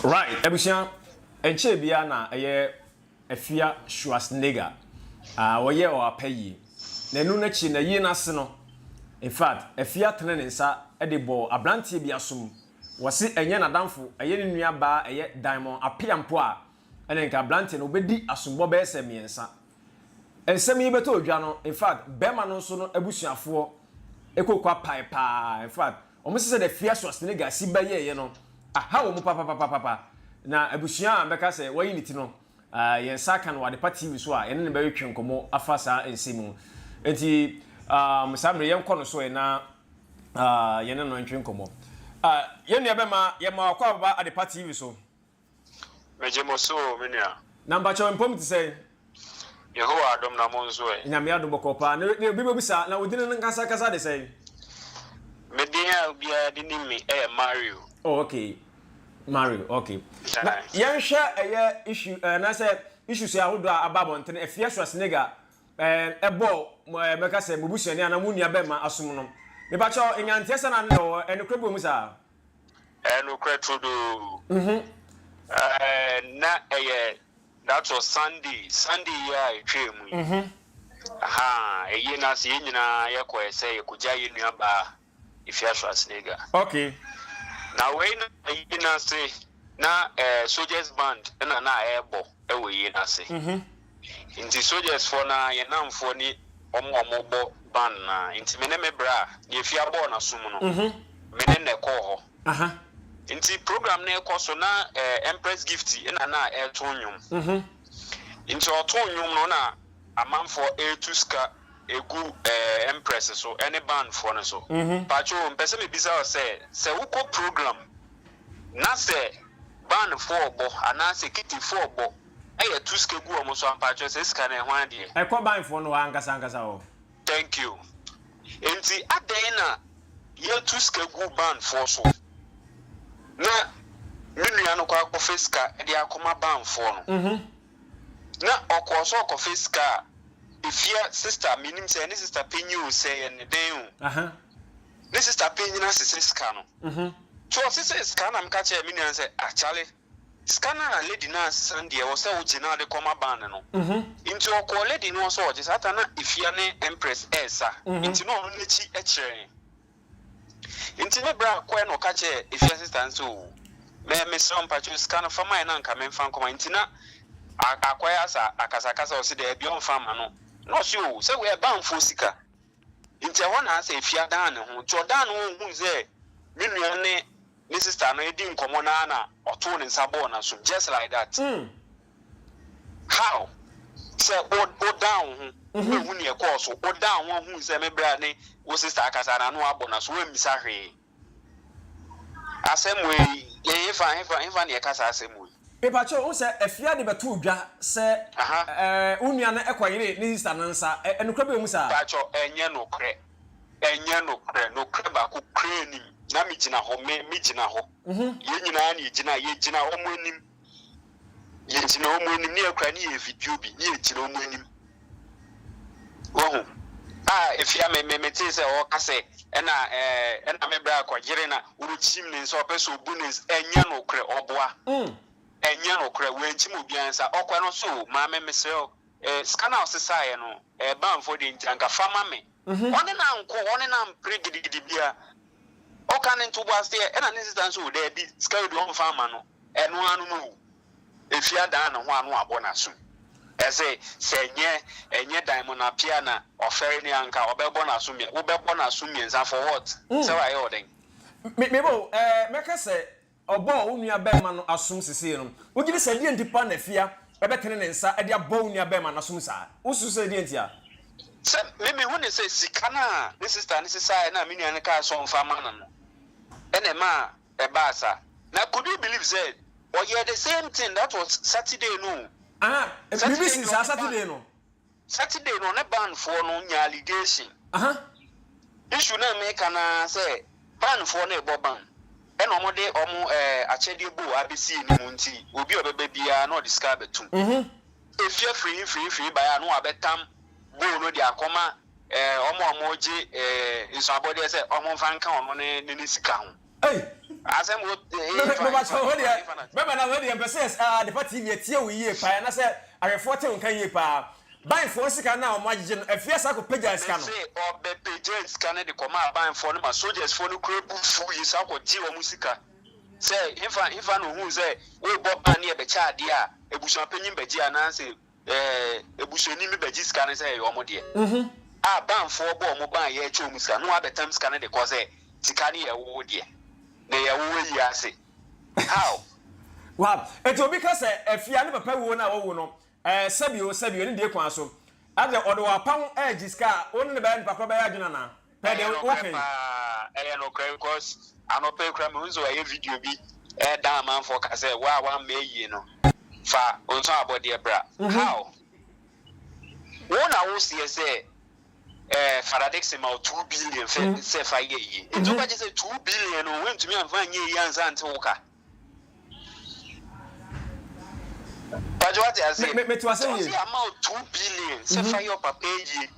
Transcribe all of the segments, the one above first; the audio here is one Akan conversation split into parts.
Right, abusua, ɛnkyɛɛ biara na ɛyɛ Afia Schwarzenegger a ɔyɛ ɔapa yie. Na ɛno n'akyi na yie no ase no, in fact, Afia tene ne nsa de bɔɔ aberanteɛ bi asom. Wɔse ɛnyɛ n'adamfo, ɛyɛ ne nua baa ɛyɛ Diamond Appiah mpo a, ɛne nka aberanteɛ no ɔbɛdi asombɔ bɛyɛ sɛ mmiɛnsa. Nsɛm yi bɛtɔ dwa no, in fact, bɛrima no nso no abusuafoɔ koko apae paa. In fact, wɔn sɛ sɛdeɛ Afia Schwarzenegger si bɛyɛeɛ no, aha wɔn papapapapa. Na abusua a bɛka sɛ wɔayi ne ti no, yɛn nsa aka no wɔ Adepa TV so a yɛne no bɛretwe nkɔmmɔ afa saa nsɛm mu. Nti, um, saa mmerɛ yɛnkɔ no so ɛ na uh, yɛne no ntwe nkɔmmɔ. Uh, yɛn nua bɛma yɛma wakɔ ababa Adepa TV so. Megye mo so o, me nua. Na mpakyɛw mpom te sɛn? Yehowa adom na mo nso ɛ? Nyame adom bɔkɔɔ paa. Na na obi bɛbisa, na wo din no ankasa ankasa de sɛn? Me din a obiara de nim me yɛ Mario. Oh okay, Mario, okay. Na yɛnhwɛ ɛyɛ issue eh, anaasɛ issues ahodoɔ a aba abɔntene, Afia Schwarzenegger eh, ɛbɔɔ mo eh, mɛka sɛ mo busuani anaa mo nua bɛrima asom no. Mepakyɛw, nyanteɛ sɛ na na ɛwɔ hɔ, ɛnokorɛ bi wɔ mu saa? Ɛyɛ nokorɛ turodoo. Ɛɛ na ɛyɛ that was Sunday, Sunday yi a ɛtwaa mu yi. Ahaa, ɛyie no ase yɛn nyinaa yɛkɔɛ sɛ yɛkɔgya yɛn nua baa Efia Schwarzenegger. Okay. Na wei na ɛyie no ase na ɛɛ soldiers band na na ɛrebɔ ɛwɔ yie no ase. Nti soldiers foɔ no ara, yɛn nnamfoɔ ne wɔn a wɔbɔ band no ara. Nti me ne me bra, deɛ Afia bɔɔ n'asom no, me ne no kɔɔ hɔ. Nti program no rekɔ so na Empress Gift na na ɛreto nnwom. Nti ɔtoo nnwom no na amanfoɔ retu sika gu Empress so ne band foɔ no so. Pakyoo, mpɛ sɛ mebisa wo sɛ, sɛ wokɔ program na sɛ band foɔ rebɔ anaasɛ kete foɔ rebɔ na yɛto sika gu wɔn so a, mpakyɛw saa sika no ɛhwan deɛ? Ɛkɔ banfoɔ no hɔ ankasa ankasa hɔ. Thank you. Enti adɛn na yɛto sika gu banfoɔ so na me nua no kɔ akɔfa sika de akɔma banfoɔ no? Na ɔkɔɔ sɛ ɔkɔfa sika a, efia sister, mennim sɛ ɛyɛ ne sister panyin o, sɛ ɛyɛ ne dɛn o, ne sister panyin asesa sika no. Nti ɔsesee sika no na meka kyerɛɛ me nua no sɛ, ah Charlie, Sika no a lady no asesa no deɛ ɛwɔ sɛ wogye na wode kɔma band no. Nti ɔkɔɔ lady no hɔ sɛ ɔgye. Saa ta na Efia ne Empress ɛresa nti na ɔno n'akyi kyerɛ yɛn. Nti ne bra kɔɛ na ɔka kyerɛɛ Efia sister no sɛ oo mɛ mesrɛ wo mpakyɛw sika no fa ma yɛn na anka memfa nkɔma. Nti na akɔyɛ asa akasakasa ɔse daabi ɔmfa mma no. Na ɔse oo sɛ wei yɛ bandfoɔ sika. Nti ɛhɔ na asɛ Efia dan ne ho. Nti ɔdan ne ho ohuu sɛ me nua ne ne sister no redi nkɔmmɔ no ara na ɔtoo ne nsa bɔɔ n'asom just like that. How? Sɛ wo wodan wo ho wobɛhu nea ɛkɔɔ so, wodan wo ho ahuu sɛ me bra ne wo sister akasa na ano abɔ n'aso, woammisa hwee. Asɛm wei, hefa hefa hefa na yɛka saa asɛm wei? Mepakyɛw, wohu sɛ Afia de bɛtoo dwa sɛ wo nua no kɔyeree ne sister no nsa, nokorɛ bi wɔ mu saa? Pakyɛw, ɛnyɛ nokorɛ. Ɛnyɛ nokorɛ, nokorɛ baako koraa nnim. Na me gyina hɔ, me, me gyina hɔ. Yɛn nyinaa na yɛgyina, yɛgyina wɔn anim. Yɛgyina wɔn anim, ne yɛkura ne yɛ video bi, ne yɛgyina wɔn anim. Wahu? A, efia me, me, metee sɛ ɔreka sɛ, ɛna, ɛɛ, ɛna me bra kɔgyere na ɔrekyim ne nsa, ɔpɛ sɛ ɔbu ne nsa. Ɛnyɛ nokorɛ, ɔboa. Ɛnyɛ nokorɛ, wankyim obiara nsa. Ɔkɔ no so, maame mesrɛ wo, ɛɛ, sika no a ɔsesaeɛ no, ɛɛ, banfoɔ deɛ nti anka fa ma me. Ɔne no ankɔ, ɔne no ampere gidigidi biara. Ɔka ne ntoboaseɛ, ɛna ne sista nso o, daabi, sika wei deɛ ɔmfa mma no. Ɛno ara no no o, Efie adan ne ho ano abɔ n'asom. Ɛsɛ sɛ ɛnyɛ ɛnyɛ Diamond Appiah na ɔfɛre ne anka ɔbɛbɔ n'aso mmiɛ, wobɛbɔ n'aso mmiɛnsa for what? Sɛ wayɛ wo dɛn? Me me bo, ɛɛ, mɛka sɛ Ɔbɔɔ wo nua bɛɛma no asom sesei no, wogye di sɛ deɛn nti paa na Afia bɛtene ne nsa de abɔ wo nua bɛɛma no asom saa? Wosusu sɛ deɛn ntia? Sɛ me mehu no sɛ sika no a ne sister no sesaeɛ no a me nua no kaa sɛ ɔmfa mma no no na ɛmaa ɛbaa saa. Na could you believe sɛ ɔyɛɛ the same thing, that was Saturday no o. Aha, biribi sii saa Saturday no. Saturday no ɔne band foɔ no nyaa allegation. Issue no a meka no ara sɛ band foɔ no rebɔ band ɛna wɔn de wɔn ɛɛ akyɛdeɛ bowl abɛsi anim nti obi a ɔbɛba biara na ɔde sika abɛtum. Efie firi firi firi baeɛ a na wabɛtam bowl no de akɔma ɛɛ wɔn a wɔregye ɛɛ nsuabɔdeɛ sɛ wɔn mfa nka ɔno ne ne ne sika ho. Ei! Asɛm wo hefa Mepa kyɛw, wo hefa deɛ, hefa na. Bɛma na wo deɛ mpɛ sɛ Adepa TV atie wo yie paa na sɛ ahwɛfoɔ te wo nka yie paa. Banfoɔ sika no a wɔn agyegye no, afie asa akɔ pagya sika no. Mese ɔbɛpagyaa sika no de kɔmaa banfoɔ no ma soldiers foɔ no kura bu fuu yi san kɔ gyee wɔn sika. Sɛ hefa hefa na ohuu sɛ worebɔ ban ne yɛbɛkyɛ adeɛ a abusuapanyin bɛgye anaasɛ ɛɛ abusuani bi bɛgye sika no sɛ ɛyɛ wɔn deɛ. A banfoɔ bɔ wɔn ban a yɛrekyɛ wɔn sika na wɔabɛtam sika no de kɔ sɛ sika no yɛ wo deɛ na ɛyɛ wo ayi ase. How? Wow. Eti obi ka sɛ afia ne papa wuo no a wawu no, ɛɛ sɛbi o sɛbi o ne die kwan so. Adɛ ɔde w'apam ɛɛgye sika a, wo ne no bɛyɛ nipa korɔ bɛyɛ adwene anaa? Pɛ Ɛyɛ deɛ nokorɛ woka yi. paa, ɛyɛ nokorɛ because anɔpa yi koraa mehu sɛ wayɛ video bi ɛɛdan amanfoɔ ka sɛ wo a wamma ayie no fa wo nso abɔdeɛ bra. How? Wo na wo seɛ sɛ eh, Father Dickson ma wo 2 billion fɛ sɛ fa yɛ ayie. Nti wobɛgye sɛ 2 billion no wontumi amfa anyɛ ayie ansa ante wo ka. Pàtó wate aseɛ. Me te ase Sɛ yie. ɔse ama wo 2 billion sɛ fa yɛ ɔpapa ayie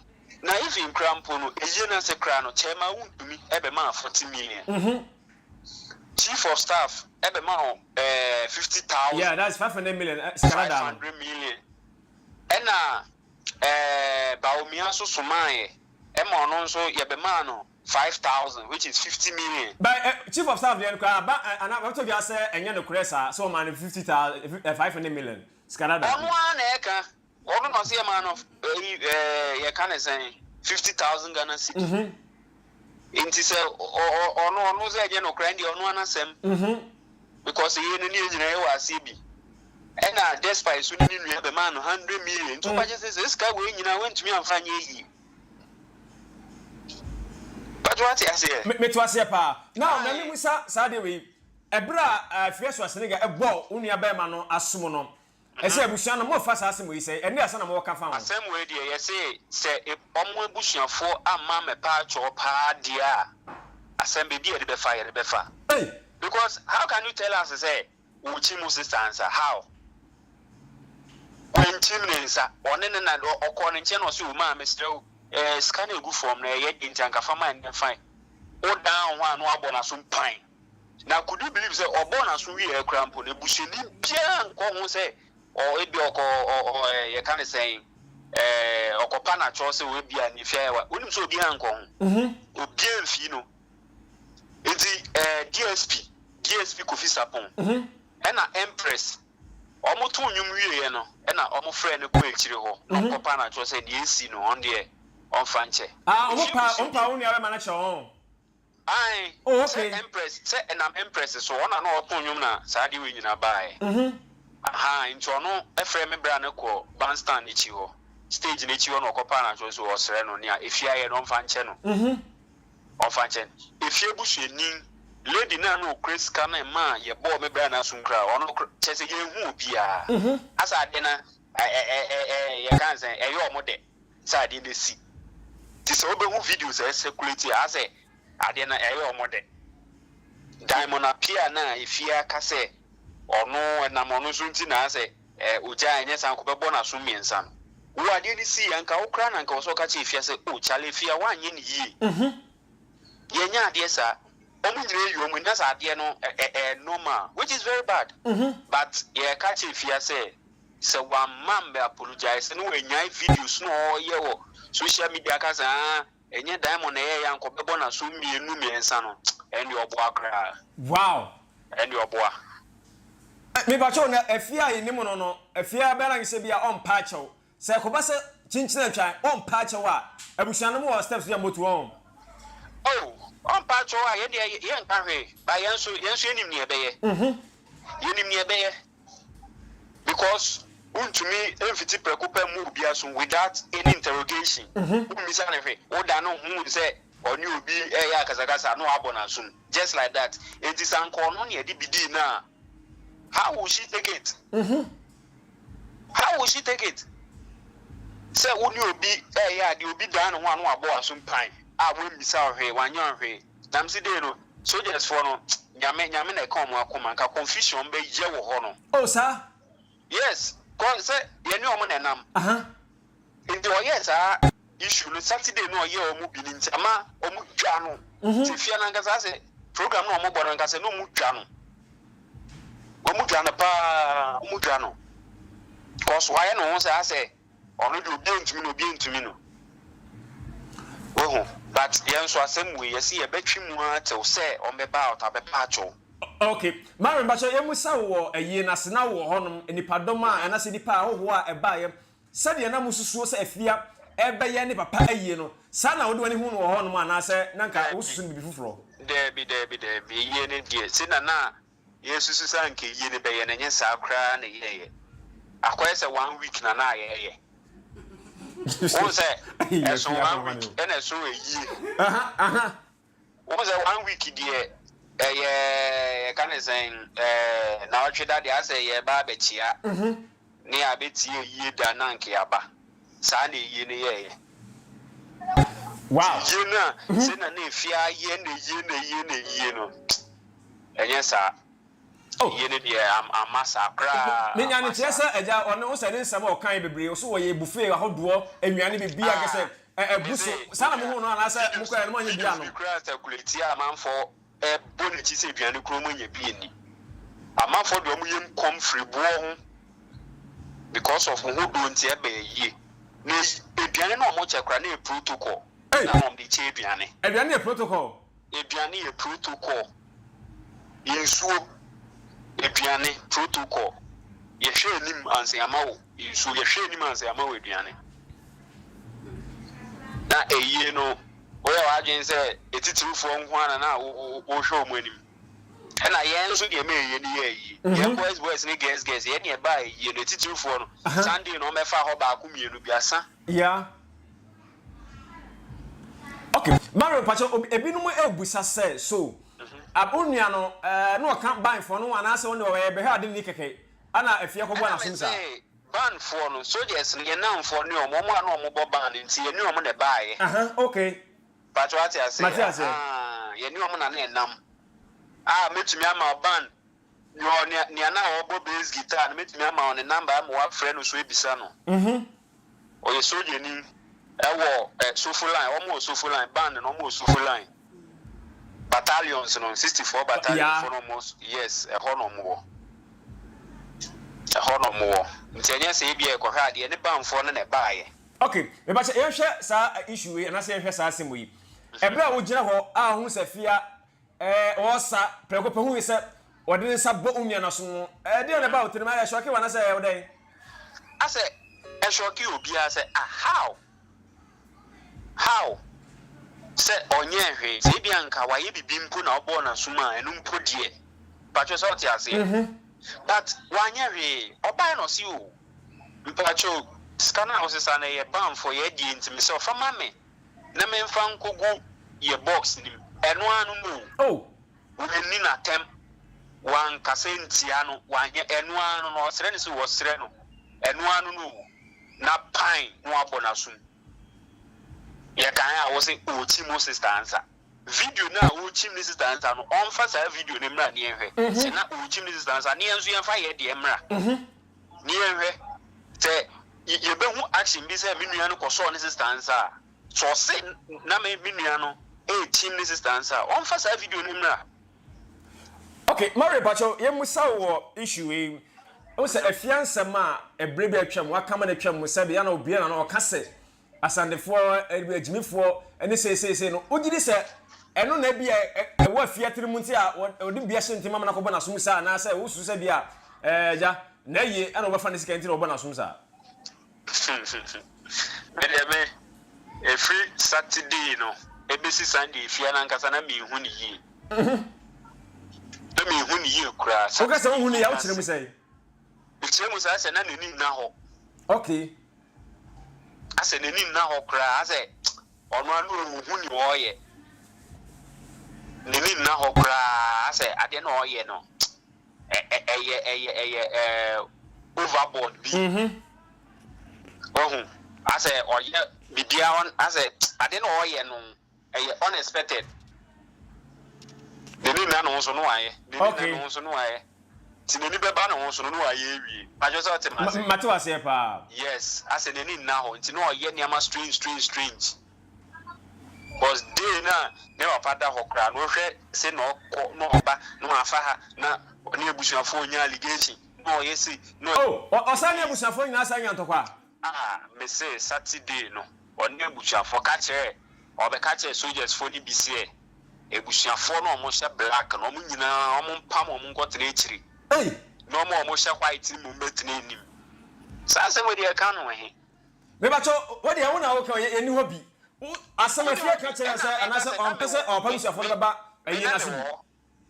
na even kora mpo no eyie no ase kora no kyɛɛma wontumi ɛbɛma 40 million. Chief of staff ɛbɛma wo 50,000. Yeah, that's 500 million. Sika Five dada no. 100 million. Ɛna Bawumia nso somaayɛ ɛma ɔno nso yɛbɛmaa no 5,000, which is 50 million. But chief of staff deɛ no koraa aba ana bɛtɔ dwa sɛ ɛnyɛ nokorɛ saa sɛ ɔmaa no 50,000 500 million sika dada. Ɔno ara na ɛka ɔno na ɔsɛ yɛmaa no ɛyi yɛka ne sɛn, 50,000 Ghana cedi. Nti sɛ ɔno sɛ ɛnyɛ nokorɛ deɛ ɔno anasɛm because yɛn no ne yɛn nyinaa yɛwɔ aseɛ bi ɛna despite so ne ne nua bɛmaa no 100 million nti wobɛgye sɛ sika wei nyinaa woantumi amfa nyɛ yie. Bàtò wate aseɛ. Me te aseɛ paa. Now na mi musa saa deɛ wei, ɛberɛ a Afia Schwarzenegger ɛbɔ wo nua bɛrima no asom no, ɛsɛ abusua no mo fa saa asɛm yi sɛ ɛne asɛm na mo wɔka fa ho. Asɛm wei deɛ yɛse sɛ ɔmo abusuafoɔ amma mɛpa atwɔ paa deɛ a, asɛm beebi yɛde bɛfa yɛde bɛfa. Hey. Because how can you tell us sɛ wokyi mu sister nsa? How? Wankyim ne nsa, ɔne ne na ɔkɔɔ ne nkyɛn na ɔsɛ o maa mesrɛ wo sika no egu fam na ɛyɛ de nti anka fama ɛnɛ fine. Wodan wo ho a na wabɔ n'aso pan na could you believe sɛ ɔbɔ n'aso wie ɛkura mpo no ebusuani biara nkɔ ho sɛ ɔ ebi ɔkɔ ɔ ɔ yɛka ne sɛn ɔkɔpa n'atwɔ sɛ o ebi a ne fia yɛ wa onim sɛ obiara nkɔ ho, obiara mfi no. Nti DSP Kofi Sapon ɛna Empress ɔmo to nnwom wieɛ no ɛna ɔmo frɛ no kɔ akyire hɔ na ɔkɔpa n'atwɔ sɛ deɛ esi no ɔno deɛ ɔmfa nkyɛ. Ah, ɔmo pa wo nua bɛrima no kyerɛ wɔn. Ayi. Oh, okay. Sɛ Empress sɛ ɛnam Empress so ɔna na ɔto nnwom na saa adeɛ wei nyinaa baeɛ. Aha, nti ɔno ɛfrɛ me bra no kɔ bandstand n'akyi hɔ, stage n'akyi hɔ, na ɔkɔpa n'atwɔ so ɔsrɛ no nea efie ayɛ no ɔmfa nkyɛ no. Ɔmfa nkyɛ no. Efie busuani lady naa na okura sika no ma yɛbɔɔ me bra n'asom koraa ɔno kyerɛ sɛ yɛnhu obiara. Asa adeɛ na ɛ ɛ ɛ ɛ yɛka sɛ ɛyɛ ɔmo dɛ sɛ adeɛ no esi. Nti sɛ wobɛhu videos a ɛcirculate a asɛ adeɛ no ɛyɛ ɔmo dɛ. Diamond Apia na efie aka sɛ ɔno ɛnam ɔno nso nti na asɛ ogya ɛnyɛ saa nko bɛbɔ n'aso mmiɛnsa no. Wo adeɛ no si anka wo koraa na nka wɔ sɛ ɔka kyerɛ efia sɛ o kyale efia woanyɛ ne yie. Yɛnyɛ adeɛ saa. Ɔmo nyinaa yi ɔmo nya sɛ adeɛ no ɛ ɛ normal, which is very bad. But yɛka kyerɛ efia sɛ wamma mbɛ apologize na wanyae videos na ɔyɛ wɔ social media ka sɛ ah ɛnyɛ Diamond na ɛyɛ yɛ ankɔ bɛbɔ n'aso mmienu mmiɛnsa no, ɛnde ɔboa koraa. Ɛnde ɔboa. Mepakyɛw, na afie a yɛnim no, afie a bɛrɛ sɛ bi a ɔmpa akyɛw sɛ ɛkɔba sɛ kyinkyin atwa ɔmpa akyɛw a, abusua no mu wɔ steps bi a motu wɔn. Oh, ɔmpa akyɛw a yɛn deɛ yɛnka hwee ba yɛn nso yɛnim nea ɛbɛyɛ. Yɛnim nea ɛbɛyɛ because wontumi mfiti prɛko pɛ mu obi aso without any interrogation. Wommisa ne hwɛ woda no hu sɛ ɔne obi ɛyɛ akasakasa na wabɔ n'asom just like that. Enti sɛ anka ɔno ne yɛde bi dii no a, how will she take it? How will she take it sɛ wo ne obi ɛyɛ adeɛ, obi dan ne ho a na wabɔ asom pan a wommisa hwee, wanyɛ hwee? Nam si dei no soldiers foɔ no, Nyame Nyame na ɛka ɔmo akoma nka confusion bɛyɛ wɔ hɔ no. Oh, saa. Yes, kɔ sɛ yɛne ɔmo na ɛnam. Nti ɔyɛ saa issue no Saturday no ɔyɛ ɔmo bi ne nti ama ɔmo dwa no nti fia nankasa sɛ Program no a wɔbɔ no ankasa no wɔn dwa no. Wɔn dwa no paa, wɔn dwa no. Cause wayɛ ne ho sɛ asɛ ɔno deɛ obi ntumi no, obi ntumi no. Wohu, but yɛn nso asɛm wei yɛsi yɛbɛtwe mu ara till sɛ wɔn bɛba out abɛpa akyɛw. Okay, Mariam Bakyɛ, yɛmusa wo wɔ ayie no ase na wowɔ hɔnom, nipadɔm a anaasɛ nipa ahohoɔ a ɛbaeɛ, sɛdeɛ na mosusuo sɛ Afia ɛbɛyɛ ne papa ayie no, saa na wode w'ani hu no wɔ hɔnom anaasɛ na nka Daabi, wosusu no biribi foforɔ? Daabi, daabi, daabi. Ayie no deɛ, sɛ na na yɛsusu sɛ anka ayie no bɛyɛ no, ɛnyɛ saa koraa na ɛyɛeɛ. Akɔyɛ sɛ one week na na yɛyɛ. Wohu sɛ ɛso one week ɛna ɛso ayie. Wohu sɛ one week deɛ ɛyɛ yɛka ne sɛn ɛɛ naawɔtwe da deɛ asɛ yɛreba abɛkyea ne abɛtie ayie da na anka yɛaba. Saa na ayie no yɛeɛ. Yie no a sɛ na na efie ayɛ na yie na yie na yie no ɛnyɛ saa. Yie no deɛ amma saa koraa, Menya no amma kyerɛ saa. Sɛ agya ɔne wo sɛ ne nsɛm a ɔkae bebree ɔso wɔyɛ buffet ahodoɔ nnuane biribiara kɛ sɛ ɛbu Mese so saa na mohu no anaasɛ videos mokɔɛ no moanyɛ bi videos anom? Bi koraa circulate a amanfoɔ bɔ n'akyi sɛ aduane koraa ɔmo anya bi anni. Amanfoɔ de ɔmo yam kɔm firi boɔ ho because of ho dɔ nti ɛbɛɛ yie. Na aduane no a ɔmo kyɛ koraa na ɛyɛ protocol Ei! na ɔmo de kyɛ aduane. Aduane yɛ protocol? Aduane yɛ protocol. Nsuo, aduane, protocol. Yɛhwɛ anim ansa yɛama wo nsuo, yɛhwɛ anim ansa yɛama wo aduane. Na ayie no, woyɛ w'adwene sɛ atitirifoɔ nko ara na na wohwɛ wɔn anim. Ɛna yɛn nso deɛ ma ayie no yɛ ayie. Yɛn boys boys ne girls girls, yɛn deɛ ɛbaa ayie no, atitirifoɔ no, Sunday no wɔbɛfa hɔ baako mmienu bi asa. Yeah. Okay, Mario Pacho, ebinom ebusa sɛ so wo nua no na ɔka banfoɔ no ho anaasɛ ɔne ɔyɛ bɛhwɛ ade ni kɛkɛ ana afie akɔbɔ Ɛna n'asom saa? mese bandfoɔ no, soldiers no, yɛn nnamfoɔ ne wɔn, wɔn a na wɔbɔ band nti yɛne wɔn na ɛbaeɛ. Aha, okay. Pacho wate ase? Mate aseɛ. Ahaa, yɛne wɔn na na ɛnam. A mɛtumi ama wo band, nea nea nea na ɔbɔ bass guitar no mɛtumi ama wo ne number ama woafrɛ no so abisa no. Ɔyɛ sogyani ɛwɔ ɛ Sofo line, wɔn wɔ Sofo line, band no wɔn wɔ Sofo line. Battalions no, 64 battalion fo no wɔn, yes, ɛhɔ na wɔn wɔ. Ɛhɔ na wɔn wɔ. Nti ɛnyɛ sɛ ebia yɛkɔhwɛ adeɛ, ne bandfoɔ no na ɛbaeɛ. Okay, mepakyɛ yɛnhwɛ saa issue wei anaasɛ yɛnhwɛ saa asɛm wei. Ɛberɛ a wogyina hɔ a wohu sɛ Afia ɛɛ ɔresa prɛko pɛ hui sɛ ɔde ne nsa bɔ wo nua no asom no, ɛɛ deɛn na ɛbaa wo tirim? Ɛyɛ shocke wo anaasɛ ɛyɛ wo dɛn? Asɛ ɛshocke obiara sɛ ah how? How? Sɛ ɔnyɛɛ hwee, sɛ ebia nka wayɛ biribi mpo na ɔbɔɔ n'asom a ɛno mpo deɛ, mpakyɛw sɛ wote aseɛ? But wanyɛ hwee, ɔbaeɛ na ɔse oh mpakyɛw sika no a wosesa no ɛyɛ banfoɔ yɛ deɛ nti mesrɛ wo fa ma me na memfa nkɔgu yɛ box no mu, ɛno ara no no o. Oh! Wanni no atɛm, wankasa ntia no, wanyɛ, ɛno ara no no, ɔsrɛ no sɛ wɔsrɛ no, ɛno ara no no o, na pan na wabɔ n'asom. Yɛkae a wose ɔrekyim wo sister ansa. Video no a ɔrekyim ne sister ansa no, ɔmfa saa video no mmra ne yɛnhwɛ. Sɛ na ɔrekyim ne sister ansa, ne yɛn nso yɛmfa yɛn deɛ mmra ne yɛnhwɛ. Sɛ yɛbɛhu action bi sɛ me nua no kɔsɔɔ ne sister nsa a, sɛ ɔse na me me nua no rekyim ne sister nsa a, ɔmfa saa video no mmra. Ok, Mario pakyɛw yɛmmusa wo wɔ issue wei. Wohu sɛ afia nsɛm a ɛberɛ bi atwam waka ma no atwam mu sɛbe ana obue n'ano ɔka sɛ Asantefoɔ, agyimifoɔ ne sei sei sei no, wogye di sɛ ɛno na ebia ɛwɔ afia tiri mu nti a wɔde bia hyɛ ne tirim ama no akɔbɔ n'asom saa anaasɛ wosusu sɛ bia agya na ayie ɛna wɔbɛfa ne sika nti na wɔbɔ n'asom saa? Me deɛ me, ɛfiri Saturday no ɛbɛsi Sunday efia no ankasa na menhu no yie. Na menhu no yie koraa. Woka sɛ wohu no yie a wokyerɛ mu sɛn? Mekyerɛ mu saa sɛ na n'ani nna hɔ. Okay. Asɛ n'ani nna hɔ koraa, asɛ ɔno ara no ɔnhu nea ɔreyɛ. N'ani nna hɔ koraa, asɛ adeɛ na ɔreyɛ no ɛyɛ ɛyɛ ɛyɛ ɛɛ overboard bi. Wahu, asɛ ɔyɛ biribiara asɛ adeɛ na ɔreyɛ no ɛyɛ unexpected. N'ani nna ne ho so no wayɛ. N'ani nna ne ho so no wayɛ. Nti n'ani bɛba ne ho so no na wayɛ awie. Mpakyɛw sɛ ɔte m'ase? Mate w'aseɛ paa. Yes, asɛ n'ani nna hɔ nti na ɔyɛ nneɛma strange strange strange. Cause day no a ne papa da hɔ koraa no wohwɛ se na ɔkɔ na ɔba na wafa ha na ɔne abusuafoɔ nya allegation na ɔyɛ sei na ɔyɛ. Oh, ɔsan ne abusuafoɔ nyinaa san nya ntɔkwa? Ah, mese Saturday no ɔne abusuafoɔ ka kyerɛɛ, ɔbɛka kyerɛɛ soldiers foɔ no bi seɛ abusuafoɔ no a wɔhyɛ black no wɔn nyinaa wɔn mpam wɔn nkɔtena akyire Ei! na wɔn a wɔhyɛ white no mmom bɛtena anim. Saa asɛm wei deɛ ɛka no wɔ he? Mepakyɛw, wo deɛ wo na woka o, yɛnni hɔ bi. Wo asɛm Wo afie deɛ ka kyerɛ ɛna sɛ meka anaasɛ sɛ na ɔmpɛ mewɔ sɛ ɔpɛ me abusuafoɔ no me bɛba me ayie na no ase mewɔ bi. hɔ.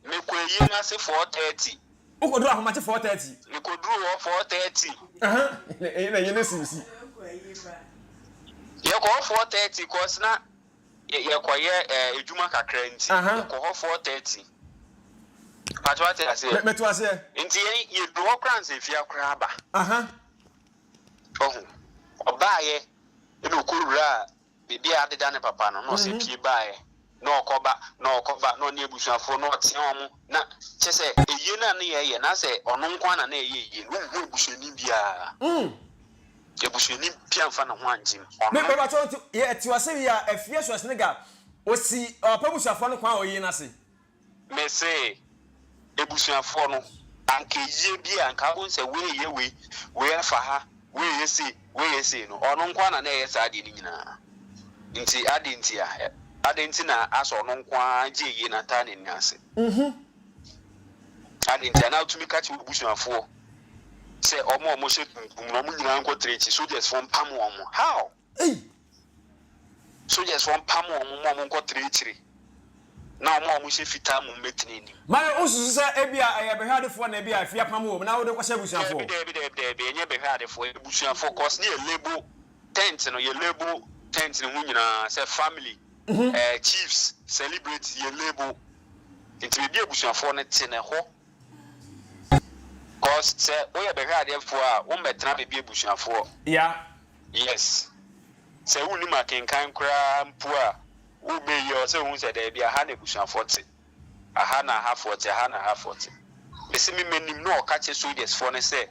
Mekɔ ayie no ase 4:30. Wokɔduru ahomakye 4:30. Mekɔduruu hɔ 4:30. Aha, na ɛyi na ɛyi ne sinsi. Yɛkɔ hɔ 4:30 cause na yɛ yɛkɔyɛ ɛɛ edwuma kakra nti Aha. yɛkɔ hɔ 4:30. Pakyɛ wate Me aseɛ? mete aseɛ. Nti yɛn yɛduru hɔ koraa ansa efia koraa aba. Aha. Wahu? Ɔbaeɛ ɛna ɔkɔwuraa baabi a adeda ne papa no na ɔsɛ pie baeɛ na ɔkɔba na ɔkɔba na ɔne abusuafoɔ na ɔtea wɔn na kyɛ sɛ eyie no a ne yɛyɛ na sɛ ɔno nko ara na na ɛyɛ eyie no wonhu abusuani biara abusuani biara mfa ne ho angye mu Me ɔno me pakyɛw nti yɛ te wase wie a afie Schwarzenegger osi ɔpɛ abusuafoɔ no kwan a ɔyie no ase. Mese abusuafoɔ no, anka ayie bi a anka wobɛhu sɛ wei reyɛ wei, wei afa ha, wei reyɛ sei, wei reyɛ sei no, ɔno nko ara na na ɛyɛ saa adeɛ no nyinaa. Nti adɛn nti a? Adɛn nti na asɛ ɔno nko ara gye ayie no ataa n'ani ase? Adɛn nti a na wotumi ka kyerɛ w'abusuafoɔ sɛ wɔn a wɔhyɛ tuntum no, wɔn nyinaa nkɔtra akyi, sogyasfoɔ mpam wɔn? How? Ei! Soldiers foɔ mpam wɔn ma wɔn nkɔ tra akyire na wɔn a wɔn hyɛ fitaa mmom mmɛtena anim. Mario, Wonsusu sɛ ebia ɛyɛ bɛhwɛadefoɔ na ebia afie apam wɔ mu na wode kɔhyɛ abusuafoɔ? Daabi daabi daabi daabi ɛnyɛ bɛhwɛadefoɔ ɛyɛ abusuafoɔ cause ne yɛ label tent no yɛ label tent no ho nyinaa sɛ family ɛɛ chiefs celebrate yɛ label nti baabi a abusuafoɔ no te no ɛhɔ cause sɛ woyɛ bɛhwɛadeɛfoɔ a wommɛtena baabi abusuafoɔ. Ya. Yes. Sɛ wonnim akenkan koraa mpo a, wobɛyi a, ɛwɔ sɛ wohu sɛ daabi, aha na abusuafoɔ te, aha na ahafoɔ te, aha na ahafoɔ te. Mese me m'anim na ɔka kyerɛ soldiers foɔ no sɛ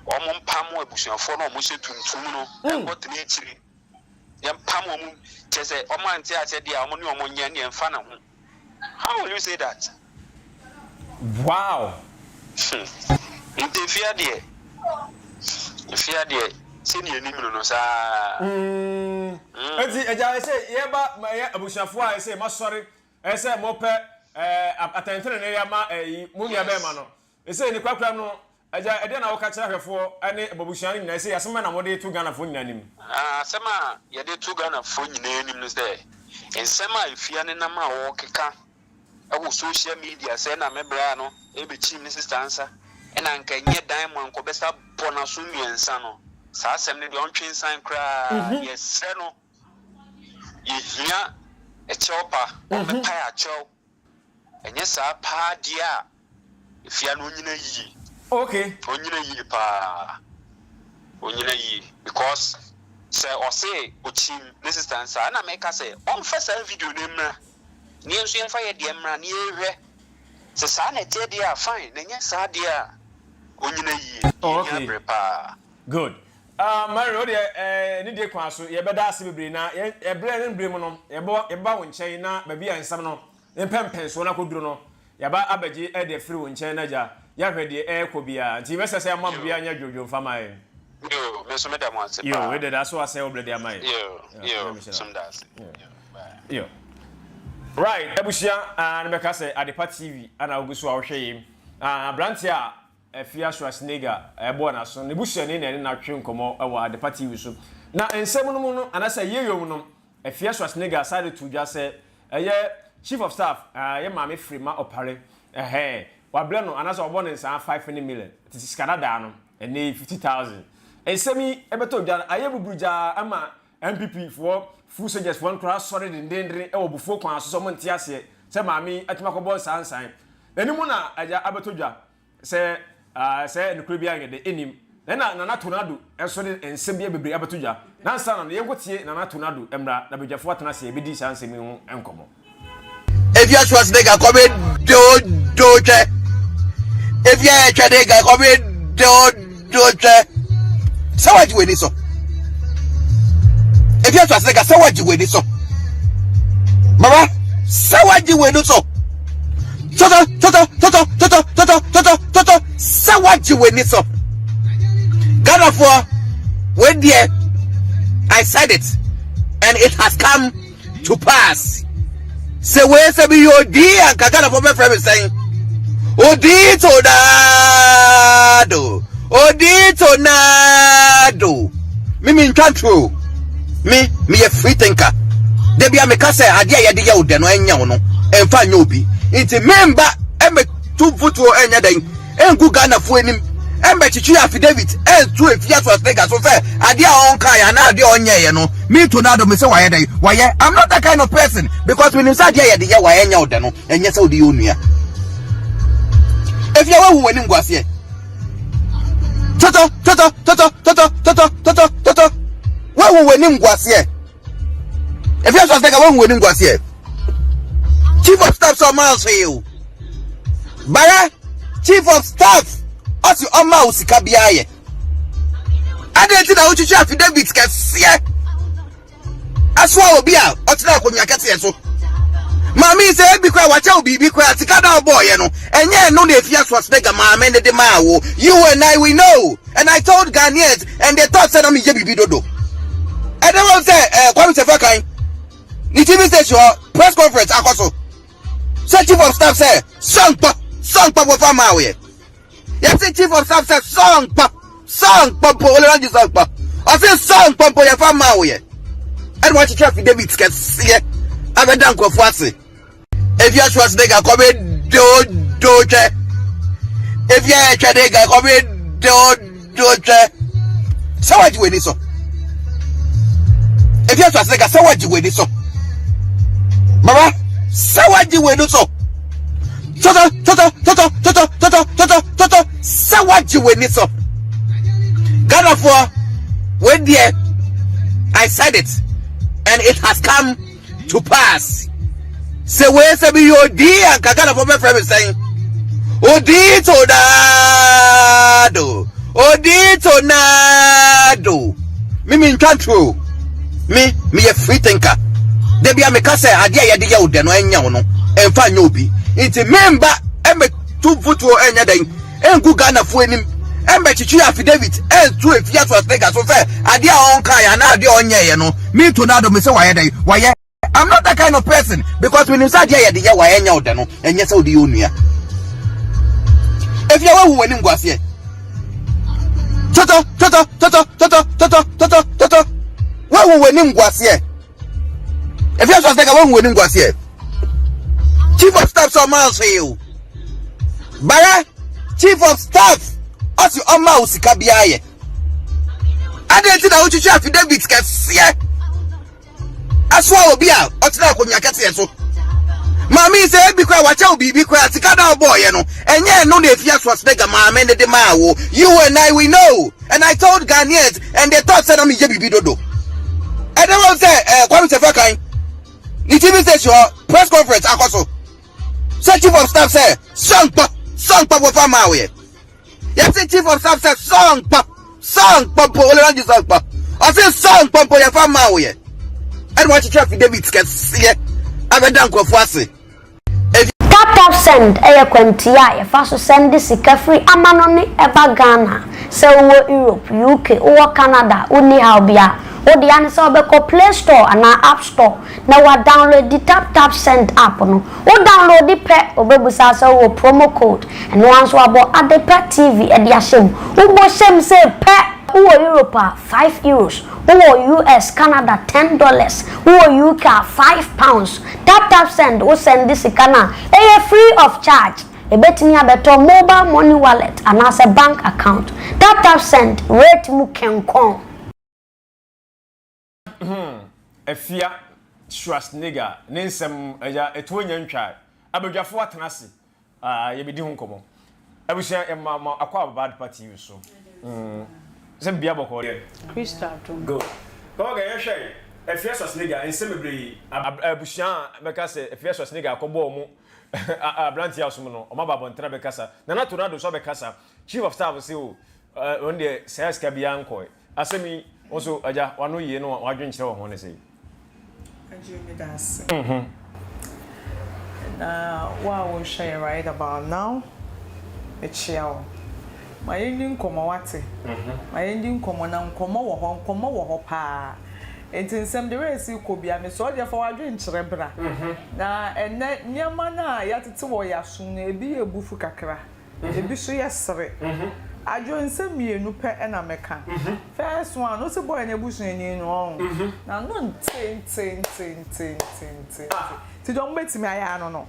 wɔn mpamo abusuafoɔ no a wɔhyɛ tuntum no nkɔtena akyire. Yɛmpam wɔn, kyerɛ sɛ wɔn ante aseɛ deɛ a wɔn ne wɔn nyɛ neɛ ɛmfa ne ho. How will you say that? Wow! Hmm. Nti efia deɛ, efia deɛ, sɛdeɛ yɛnim no no saa. Mm. Mm. Enti agya ɛsɛ yɛba ma ɛyɛ abusuafoɔ a ɛsɛ masɔre ɛsɛ mopɛ ɛɛ atɛntenenee ama ɛyi mo nua bɛrima Yes. no. Ɛsɛ ne korakora no agya ɛdeɛ na woka kyerɛ ahwɛfoɔ ɛne abusua no nyinaa ɛsɛ asɛm bɛn na mode to Ghanafoɔ nyinaa anim? Ah, asɛm a yɛde to Ghanafoɔ nyinaa anim ne sɛ, nsɛm a efia nenam a wɔrekeka wɔ social media sɛ na me bra no rebɛkyim ne sista nsa na anka ɛnyɛ dan mu anka ɔbɛsa bɔ n'aso mmiɛnsa no, saa asɛm no deɛ ɔntwe nsan koraa. Yɛsrɛ no, yɛhia kyɛw pa, ɔmmɛpae akyɛw. Ɛnyɛ saa paa deɛ a, Efia no onyina yie. Okay. Onyina yie paa. Onyina yie because sɛ ɔse ɔkyim ne sister nsa a, ɛna meka sɛ ɔmfa saa video no mmra na yɛn nso yɛmfa yɛ deɛ mmra na yɛnhwɛ. Sɛ saa na ɛteɛ deɛ a fine, na ɛnyɛ saa deɛ a onyina yie. Oh, Yɛn ani okay. abere paa. Good. Ah, Mary, wo deɛ eh, ne die kwan so yɛbɛda ase bebree na yɛn ɛberɛ ne berɛ mu no yɛbɔ yɛbɛba wo nkyɛn na baabi a nsɛm no ne mpɛmpɛnsoɔ no akɔduru no yɛaba abɛgye de afiri wo nkyɛn na agya yɛahwɛ deɛ ɛrekɔ biara nti yɛbɛsɛ sɛ mma Yo. biribiara nyɛ dwodwo mfa ma yɛn. Yo, me nso meda mo ase Yo, wei paa. deɛ da so asɛe wo berɛ de ama yɛn. Yo, Yeah, yo, Nyame nhyira nso wo. meda ase. Yeah. Yo, bye. Yo. Right, abusua, ah, ne bɛka sɛ Adepa TV ana wogu so a wohwɛ yɛn. Ah, aberanteɛ a Afia Schwarzenegger bɔɔ n'aso. Ne busuani na ɛne no atwe nkɔmmɔ wɔ Adepa TV so. Na nsɛm no mu no, anaasɛ ayieyo mu no, Afia Schwarzenegger san de too dwa sɛ ɛyɛ Chief of Staff, yɛ maame Frema Opare, ɛhɛɛ, wabrɛ no anaasɛ wabɔ no nsaa 5 ne million, tete sika dadaa no, ɛnnɛ yi 50,000. Nsɛm yi bɛtɔ dwa no, ayɛ buburugyaa ama NPP foɔ foot soldiers foɔ no koraa sɔre dendennden wɔ abufuo kwan so sɛ wɔnte aseɛ sɛ maame yi atumi akɔbɔ nsaa nsan. N'anim na agya abɛtɔ dwa. Sɛ sɛ nokorɛ biara nyɛ dɛ nnim. Na ɛna Nana Tornado nso de nsɛm bi bebree abɛto dwa. Na ansa na no yɛnkɔ tie Nana Tornado mmra na badwafoɔ atena ase yɛbɛdi saa nsɛm yi ho nkɔmmɔ. Efia Schwarzenegger kɔbe do do twɛ. Efia ɛtwɛ de ga kɔbe do do twɛ. Sɛ wagye w'ani so. Efia Schwarzenegger sɛ wagye w'ani so. Baba, sɛ wagye w'ani so. Tɔtɔ, tɔtɔ, tɔtɔ, tɔtɔ, tɔtɔ, tɔtɔ, tɔtɔ, sɛ wagye w'ani so. Ghanafoɔ, wei deɛ, I said it and it has come to pass. Sɛ wei sɛ meyɛ odii anka Ghanafoɔ bɛfrɛ me sɛn? Odii tornado. Odii tornado. Me mentwa ntoro. Me meyɛ free thinker. Da bia meka sɛ adeɛ a yɛde yɛ wo dɛ no ɛnyɛ wo no ɛmfa nyɛ obi. Nti memba ɛmɛtu mfuturo ɛnyɛ dɛn ɛngu Ghanafoɔ anim ɛmmɛkyekye affidavit ɛnto Afia Schwarzenegger so sɛ adeɛ a ɔnkaeɛ anaa adeɛ a ɔnyɛeɛ no me Tornado me sɛ wayɛ dɛn wayɛ. I'm not that kind of person because menim sɛ adeɛ a yɛde yɛ wo a ɛnyɛ wo dɛ no ɛnyɛ sɛ wode yɛ onua. Afia woahu w'anim guaseɛ. Tɔtɔ tɔtɔ tɔtɔ tɔtɔ tɔtɔ tɔtɔ tɔtɔ woahu w'anim guaseɛ. Afia Schwarzenegger woahu w'anim guaseɛ. Chief of staff sɛ ɔma ɔhwee o. Bara chief of staff ɔsi ɔma wo sika biara yɛ. Adɛn nti na wotwitwi affidavit kɛseɛ asoa obi a ɔtena akonnwa kɛseɛ so? Maame yi sɛ ebi koraa wakyɛ wo biribi koraa sika na ɔbɔɔyɛ no ɛnyɛ ɛno na Afia Schwarzenegger maame no de maa wo. You and I we know and I told Ghanaians and they thought sɛ na meyɛ biribi dodo. Ɛdɛ wɔn sɛ eh, Kwame Sefa kan ne TV station hɔ press conference akɔ so sɛ chief of staff sɛ sɔnkpɔ sɔnkpɔ wɔfa maa woyɛ. Yɛse chief of staff sɛ sɔnkpɔ sɔnkpɔ mpo oleraji sɔnkpɔ ɔse sɔnkpɔ mpo yɛfa maa woyɛ. Ɛna wakyekyɛ affidavit kɛseɛ abɛda nkurɔfoɔ ase. Efia Schwarzenegger kɔbe do do twɛ. Efia ɛtwɛ de ga kɔbe do do twɛ. Sɛ wagye w'ani so. Efia Schwarzenegger sɛ wagye w'ani so. Baba sɛ wagye w'ani so. Tɔtɔ tɔtɔ tɔtɔ tɔtɔ tɔtɔ tɔtɔ tɔtɔ sɛ wagye w'ani so. Ghanafoɔ wei deɛ I said it and it has come to pass. Sɛ wei sɛ meyɛ odii anka Ghanafoɔ bɛfrɛ me sɛn? Odii tornado. Odii tornado. Me mentwa ntoro. Me meyɛ free thinker. Da bia meka sɛ adeɛ a yɛde yɛ wo dɛ no ɛnyɛ wo no ɛmfa nyɛ obi. Nti memba ɛmɛtu mfuturo ɛnyɛ dɛn ɛngu Ghanafoɔ anim ɛmmɛkyekye affidavit ɛnto Afia Schwarzenegger so sɛ adeɛ a ɔnkaeɛ anaa adeɛ a ɔnyɛeɛ no me Tornado me sɛ wayɛ dɛn wayɛ. I'm not that kind of person because menim sɛ adeɛ a yɛde yɛ wo a ɛnyɛ wo dɛ no ɛnyɛ sɛ wode yɛ onua. Afia woahu w'anim guaseɛ. Tɔtɔ tɔtɔ tɔtɔ tɔtɔ tɔtɔ tɔtɔ tɔtɔ woahu w'anim guaseɛ. Afia Schwarzenegger woahu w'anim guaseɛ. Chief of staff sɛ ɔma ɔhwee o. Bara chief of staff ɔsi ɔma wo sika biara yɛ. Adɛn nti na wotwitwi affidavit kɛseɛ asoa obi a ɔtena akonnwa kɛseɛ so? Maame yi sɛ ebi koraa wakyɛ wo biribi koraa sika na ɔbɔɔyɛ no ɛnyɛ ɛno na Afia Schwarzenegger maame no de maa wo. You and I we know and I told Ghanaians and they thought sɛ na meyɛ biribi dodo. Ɛdɛ wɔn sɛ eh, Kwame Sefa kan ne TV station hɔ press conference akɔ so sɛ chief of staff sɛ sɔnkpɔ sɔnkpɔ wɔfa maa woyɛ. Yɛse chief of staff sɛ sɔnkpɔ sɔnkpɔ mpo oleraji sɔnkpɔ ɔse sɔnkpɔ mpo yɛfa maa woyɛ. Ɛna wakyekyɛ affidavit kɛseɛ abɛda nkurɔfoɔ ase. Taptapsend yɛ kwantia a yɛfa so sɛnde sika firi amanɔne ba Ghana. Sɛ wowɔ Europe, UK, wowɔ Canada a, wonni haw biara. Wo dea ne sɛ wobɛkɔ Play Store anaa App Store na woadownloadi Taptapsend app no. Wo downloadi pɛ, obebusa sɛ wowɔ promo code. Ɛno ara nso wɔabɔ Adepa TV de ahyɛ mu. Wobɔ hyɛ mu sei pɛ! Wowɔ Europe a, €5. Wowɔ US, Canada, $10. Wowɔ UK a, £5. Tap tap send, wo sɛnde sika no a, ɛyɛ free of charge. Ɛbɛtumi abɛtɔ mobile money wallet anaasɛ bank account. Tap tap send, rate mu kɛnkɔn. Hmm, Afia Schwarzenegger ne nsɛm agya ɛtoɔ nya ntwae. Abadwafoɔ atena ase ah, yɛbɛdi ho nkɔmmɔ. Abusua yɛma ma akɔ aba Adepa TV so. Mm, sɛ biribiara bɔkɔɔ deɛ. Kristo adom. Good. Papa Gay yɛhwɛ Afia Schwarzenegger nsɛm bebree. Abusua a bɛka sɛ Afia Schwarzenegger akɔbɔ wɔn aberanteɛ asom no, wɔn aba abɔntene abɛkasa. Nana Tornado nso abɛkasa. Chief of staff se o, wɔn deɛ saa sika biara nkɔɛ. Asɛm yi, wo nso agya, w'ano yie na w'adwenkyerɛ wɔ ho ne sɛi? Adjei meda ase. Na wo a worehwɛ yɛn right about now, mekyea wo. Ma yɛnni nkɔmmɔ, woate? Ma yɛnni nkɔmmɔ, na nkɔmmɔ wɔ hɔ, nkɔmmɔ wɔ hɔ paa. Enti nsɛm de resi kɔ biara, mesrɛ wo deɛ fa w'adwenkyerɛ bra. Na ɛnnɛ, nneɛma no a yɛatete wɔ yɛn asom no, ebi yɛ abufu kakra. Ebi so yɛ sere. Adwo nsɛm mienu pɛ na mɛka. First one, wo se boy no abusuani no ɔho, n'ano nte nte nte nte nte nte nte. Nti deɛ ɔmo bɛtumi ayɛ ano no.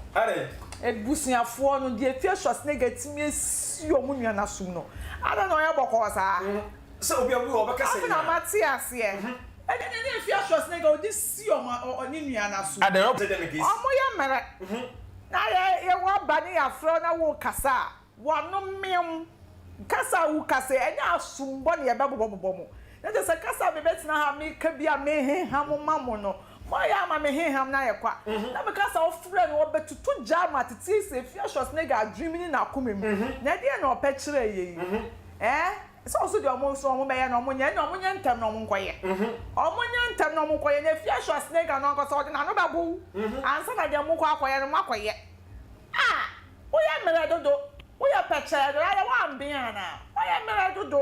Abusuafoɔ no, deɛ Afia Schwarzenegger atumi asi ɔmo nua no asom no, adɛn na ɔyɛ bɔkɔɔ saa? Afei na mate aseɛ. Ɛdeɛ na Afia Schwarzenegger ɔde si ɔmo ne nua no asom. Ɔmo yɛ mmerɛ. Na yɛ yɛ waba ne yɛafrɛ wo na worekasa a, w'ano meam. Kasa a wokasa yi, ɛnyɛ asombɔ na yɛbɛbobɔbobɔ mo. Na kyerɛ sɛ kasa a mebɛtena ha meka bi a meheha mo ma mo no, moayɛ ama me heham no ayɛ kwa. Na meka sɛ wofrɛ no, ɔbɛtoto gya ama tete sɛ Efia Schwarzenegger adwene mu ne n'akoma mu. Na ɛdeɛn na ɔpɛ kyerɛ yɛ yi? Ɛɛ? Sɛ ɔso deɛ ɔmo nso ɔmo bɛyɛ no ɔmo nyɛ ɛnna ɔmo nyɛ ntɛm na ɔmo nkɔyɛ. Ɔmo nyɛ ntɛm na ɔmo nkɔyɛ na Efia Schwarzenegger no ankasa ɔde n'ano bɛbo wo ansa na deɛ mokɔ akɔyɛ no moakɔyɛ. Ah! Woyɛ mmerɛ dodo, woyɛ pɛkyɛɛ dodo, ayɛ woamben anaa? Woayɛ mmerɛ dodo.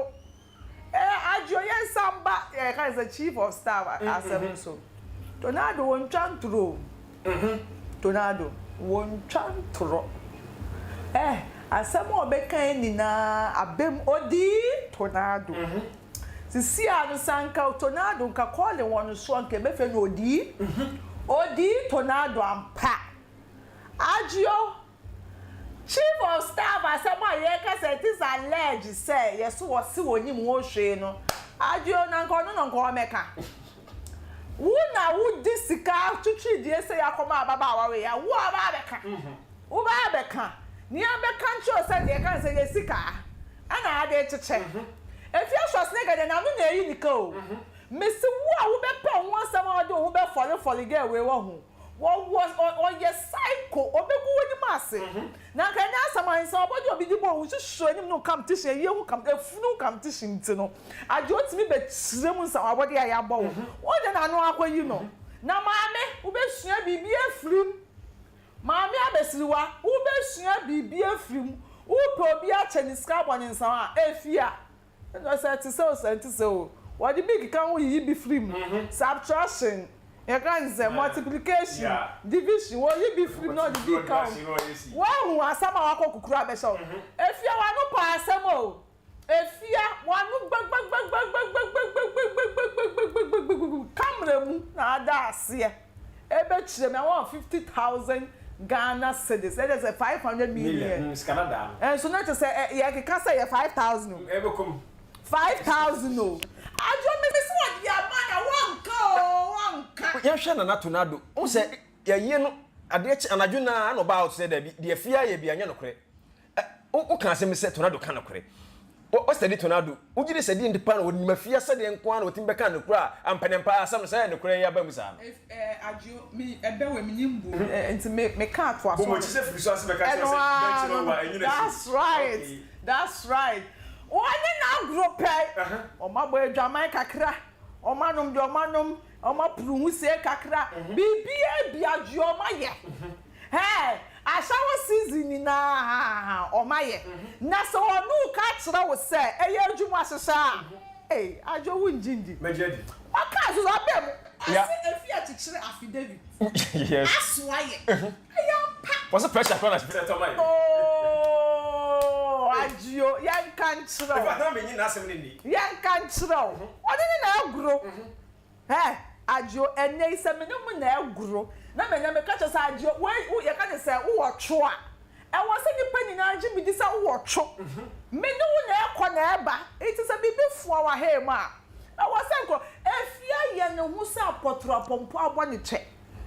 Eh Adjo yɛnsan ba yɛka ne sɛ chief of staff asɛm no so. Tornado wɔntwa ntorɔ o. Tornado wɔntwa ntorɔ. Eh asɛm a ɔbɛka yi nyinaa abam odii tornado. Sisi a no sɛ anka tornado nka calling wɔ no so a nka yɛbɛfrɛ no odii. Odii tornado ampa. Adjo Chief of staff asɛm a yɛka sɛ it is alleged sɛ yɛso wɔse wɔnim ho hwee no Adjo na nka ɔno na nka ɔmɛka. Wo na wo de sika twitwiridie sei akɔma ababaawa wei a, wo a wobaa bɛka. Wobaa bɛka. Nea bɛka nkyerɛ wo sɛ deɛ ɛka ne sɛ yɛ sika ɛna ade rekyekyɛ. Efia Schwarzenegger deɛ n'ano na ɛyi ne ka o. Mese wo a wobɛpɛ wo ho asɛm a wode wo ho bɛfɔrefɔre girl wei wahu. Wɔwɔ ɔyɛ psycho ɔbɛgu w'anim ase na anka ɛnyɛ asɛm a nsa ɔbɔde obi de bɔ wo nsusuo anim no competition ayie ho com efunu ho competition nti no agye otumi bɛkyerɛ mu nsa abɔde a yɛabɔ wo wode n'ano akɔyi no na maame wobɛsua biribi afiri mu maame abɛsiriwa wobɛsua biribi afiri mu wopɛ obi akyɛ ne sika abɔ ne nsa a efie a Ɛnna sɛ ɛte sɛ o, sɛ ɛnte sɛ o, wɔde bi keka ho yiyi bi firi mu. Subtraction, yɛka no sɛ multiplication, division, wɔyi bi firi mu na wɔde bi ka ho. Woahu asɛm a wakɔ kukuru abɛhyɛ wo. Efia w'ano pa asɛm o. Efia w'ano gbɛgbɛgbɛgbɛgbɛgbɛgbɛgbɛgbɛgbɛgbɛgbɛgbɛgbɛgbɛgbɛgbɛgbɛ camera mu na ada aseɛ ɛbɛkyerɛ me I want 50,000 Ghana cedis ɛkyɛ sɛ 500 million nso na kyɛ sɛ yɛkeka sɛ yɛ 5,000 o 5,000 o adwo me sɛ wɔde ama na wɔnka o wɔnka. Yɛnhwɛ Nana Tornado wohu sɛ yɛyie no adeɛ kye anadwo no ara na ɔbaa out sɛ daabi deɛ fie ayɛ bi anyɛ nokorɛ Ɛ, wo, woka asɛm bi sɛ tornado ka nokorɛ. Wo, wo study tornado, wogye di sɛ deɛ nti paa na wɔnim afia sɛdeɛ nko ara na wɔtumi bɛka nokorɛ a, ampaneampa asɛm no, sɛ ɛyɛ nokorɛ yi aba mu saa no. Ef, eh, Adjo, me, ɛbɛ wei menim bu, eh, nti me, me ka atoa so Bɔ m'akyi sɛ firi so ase bɛka kyerɛ Ɛno sɛ ara bɛnkyerɛ no wo no, a, ɛnyina akyi. that's right, Okay. that's right. Wɔne n'agorɔ pɛ, wɔabɔ adwaman kakra, wɔanom deɛ wɔanom, wɔapuru nwusie kakra, biribiara bi Adjo wɔayɛ. Hey, ahyɛwo season nyinaa ɔma yɛ. Na sɛ ɔno ka kyerɛ wo sɛ ɛyɛ adwuma hyehyɛ a, ei, adwo wo ngye ndi. Mɛgye adi. Ɔka nso sɛ ɔbɛ mu. Yeah. Ɔse efi akyekyere affidavit. Yes. Asoa yɛ. Ɛyɛ ampa. Wɔse pressure koraa na ɛtɔ ma yɛ. Oh, Adjo, yɛnka nkyerɛ wo. In fact, na menye n'asɛm no nni. Yɛnka nkyerɛ wo. Ɔne ne na aguro. Hɛ! Adjo, ɛnnɛ yi sɛ me ne mo na ɛgoro na manya meka kyerɛ sɛ Adjo, wei wo yɛka ne sɛ wowɔ two a, ɛwɔ sɛ nnipa nyinaa gye me di sɛ wowɔ two. Me ne wo na ɛkɔ na ɛba, nti sɛ biribi foa w'ahaa mu a, ɛwɔ sɛ nkurɔ Efie ayɛ ne ho sɛ apɔtorɔpɔmpɔ abɔ ne kyɛ.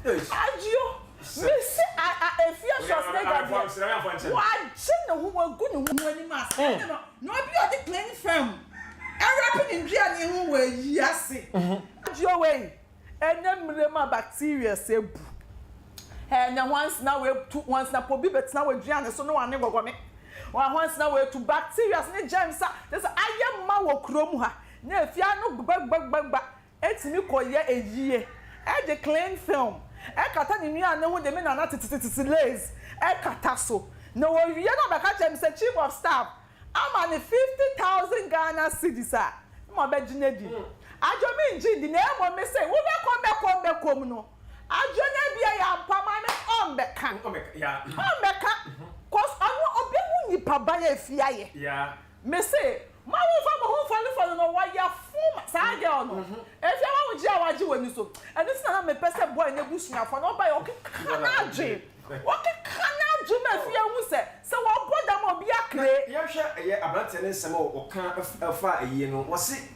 Adjo, mese a a Efie Schwarzenegger deɛ, wagye ne ho, wagu ne ho anim ase. Ɛnde no, na obi a ɔde cling film ɛwrap ne nduane ho wɔ ayi ase. Adjo wei, ɛnɛ mmerɛ mu a bacterias abu, ɛnɛ hwansena watu, hwansena pɔ obi bɛtena w'aduane so na wane gɔgɔme, hwansena watu, bacterias ne germs a kyerɛ sɛ ayɛ ma wɔ kurom ha, na efie ano gbagbagba, Etumi kɔ yɛ ayie de cling film. Ɛkata ne nnuane ho de me nana tetetetete lace ɛkata so. Na owie na ɔbɛka kyerɛ me sɛ chief of staff ama no 50,000 Ghana cedis a, na mabɛgye no adi. Adwo mengye ndi na mmom mese wobɛkɔ mɛkɔ mɛkɔ mu no, Adwo no ebia yɛ ampa maame ɔmbɛka. Ɔmbɛka cos ɔno ɔbɛhu nipa ban a efie ayɛ. Mese ma wo nfa mo ho nfɔlefɔle no wɔyɛ fo ma saa girl no. Efie wahu gye a wagye w'ani so. Ɛno nti na na mepɛ sɛ boy no abusuafoɔ no ɔba yɛ ɔkeka n'adwen. Ɔkeka n'adwen ma efie hu sɛ sɛ wɔbɔ dam a obi akre. Yɛnhwɛ ɛyɛ abranteɛ no nsɛm a ɔka faa ayie no wɔse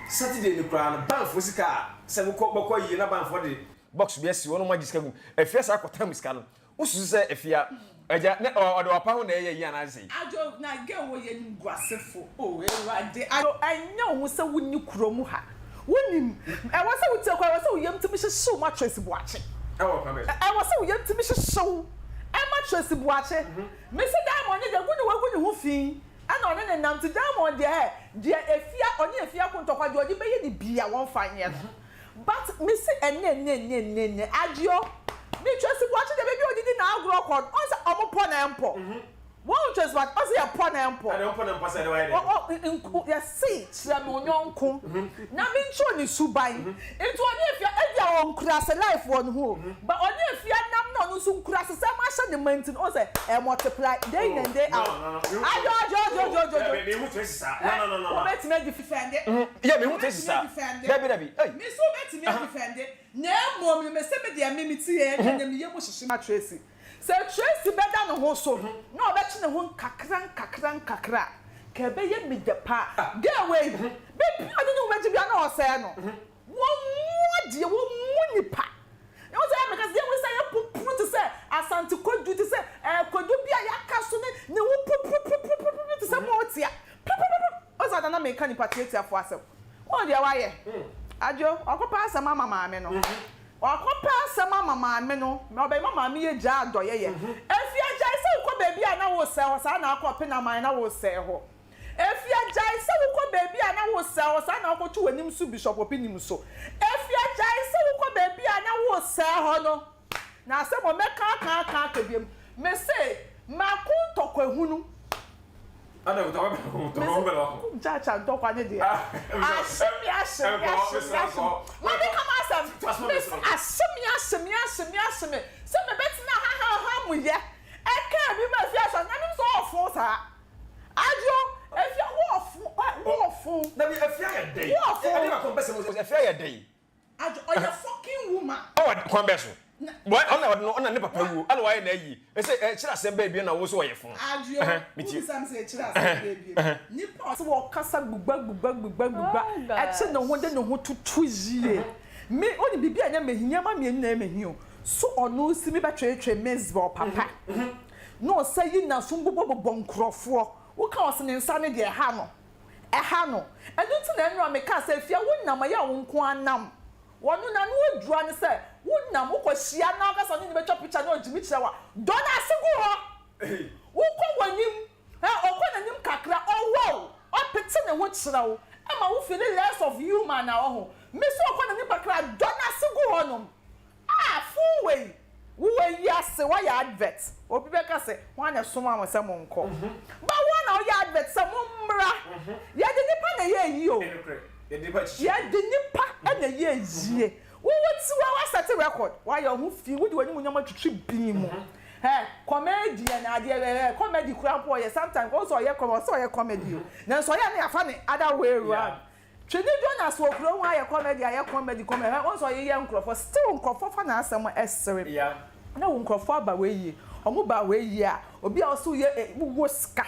Saturday no koraa no banfoɔ sika a sɛ wokɔ bɛkɔ ayie na banfoɔ de box bi asi hɔ na wɔn agye sika gu mu afia saa kɔtam sika no wosusu sɛ afia agya ne ɔde wapa ho na ɛyɛ ayie anaa sɛn. Adwo na girl wɔ yɛ animguasefo oh awurade. Adwo ɛnyɛ wo ho sɛ wo nni kuro mu ha wo nim ɛwɔ sɛ wo tie koraa ɛwɔ sɛ wo yam tumi hyehye wo ma Tracy Boakye Ɛwɔ kwan bɛn so? Ɛwɔ sɛ wo yam tumi hyehye wo ɛma Tracy Boakye me se Diamond ne deɛ gu ne wagu ne ho fi. Ɛna ɔne no nam nti Diamond deɛ ɛ deɛ efia ɔne efia ko ntɔkwa deɛ ɔde bɛyɛ ne bia wɔnfa nyɛ no but me se ɛnɛ ɛnɛ ɛnɛ ɛnɛ ɛnɛ Agyeo me Tracy Boakye deɛ baabi a ɔdidi na agorɔ kɔ no ɔn sɛ ɔmo pɔ na ɛmpɔ wɔn Tracy Boakye ɔn sɛ yɛ pɔ na ɛmpɔ Ɛna ɔmpɔ na ɛmpɔ sɛ ɛde wayɛ dɛ ɔ ɔ nku yɛse kyerɛ me onyɔnko na me nkyerɛ ne suban nti ɔne efia ebia ɔnkurase life wɔ ne ho o But ɔne Afia nam na ɔno nso nkurasesɛm ahyɛ ne ma nti no, wohu sɛ ɛ multiply day in and day out. Adwo adwo adwo adwo adwo adwo. Mehu Tracy saa. No no no no. Wobɛtumi adifɛnde. Yeah, mehu Tracy saa. Dabi dabi. Hey. Me nso wobɛtumi adifɛnde. Na mmom no, mese me deɛ me me ti yɛ ɛnna me yam hyehye ma Tracy. Sɛ Tracy bɛda ne ho so na ɔbɛtwe ne ho nkakra nkakra nkakra a, ka ɛbɛyɛ me dɛ paa. Girl wei, baabi a ɔde ne ho bɛgye biara na ɔsɛe no. Wɔmmu adeɛ, wɔmmu nnipa. Na wɔn sɛ ɛyɛ meka sɛ yɛn nsa yɛ pupuru te sɛ Asante kwadu te sɛ ɛɛ kwadu bi a yɛaka so ne ne ho pupurupurupuru te sɛ mɔɔtia pupurupuru. Wɔn sɛ nana meka nipa tiatiafoɔ asɛm. Wɔn deɛ wayɛ. Adwo wakɔpɛ asɛm ama maame no. Wakɔpɛ asɛm ama maame no. Ɔbɛma maame yɛ gyaa adɔyɛyɛ. Efi agyae sɛ wokɔ baabi a na wosɛe hɔ saa na akɔ Penaman na wosɛe hɔ. Efia gyae sɛ wokɔ baabi a na wosɛe hɔ saa na wokɔto w'anim so Bishop Obinim so. Efia gyae sɛ wokɔ baabi a na wosɛe hɔ no. Na asɛm o mɛka aka aka aka biom. Mese mako ntɔkwa hunu. Mese Chacha ntɔkwa ne deɛ ahye me ahye me ahye me ahye me. Ma menka m'asɛm. Mese ahye me ahye me ahye me ahye me sɛ mebɛtena ha ha ha mu yɛ. Ɛkaa bi ma Efia sɛ na menim sɛ ɔɔfo saa. Adwo, Efia wɔɔfo ɛ wɔɔfo. Dabi Efia yɛ dɛn? Wɔɔfo. Ɛdeɛ baako mpɛ sɛ mo Efia yɛ dɛn? Adwo, ɔyɛ fucking woman. Ɔwɔ kwan bɛɛ so. Ɔna ɔde no ɔna ne papa wuo ɛna wayɛ n'ayi. Ɛsɛ ɛkyerɛ asɛm bɛɛ bie na wo so ɔyɛ fo. Adwo, wobisa me sɛ ɛkyerɛ asɛm bɛɛ bie. Nipa a ɔsɛ ɔkasa gbugba gbugba gbugba gbugba ɛkye ne ho de ne ho toto yie. Me, wonim biribi a ɛnyɛ mehi, nneɛma mmienu na ɛyɛ mehi o. So ɔno si me bɛtweetwee Mizbel papa. Na ɔsa yi n'asom bobɔbobɔ nkurɔfoɔ. Woka ɔse ne nsa no deɛ ɛha no, ɛha no. Ɛno nti na ɛnora mekaa sɛ Afia wo nam ɛyɛ a wo nko ara nam. Ɔno n'ano aduru ara ne sɛ wo nam wokɔ hyia no ankasa ɔne no bɛtwa picture na ɔgyimi kyerɛ wo a, dɔ no ase gu hɔ. Wokɔ w'anim, ɛ ɔkɔ n'anim kakra, ɔwɔ wo, ɔpete ne ho kyerɛ wo, ɛma wo feeli less of human a ɔho. Me nso ɔkɔ n'anim kakra a, dɔ no ase gu hɔnom. Ah fool wei wo wɔ wiase woayɛ advert obi bɛka sɛ hwan na ɛsomaa mo sɛ monkɔ but wo na woyɛ advert sɛ mommra yɛde nipa na ɛyɛ ayie o yɛde nipa na ɛyɛ ayie wo wo ti wa wasɛte record woayɛ ho fi wode w'animuonyam atwitwi bin mu ɛ comedian adeɛ ɛ comedy kura mpo ɔyɛ sometimes ɔsɛ ɔyɛ comedy ɔsɛ ɔyɛ comedy o nanso ɔyɛ ne afa ne other way round Twene Jonas wɔ kuro ho ayɛ comedy ayɛ comedy comedy hwɛ wohu sɛ ɔyeyɛ nkurɔfoɔ still nkurɔfoɔ fa n'asɛm ɛsere na wo nkurɔfoɔ aba wei yie ɔmo ba wei yie a obi a ɔsɛ woyɛ eh, wowɔ sika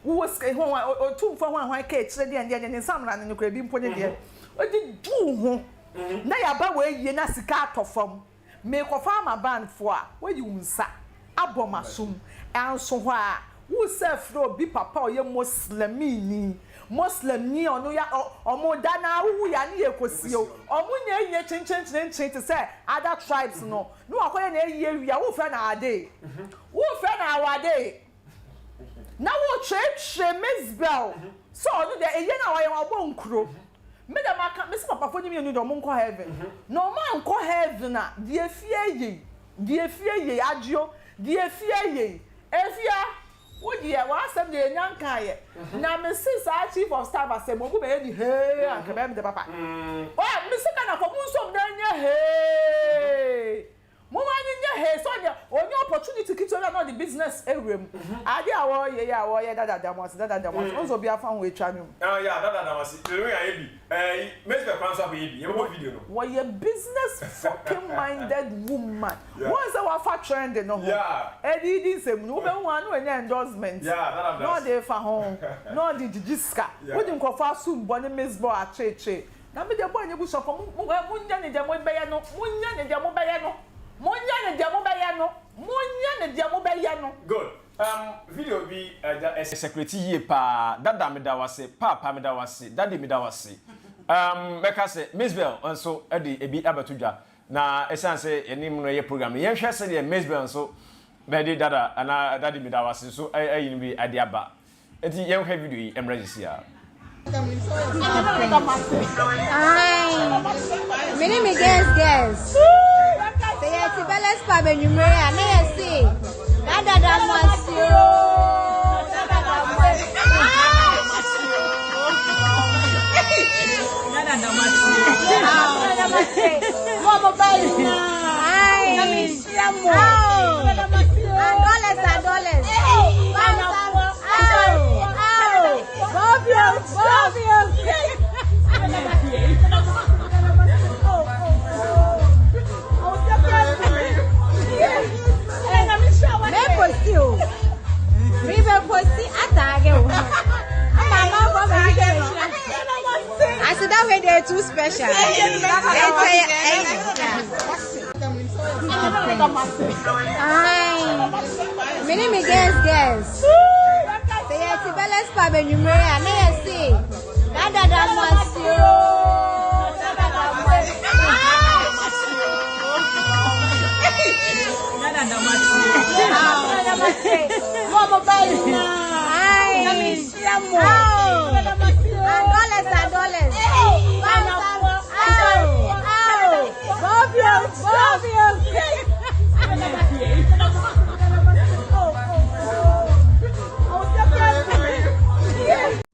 wowɔ sika ho ho otumfoɔ ho ahwan ka akyire deɛ deɛ ne nsa mmara no no kora ebi mpo ne deɛ ɔde du ho na yaba wei yie na sika atɔ fam Merekɔfa ama Banfoɔ a, woayi wo nsa abɔ m'asom. Anso hɔ ara, woresɛ afrɛ obi papa a ɔyɛ Moslemini, Moslemni a ɔno ya, ɔ, wɔn da no ara wowu yɛ a ne yɛrekɔsie wo. Wɔn nyɛ nyɛ kyenkyenkyenkyen te sɛ other tribes no, na wakɔyɛ n'ayie awie a, worefrɛ no Adee? Worefrɛ no Awadee? Na woretweetwee Mizbel sɛ ɔno deɛ, ayie no a wayɛ no, wabɔ nkuro. Me deɛ maka, mese papafoɔ no mienu deɛ ɔmo nkɔ heaven. Na ɔmo ankɔ heaven a, deɛ efie yei, deɛ efie yei, Agyeo, deɛ efie yei, Efia, wo deɛ w'asɛm deɛ yɛnnya nkaeɛ. Na mese saa chief of staff asɛm, ɔmo bɛyɛ ni hee a, nka ɛbɛyɛ me dɛ papa. Ɔɔ, mese Ghanafoɔ monsom na ɛnyɛ hee. Momma no nyɛ hee sɛ ɔdeɛ ɔnya opportunity ketewa bi a na ɔde business awura mu. Adeɛ a wɔyɛ yi a wɔyɛ dada da mo ase dada da mo ase wohu sɛ obi afa ho atwa nwom. Ah yeah dada da mo ase Lil Wayne ayɛ bi ɛɛ Mezbeh koraa nso akɔyɛ bi yɛbɛbɔ video no. Wɔyɛ business fucking minded woman wohu sɛ wafa trend no ho ɛde redi nsɛm no wobɛhu a na wanya endorsement na ɔde refa ho na ɔde gyegye sika wode nkurɔfoɔ asom bɔ ne Mezbeh atweetwee Na me deɛ bɔ nyɛ busuafo mo mo ɛ monyɛ ne deɛ mobɛyɛ no monyɛ ne deɛ mobɛyɛ no monyɛ ne deɛ mobɛyɛ no monyɛ ne deɛ mobɛyɛ no. Good um video bi ɛda ɛsɛkrɛti yie paa dada meda wo ase paapa meda wo ase daddy meda wo ase um mɛka sɛ Mizbel nso de ebi abɛto dwa na ɛsiane sɛ yɛne mu no yɛ program no yɛnhwɛ sɛdeɛ Mizbel nso bɛde dada anaa daddy meda wo ase nso ayi no bi de aba Enti yɛnhwɛ video yi mmra sisi ara. Ae, me ne me girls girls. Sɛ yɛte Belles Pub anwummere a, na yɛse dadada mo ase o. Dadada mo ase. Dadada mo ase. Dadada mo ase. Mo mo ba nyinaa. Ae. Na me nhyira mo. Dollars are dollars. Mɛposti o. Mebɛposti ataage o. Ama amanfoɔ bɛhwehwɛ bɛhyira. Aseda wei deɛ too special. Ɛnkyɛ ɛyɛ. Ae, me ne me girls girls. Sɛ yɛte Belles Pub anwummere a, na yɛse dadada mo ase o. Dadada mo ase. Dadada mo ase. Dadada mo ase. Mo mo ba nyinaa. Ae. Na me nhyira mo. Dollars are dollars.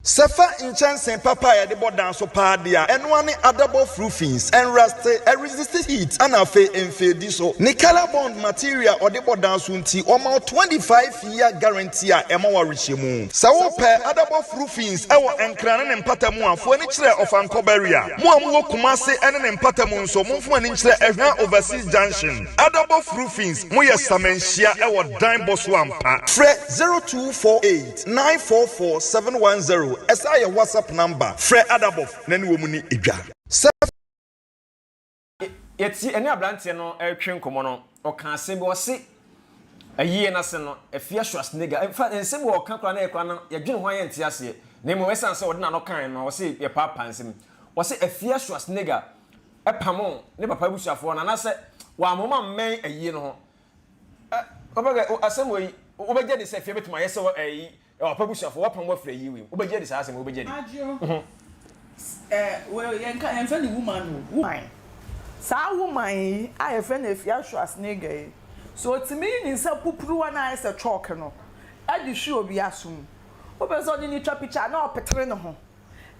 Sɛ fa nkyɛnsee papa a yɛde bɔ dan so paa de a, ɛno ara ne adabɔ roofings, ɛnraste, ɛresiste heat, ɛna afei ɛmfeedi so. Ne colour bond material a ɔde bɔ dan so nti, wɔma wo 25 year guarantee a ɛma wo awerehyɛmu. Sɛ wopɛ adabɔ roofings wɔ Nkran ne ne mpata mu a, fo ani kyerɛ Ɔfankɔ Barrier. Mo a mowɔ Kumase ne ne mpata mu nso, momfa mo ani nkyerɛ Ɛhwa Overseas Junction. Adabɔ Roofings, moyɛ samanhyia wɔ dan bɔ so ampa. Frɛ 0248 944 710, ɛsan yɛ WhatsApp number. Frɛ Adabɔf na ne wɔn nni dwa. Sɛ. Yɛte ɛne abranteɛ no retwe nkɔmmɔ no, ɔka asɛm bi, ɔse ayie no ase no, Afia Schwarzenegger, in fact nsɛm bi wɔ ɔka koraa na yɛ koraa no yɛdwene ho a yɛnte aseɛ, na mmom ɛsiane sɛ ɔde n'ano kaeɛ no, ɔse yɛpaapaa nsɛm. Ɔse Afia Schwarzenegger pamoo ne papa abusuafoɔ no anaasɛ wamma wɔn ammɛn ayie no ho. Ɛ, wobɛka, asɛm wei, wobɛgye adi sɛ Afia bɛtumi ayɛ sɛ ɛyi, Ɔpɛ abusuafo, wɔapam wo afiri ayi wei mu. Wobɛgye adi saa asɛm yi? Wobɛgye adi? Adwo, eh, wei yɛnka, yɛmfrɛ no woman o, woman. Saa woman yi a yɛfrɛ no Afia Schwarzenegger yi, sɛ ɔtumi yi ne nsa pupuruwa no a ayɛ sɛ chalk no de hwe obi asom, wopɛ sɛ ɔne no twa picture a na ɔpetere ne ho.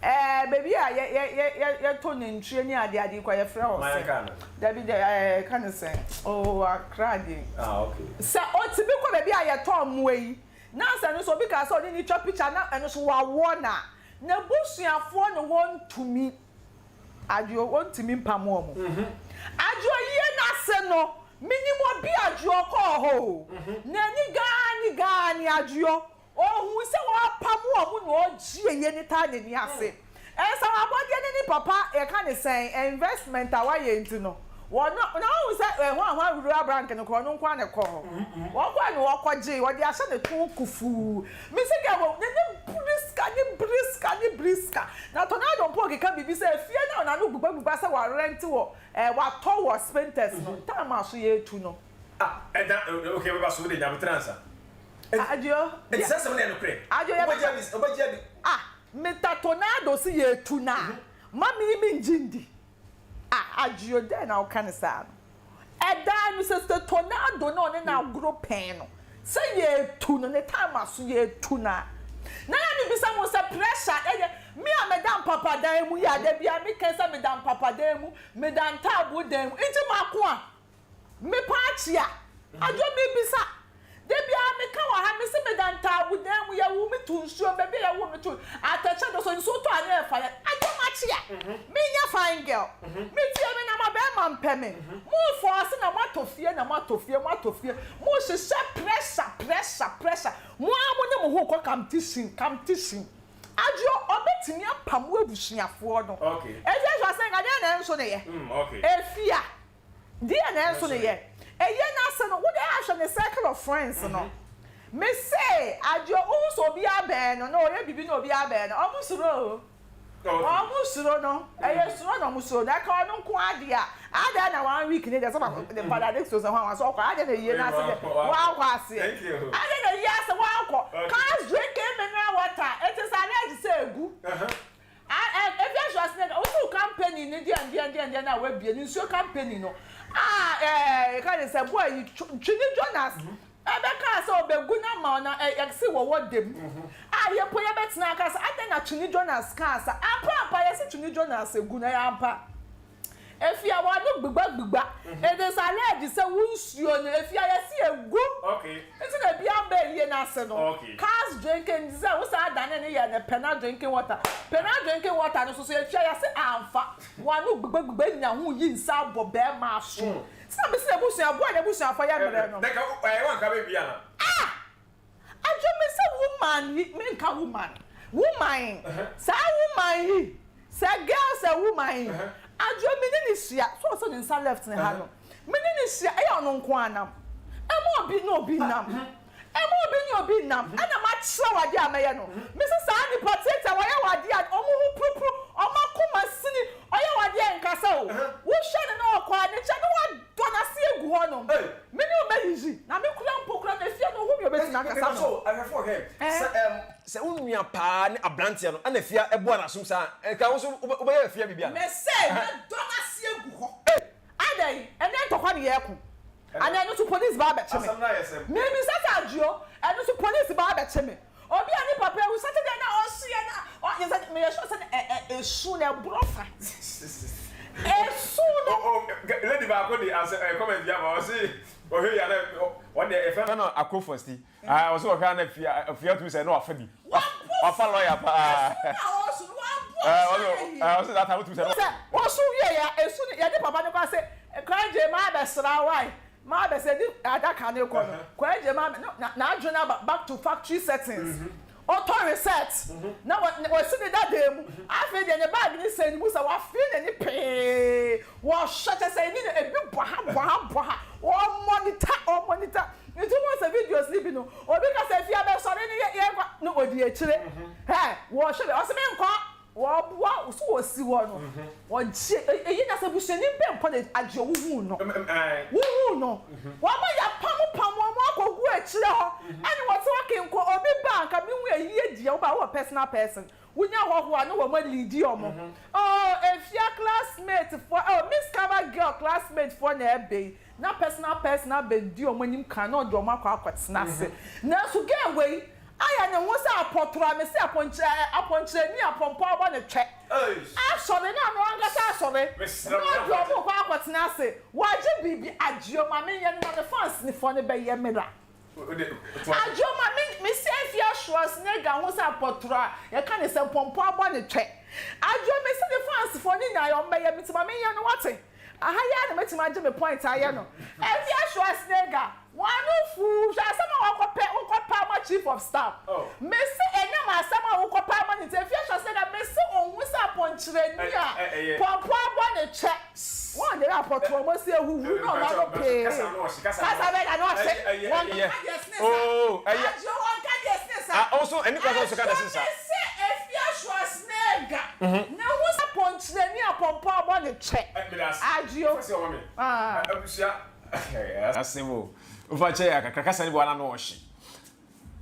Ɛɛ baabi a yɛ yɛ yɛ yɛ yɛtɔ nantwie ne ade ade yi kɔ yɛfrɛ hɔ sɛn? Dabi dɛ ɛɛ yɛka no sɛn? Oh Accra deɛ. Ah okay. Sɛ ɔtumi kɔ baabi a yɛtɔ mmoa yi na sɛ ɛno nso obi kaa sɛ ɔne no twa picture na ɛno nso wawoɔ no a, n'abusuafoɔ ne wɔntumi Adwo wɔntumi mpam wɔn. Adwo yie no ase no, menim obi Adwo ɔkɔɔ hɔ o, n'ani gaani gaani Adwo Ohuu sɛ wɔapam wɔn na ɔgye yɛ ne taa n'ani ase. Nsawabɔdeɛ ne ne papa yɛka ne sɛn investment a wayɛ nti no wɔno na wohu sɛ ɛho a rural bank no koraa ɔno nko ara na ɛkɔ hɔ. Wɔkɔɛ na wɔkɔgyee wɔde ahyɛ ne to kufuu. Me se kɛ wɔ n'ani bere sika ne bere sika ne bere sika na tornado mpo rekeka biribi sɛ efie no a n'ano gbugbagba sɛ warɛnte wɔ ɛɛ watɔ wɔ Spintex no time a so yɛretu no. Ah ɛda okay bɛba so wode nya aboterɛ ansa. Adjo. Enti saa asɛm no yɛ nokorɛ? Adjo yɛ bɛka. Wobɛgye adi? Ah, Mister Tornado se yɛtu no a, Ma me mengye ndi. Ah Adjio dɛn na woka no saa no? Ɛdaa no sɛ sɛ tornado na ɔne no agoro pɛn no sɛ yɛtu no ne time aso yɛtu no a na na mebisa mo sɛ pressure ɛyɛ me a meda mpapadan mu yi a da biara meka sɛ meda mpapadan mu meda ntaaboo dan mu nti mako a Mepa akyea. Adwo mebisa. Da biara meka wɔ ha mese meda ntaabodan mu yɛwo me to nsuo mu baabi a yɛwo me to atɛkyɛ dɔ so nsuo tɔ a na ɛfa yɛn. Adwo makyea. Menyɛ fine girl. Metie me na mabɛɛma mpɛ me. Mo force na moatɔ fie na moatɔ fie moatɔ fie. Mo hyehyɛ pressure pressure pressure. Mo ara mo ne mo ho rekɔ competition competition. Adwo ɔbɛtumi apam wo abusuafoɔ no. Efie hwɛ sɛ nka deɛn na ɛnso ne yɛ. Efia. Deɛ na ɛnso ne yɛ. Ɛyɛ no ase no wode ahwɛ ne circle of friends no. Me se adeɛ wohu sɛ obi abɛn no na ɔyɛ biribi na obi abɛn no ɔmo suro o. Ɔmo suro no ɛyɛ suro na ɔmo suro no ɛka ɔno nko ara deɛ a adɛn na one week ne deɛ sɛ ne father de so sɛ hwan sɛ ɔkɔ adɛn na yie no ase deɛ wankɔ aseɛ adɛn na yie ase wankɔ cars drinking mineral water it is alleged sɛ egu. A ɛ ebi ahyɛ ase dɛ wotu company no deɛn deɛn deɛn deɛn a wabie no nsuo company no a ɛ yɛka ne sɛ boy yi Twene Jonas ɛbɛkaa sɛ ɔbɛgu no ama wo na ɛ yɛse wɔwɔ dɛm a yɛpo yɛbɛtena aka sɛ adɛn na Twene Jonas kaa sa ampa ampa yɛse Twene Jonas egu no ɛyɛ ampa. Efi a w'ano gbigba gbigba. It is alleged sɛ wo nsuo no efi a yɛse egu nti na ebi amba ayie no ase no. Cars drinking nti sɛ wo saa dane no yɛ no pɛna drinking water. Pɛna drinking water no nso so efi a yɛse amfa. W'ano gbigba gbigba nya ho yi nsa abɔ bɛɛma aso. Nti na mese n'abusua boa n'abusuafo yɛ mmerɛ no. Na nka wo wanka baabi ana? Ah! Adwo me sɛ woman yi me nka woman woman saa woman yi sɛ girl sɛ woman yi adwo me ne ne hyia so ɔsɔ ne nsa left ne ha no me ne ne hyia ɛyɛ ɔno nko ara nam ɛma obi ne obi nam ɛma obi ne obi nam ɛna ma kyerɛ wo adeɛ a mɛyɛ no me sɛ saa nipa tiatia wɔyɛ wɔ adeɛ a ɔmo ho purupuru ɔmo akoma sini ɔyɛ wɔ adeɛ nkasa o wohwɛ no na ɔkɔ a ne kyɛ ne wa dɔ n'ase egu hɔ nom. Me ne wo bɛyiyi, na me kura mpo kura no efie no ohu me obetumi akasa no. Ahwɛfo hwɛ, sɛ ɛm sɛ wo nua paa ne abranteɛ no ɛna afia ɛboa n'asom saa a, nka wo nso wobɛyɛ afia biribi ana? Mese mɛdɔ n'ase agu hɔ. Adɛn, ɛnyɛ ntɔkwa ne yɛreko? Anaa ɛno nso police ba abɛkye me? Mebisa sɛ Adwo, ɛno nso police ba abɛkye me? Obi a ne papa awu Saturday na ɔhyeɛ na ɔyɛ sɛ meyɛ sure sɛ ɛ ɛ esu na ɛborɔ fa esu no. O o lady baako de asɛ ɛ comment bi aba ɔsi ɔhwɛ yi ana ɔde ɛfɛ no akofo si ah ɔsi ɔhwɛ ana fia fia tumi sɛ na wafa bi wafa lawyer paa esu na ɔsu no wabɔ ɔsɛ yi ɔsi that time tumi sɛ sɛ ɔsu wie ya esu no yɛde papa no kɔ ase kwan gye maa bɛsra wae. Maa bɛ sɛ de adaka no kɔ no, Kwaa Gyama no na n'adwene aba back to factory settings. Ɔtɔ reset na wasi ne dadaa mu. Afei deɛ ne bag no sɛn ne mu sɛ wafee n'ani pee. Wɔhwɛ kyɛ sɛ ani no ebi bɔ ha bɔ ha bɔ ha. Ɔmonitor ɔmonitor. Nti wohu sɛ videos no bi no, obi ka sɛ afie abɛsɔre no yɛ yɛnkɔ na ɔdi akyire. Hɛ wɔhwɛ bɛ ɔse menkɔ. Wɔboa wo so wɔsi hɔ no wɔgye eyi na sɛ busuani bɛn mpo na agye wohuu no wohuu no wɔma yɛapam pam wɔn akɔgu akyire hɔ ɛne wɔte hɔ kenko obi ba anka mehu ayie deɛ woba wowɔ personal person wonya hɔhoɔ a ne wɔn alidi wɔn oh efia classmate foɔ oh miss cover girl classmate foɔ na ɛbɛ yi na personal person abɛdi wɔn anim kan na ɔde wɔn akɔ akɔtena ase nanso girl wei Ayɛ ne ho sɛ apɔtorɔ a mese apɔnkyerɛ ɛ apɔnkyerɛni a pɔmpɔ abɔ no twɛ asɔre na ɔno ankasa asɔre na ɔde ɔmo rekɔ akɔtena ase wagye biribi Agyeo ma menyɛ no na me fans foɔ no bɛyɛ me la Agyeo ma me mese Afia Schwarzenegger ho sɛ apɔtorɔ a yɛka ne sɛ pɔmpɔ abɔ no twɛ Agyeo mese ne fans foɔ no nyinaa ɔmo bɛyɛ me nti ma menyɛ no wate Aha yi ara na mɛtumi agye me point ayɛ no. Afia Schwarzenegger, w'ano fuu, hwɛ asɛm a wakɔpɛ, wokɔpɛ ama chief of staff. Mese ɛnyɛ m'asɛm a wokɔpɛ ama no nti, Afia Schwarzenegger, mese ɔnhu sɛ apɔnkyerɛni a pɔmpɔ abɔ ne kyɛ. Wɔn deɛ apɔtoɔ wɔn asi ahuhuru na wɔn ano pee. Kasa bɛn na ano ɔhye? Wɔn nka deɛ sene sa. Agye wɔn nka deɛ sene sa. Agye mese Afia Schwarzenegger. Ne ho sɛ pɔnkyerɛni a pɔmpɔ abɔ ne kyɛ. Agye o. Abusua. Asɛm o. Wofa kyɛ yɛ kakra kasa ne bi wa na no ɔhye.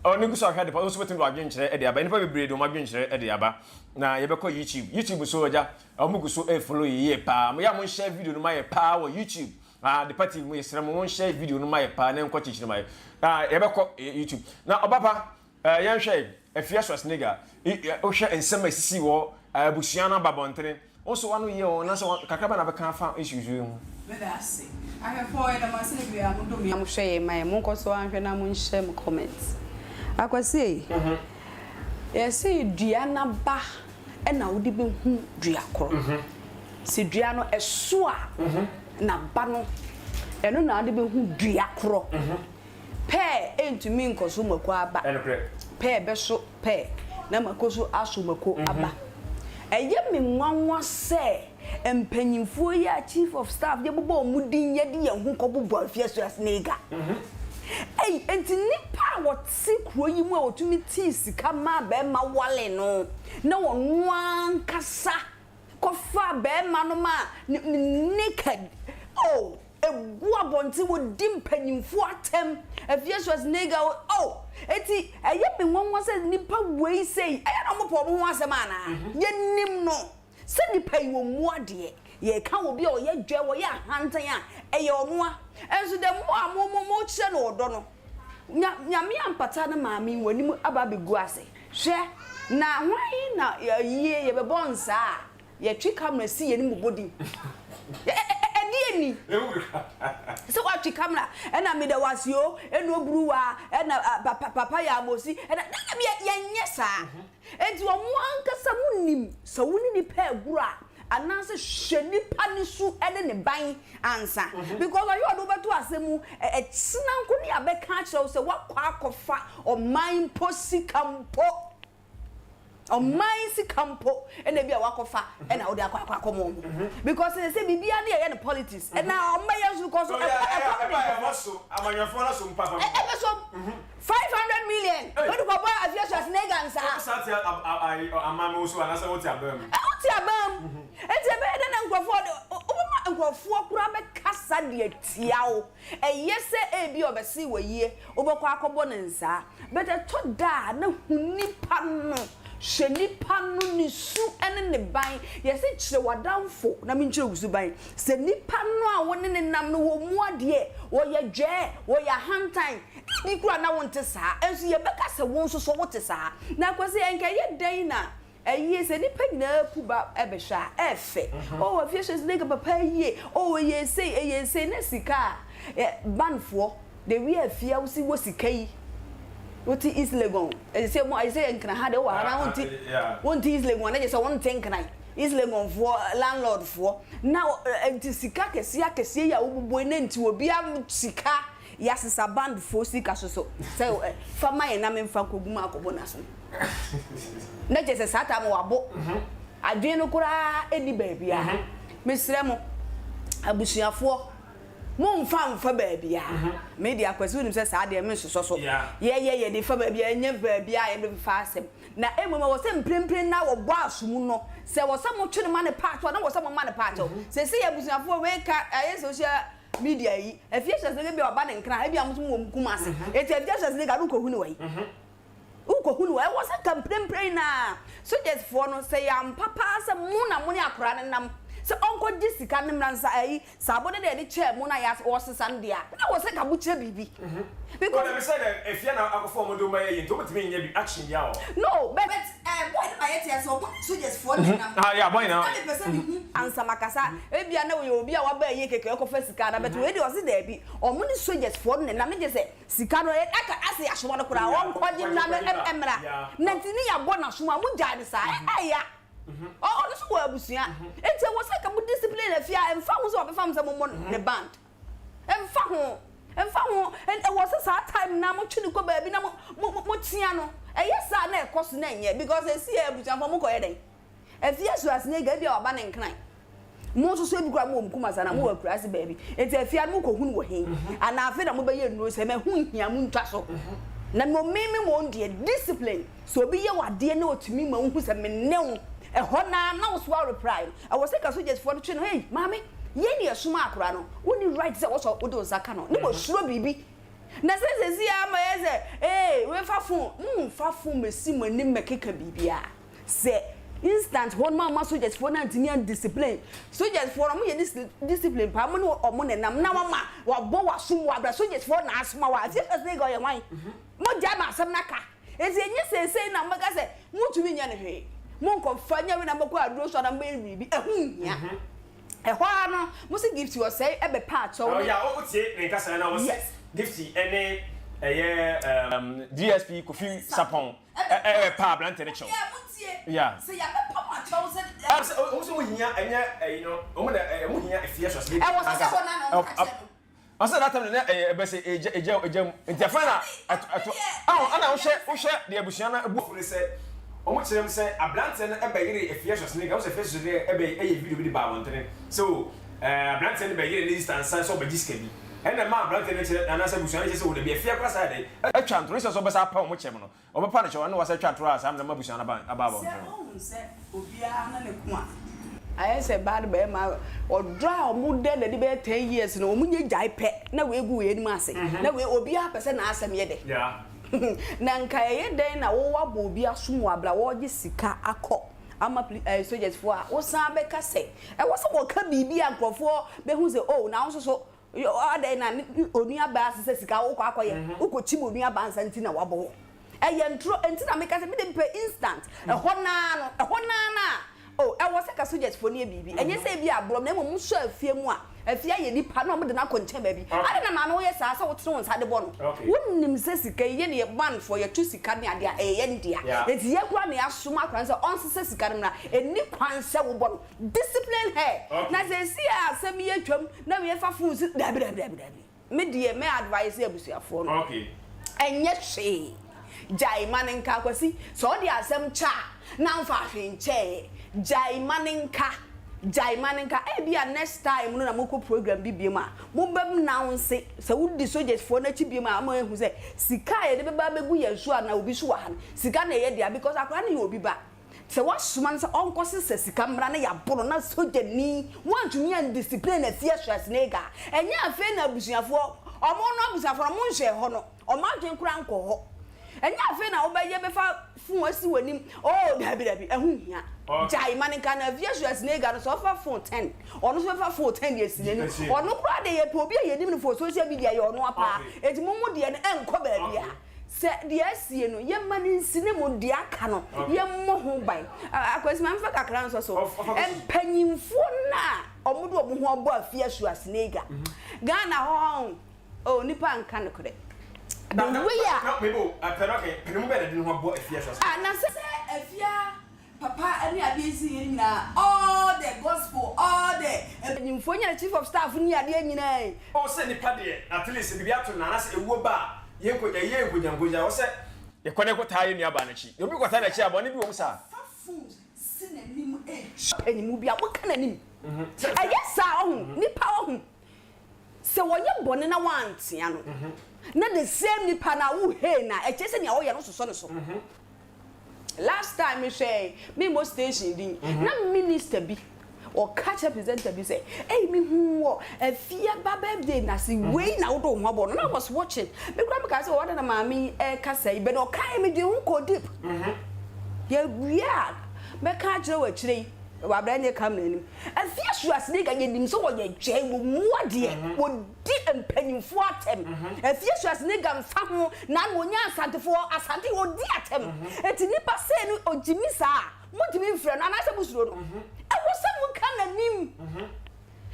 Ɔ ne gu so ahwɛ adepa, wo nso wobɛtumi de w'adwenkyerɛ de aba. Nnipa bebree de wɔn adwenkyerɛ de aba. Na yɛbɛkɔ YouTube. YouTube so agya, wɔn gu so follow yɛ yie paa. Mo yɛ a mo nhyɛ video no ma yɛ paa wɔ YouTube. Ah, Adepa TV mo yɛsrɛ mo, mo nhyɛ video no ma yɛ paa na nkɔ kyikyiri ma yɛ. Ah, yɛbɛkɔ YouTube. Na ɔbapa, eh, yɛnhwɛ Afia Schwarzenegger. Wohwɛ nsɛm a esisi wɔ abusua no aba abɔntene. Wo nso w'ano yɛ o anaasɛ kakra bɛn na wobɛka afa issues yi ho? Meda ase. Ahwɛfoɔ yɛda mo ase da biara mo dɔ mu a mo hwɛ yɛn ma yɛn mo nkɔ so ara nhwɛ na mo nhyɛ mo comment. Akwasi ei, yɛse dua n'aba na wode bɛhu dua korɔ. Sɛ dua no ɛso a n'aba no ɛno na wode bɛhu dua korɔ. Pɛɛ ɛntumi nkɔso mako aba. Pɛɛ bɛso pɛ na mako so aso mako aba. Ɛyɛ me nwanwa sɛ mpanyimfoɔ yi a chief of staff yɛbobɔ wɔn din yɛde yɛn ho kɔbobɔ Afiasu Asnega. Ei, enti nnipa a wɔte kuro yi mu a wɔtumi tee sika maa barima wale no na ɔno ankasa kɔfaa barima no maa ne naked, oh! Egu abɔnten wɔdi mpanyimfoɔ atɛm afie Schwarzenegger o oh eti ɛyɛ me nwanwa sɛ nipa wei sei ɛyɛ na wɔpɛ wɔn ho asɛm anaa yɛnim no sɛ nipa yi wɔn mu adeɛ yɛka obi a ɔyɛ dwɛ wɔyɛ ahantan a ɛyɛ ɔnoa ɛnso the more a mo mo mo kyerɛ no ɔdɔ no nya nyame ampata ne maame yi wɔn anim aba abɛgu ase hwɛ na hwan na yie yɛbɛbɔ nsaa a Yɛtwe camera si yɛn mu bɔ din. Ɛdeɛ ni? Sɛ watwe camera ɛna meda wo ase o, ɛna oburuwa, ɛna papa yɛ amosi, ɛna dabi yɛnyɛ saa. Enti wɔn ankasa mo nim sɛ wo ne nipa agorɔ a anaasɛ hwɛ nipa ne su ɛne ne ban ansa. Because ɔyɛ ɔde wobɛto asɛm mu ɛkyena nko ne abɛka akyerɛ wo sɛ wakɔ akɔfa ɔman mpo sika mpo. Ɔman sika mpo ɛna ebi a wakɔfa ɛna wode akɔ akɔ akɔma wɔn mhm. because sɛ sɛ biribiara ne yɛyɛ no politics mhm. ɛna wɔn bɛyɛ nso because ɛkɔ ɛkɔ ne nkɔfɔ amanyɔfoɔ no so mpa fam ɛbɛ so 500 million wode kɔbɔ afia Schwarzenegger nsaa wosa te aman mu so anaasɛ wote aban mu wote aban mu enti ɛbɛyɛ dɛ na nkurɔfoɔ de wobɛma nkurɔfoɔ koraa bɛkasa deɛ tia wo Ɛyɛ sɛ ebia ɔbɛsee wo ayie, wobɛkɔ akɔbɔ no nsaa, but ɛtɔ da a na hu nipa no, hwɛ nipa no ne su ne ne ban, yɛse kyerɛ w'adamfo na menkyerɛ wo suban, sɛ nipa no a wo ne no nam no wɔ mu adeɛ, wɔyɛ dwɛɛ, wɔyɛ ahantan, ebi koraa na wonte saa, nso yɛbɛka sɛ wo nso so wote saa. Na Kwasi, ɛnka ɛyɛ dɛn na Ɛye sɛ nnipa nyinaa pu ba bɛhwɛ a, ɛfɛ. Oh, afie so nka papa yie. Oh, ɛyɛ sei, ɛyɛ sei. Na sika a, banfoɔ, the way afie a wosi wɔ sika yi. Wote East Legon, ɛsɛ sɛ mo, ɛsɛ sɛ Nkran ha deɛ wowɔ ha na wonte, wonte East Legon a, na kyerɛ sɛ wonte Nkran. East Legonfoɔ, landlordfoɔ. Na nti sika akɛseɛ akɛseɛ yi a wobobɔ yi, na nti obiara sika. Yɛasesa band foɔ sika soso sɛ fa ma yɛn na me nfa nkɔgu mu akɔbɔ n'aso na kyerɛ sɛ saa time wabo adwene no koraa ɛni baabiara mesrɛ mo abusuafoɔ mo nfa nfa baabiara me deɛ akwasi wonim sɛ saa deɛ me nsosɔ so yɛyɛ yɛde fa baabiara ɛnyɛ baabiara yɛde fa asɛm na mmom ɛwɔ sɛ mprempren na wɔbɔ aso mu no sɛ wɔ sɛ motwe no ma ne paatɔ na wɔ sɛ mo ma ne paatɔ sɛ sɛ yɛ abusuafoɔ wei ka ɛyɛ social media yi afie hyɛ sɛ ebi ɔba ne nkran ebi a mo nso mo wɔ mo Kumasi eti afie hyɛ sɛ nka wokɔ hu ne wɔ yi wokɔ hu ne wɔ ɛwɔ sɛ nka mprempren na soldiers foɔ no sɛ yɛ ampa paa sɛ mo na mo ne akora no nam sɛ ɔnkɔ gye sika ne mmra nsa ayi sɛ abɔde deɛ yɛde kyɛɛ mo na yɛ ɔsesa no deɛ a na wɔ sɛ nka mo kyerɛ biribi because Ɔdɛm sɛ dɛ efie na akɔfo ɔmo de ɔmo ayɛ yie nti ɔmo tumi nyɛ bi action bia wɔ hɔ. No but eh boy no ma yɛ te ase ɔmo ne soldiers foɔ no nam. Ah yeah boy na. Na me pɛ sɛ me hu ansa makasa ebia na ɔyɛ obi a waba ayie kɛkɛ ɔkɔfa sika ana but wei deɛ ɔse daabi ɔmo ne soldiers foɔ no nenam ne gye sɛ sika no aka ase asoma no koraa ɔnkɔgye mmra no mmra na nti ne yɛabɔ n'asom a mo gyae no saa ɛya ɔno nso wɔ abusua nti ɛwɔ sɛ nka mo discipline afie a ɛmfa ho sɛ ɔbɛfa mo sɛ mommɔ ne band. Ɛmfa ho, ɛmfa ho, ɛwɔ sɛ saa time no ara motwe no kɔ baabi na mo, mo, motea no. Ɛyɛ saa na ɛkɔ so na ɛnyɛ because ɛsi yɛ abusuafoɔ mokɔyɛ dɛn? Afie Schwarzenegger ebia waba ne nkran. Mo nso so ebi koraa mowɔ Mkumase anaa mowɔ akuraase baabi. Nti afie no mokɔhu no wɔ he? Anaa afei na mobɛyɛ nnuro sɛ ɛho nhia montwa so. Na mmom me me mmom deɛ discipline, sɛ obi yɛ wo adeɛ na ɔtumi ma wohu sɛ me ne wo, ɛhɔ no ara na wo so a reply no. Ɛwɔ sɛ nka sogyasfoɔ no twe no, hey maame, yɛn na yɛsomaa akwadaa no, wonni right sɛ wɔsɔ wode wo nsa ka no, ne wɔsuro biribi. Na sɛ sɛsi ara ma yɛ sɛ ee wei fa phone, mo nfa phone mɛsi mo anim mɛkeka biribiara. Sɛ instant hɔ nom amma soldiers foɔ no antumi an discipline soldiers foɔ no ɔmo yɛ discipline paa ɔmo ne ɔmo nenam na wama wabɔ wasom wɔ abira soldiers foɔ na asoma wa afie first nigga ɔyɛ hwan mo gya ma asɛm no aka eti enye seesei na mo bɛka sɛ mo ntumi nyɛ no hwee mo nkɔ fa nyɛ wei na mo kɔ aduro so ana mo bɛyɛ biribi ɛho nhia ɛhɔ ara no mo se Gifty ɔsɛe ɛbɛ pa akyɛw ne. Ɔyɛ a wotie ne nkasa na wɔse Gifty ɛne ɛyɛ DSP Kofi Sapɔn. Ɛ ɛ pa aberante no kyɛw. Yeah. Sɛ yɛabɛpa mo akyɛw sɛ. Ɛ sɛ wɔn sɛ wɔn hia ɛnyɛ ɛyi no wɔn na ɛ wɔn hia efie sɔsɛ. Ɛwɔ sɛ sɛ wɔn na na wɔn ka kyerɛ no. Ɔsɛ that time no na ɛyɛ ɛbɛ sɛ egya egya egya mu nti afɛn na ɛto ɛto ɛho ɛna wohwɛ wohwɛ deɛ abusua no ebu afu ne sɛ wɔn kyerɛ mu sɛ aberanteɛ no ɛbɛ yere efie sɔsɛ ne ka wɔn sɛ efie sɔsɛ ne ɛbɛ ɛyɛ video bi de ba abɔntene so ɛɛ aberanteɛ no bɛ yere ne sista nsa sɛ ɔbɛgye sika bi ɛna ɛma aberanteɛ no kyerɛ anaasɛ abusua no kyerɛ sɛ wɔ dabi efie akora saa yɛ dɛ atwa ntoro sɛ sɛ ɔbɛsa apa wɔn kyɛm no Wɔbɛpa no kyɛw ɛna wɔasɛ twa toro a saa mmerɛ ma abusua no aba aba Sɛ abɔnten. wohu sɛ obiara ne ne ko a. Ayɛ sɛ baa ne bɛɛma ɔdɔ a ɔmo da nadi bɛyɛ ten years no ɔmo nya gyae pɛ na wei gu wei anim ase na wei obiara pɛ sɛ n'asɛm yɛ dɛ na nka ɛyɛ dɛn na wo wabɔ obi asom wɔ abira wɔregye sika akɔ ama poli ɛɛ soldiers foɔ a wosan bɛka sɛ ɛwɔ sɛ wɔka biribi a nkorɔfoɔ bɛhu sɛ oh na wo nso so Adɛn na onua baa sesɛ sika wokɔ akɔyɛ wokɔ kyim onua baa nsa nti na wabɔ wo ɛyɛ ntoro nti na meka sɛ mede mpɛ instant ɛhɔ naa no ɛhɔ naa na oh ɛwɔ sɛ ka soldiers fo no yɛ biribi ɛnyɛ sɛ ebi aborɔ na mmom sɔ afie mu a afie ayɛ nipa na wɔn de no akɔ nkyɛn baabi adɛn na maame woyɛ saa sɛ wotene wo nsa de bɔ no wonim sɛ sika yi yɛ ne yɛ ban foɔ yɛto sika ne adeɛ a ɛyɛ yɛn dea eti yɛ kora na yɛasoma akora no sɛ ɔnsesɛ sika no mmra ɛni kwan sɛ wobɔ no Discipline her na seesei a asɛm yi atwam na wei fa phone si dabi dabi dabi dabi me deɛ mɛ advice abusuafoɔ no ɛnyɛ hwee gyae ma no nka Akwasi sɛ ɔde asɛm kyɛ a na nfa hwee nkyɛɛ gyae ma no nka gyae ma no nka ebi a next time no na mokɔ program bi biom a mobɛm nounce sɛ wodi soldiers foɔ no akyi biom a ama ehu sɛ sika a yɛde bɛba abɛgu yɛn so a na obi so wɔ ha no sika na ɛyɛ dea because akwadaa no yɛ obi ba. Sɛ woasoma no sɛ ɔnkɔsesa sika mmra na yɛabo no na sogyani woantumi andiscipline Afia Schwarzenegger a, ɛnyɛ afei na abusuafoɔ, ɔmo no abusuafoɔ no ɔmo nhwɛɛ hɔ no, ɔmo adwene koraa nkɔ hɔ. Ɛnyɛ afei na wobɛyɛ bɛfa phone asi w'anim, oh daabi daabi, ɛho nhia. Gyae ma no nka na Afia Schwarzenegger no sɛ ɔfa phone 10, ɔno nso bɛfa phone 10 de asi n'anim. Ɔno koraa deɛ yɛpɛ obi a yɛnim no for social media yɛ ɔno apaa. Enti mo mo deɛ no ɛnkɔ baabiara. Sɛ deɛ asie no, yɛmma no nsi, na mmom deɛ aka no, yɛmmɔ ho ban. Akwasi, ma memfa kakra nsɔ so. Mpanyimfoɔ no a wɔde wɔn ho abɔ Afia Schwarzenegger, Ghana hɔ ɔn, oh, nnipa nka nokorɛ. The way a. Ah, na sɛ Afia Papa ne adeɛ nsi yɛn nyinaa all the gospel all the. Mpanyinfoɔ nyina chief of staff ne adeɛ nyinaa yi. Ɔwɔ sɛ nipa deɛ at least sɛ biribi ato no anaasɛ ewuo ba a yɛn nko yɛyɛ nkogyankogya ɛwɔ sɛ yɛkɔ na yɛkɔ taa yɛn nua baa no akyi na obi kɔ taa n'akyi a bɔne bi wɔ mu saa. Fa phone si n'anim retwa panyinmu bi a woka n'anim ɛyɛ saa ɔho nipa ɔho sɛ wɔyɛ bɔne na wantea no na the same nipa no a wo hate no a ɛkyerɛ sɛ nea ɔyɛ no wososɔ ne so. Last time me hwɛɛ me mmɔ station din na minister bi ɔka kyerɛ presenter bi sɛ ei me hu wɔ afia ba birthday na se wei na wode wo ho abɔ no na I was watching me kura me ka sɛ ɔda na maame yi ɛka sɛ yi bɛ na ɔka yɛ me dwen ho kɔ deep yɛ wie a mɛka akyerɛ wɔ akyire yi wɔ abira nyɛ camera anim afia Schwarzenegger yɛ nim sɛ wɔyɛ gyɛn wɔ mu adeɛ wɔ di mpanyimfoɔ atɛm. Afie Schwarzenegger mfa ho na na ɔnya Asantefoɔ, Asante ɔdi atɛm. Enti nipa sei no ɔgyimi saa a, montumi mfrɛ no anaasɛ mosuro no? Ɛwɔ sɛ moka n'anim.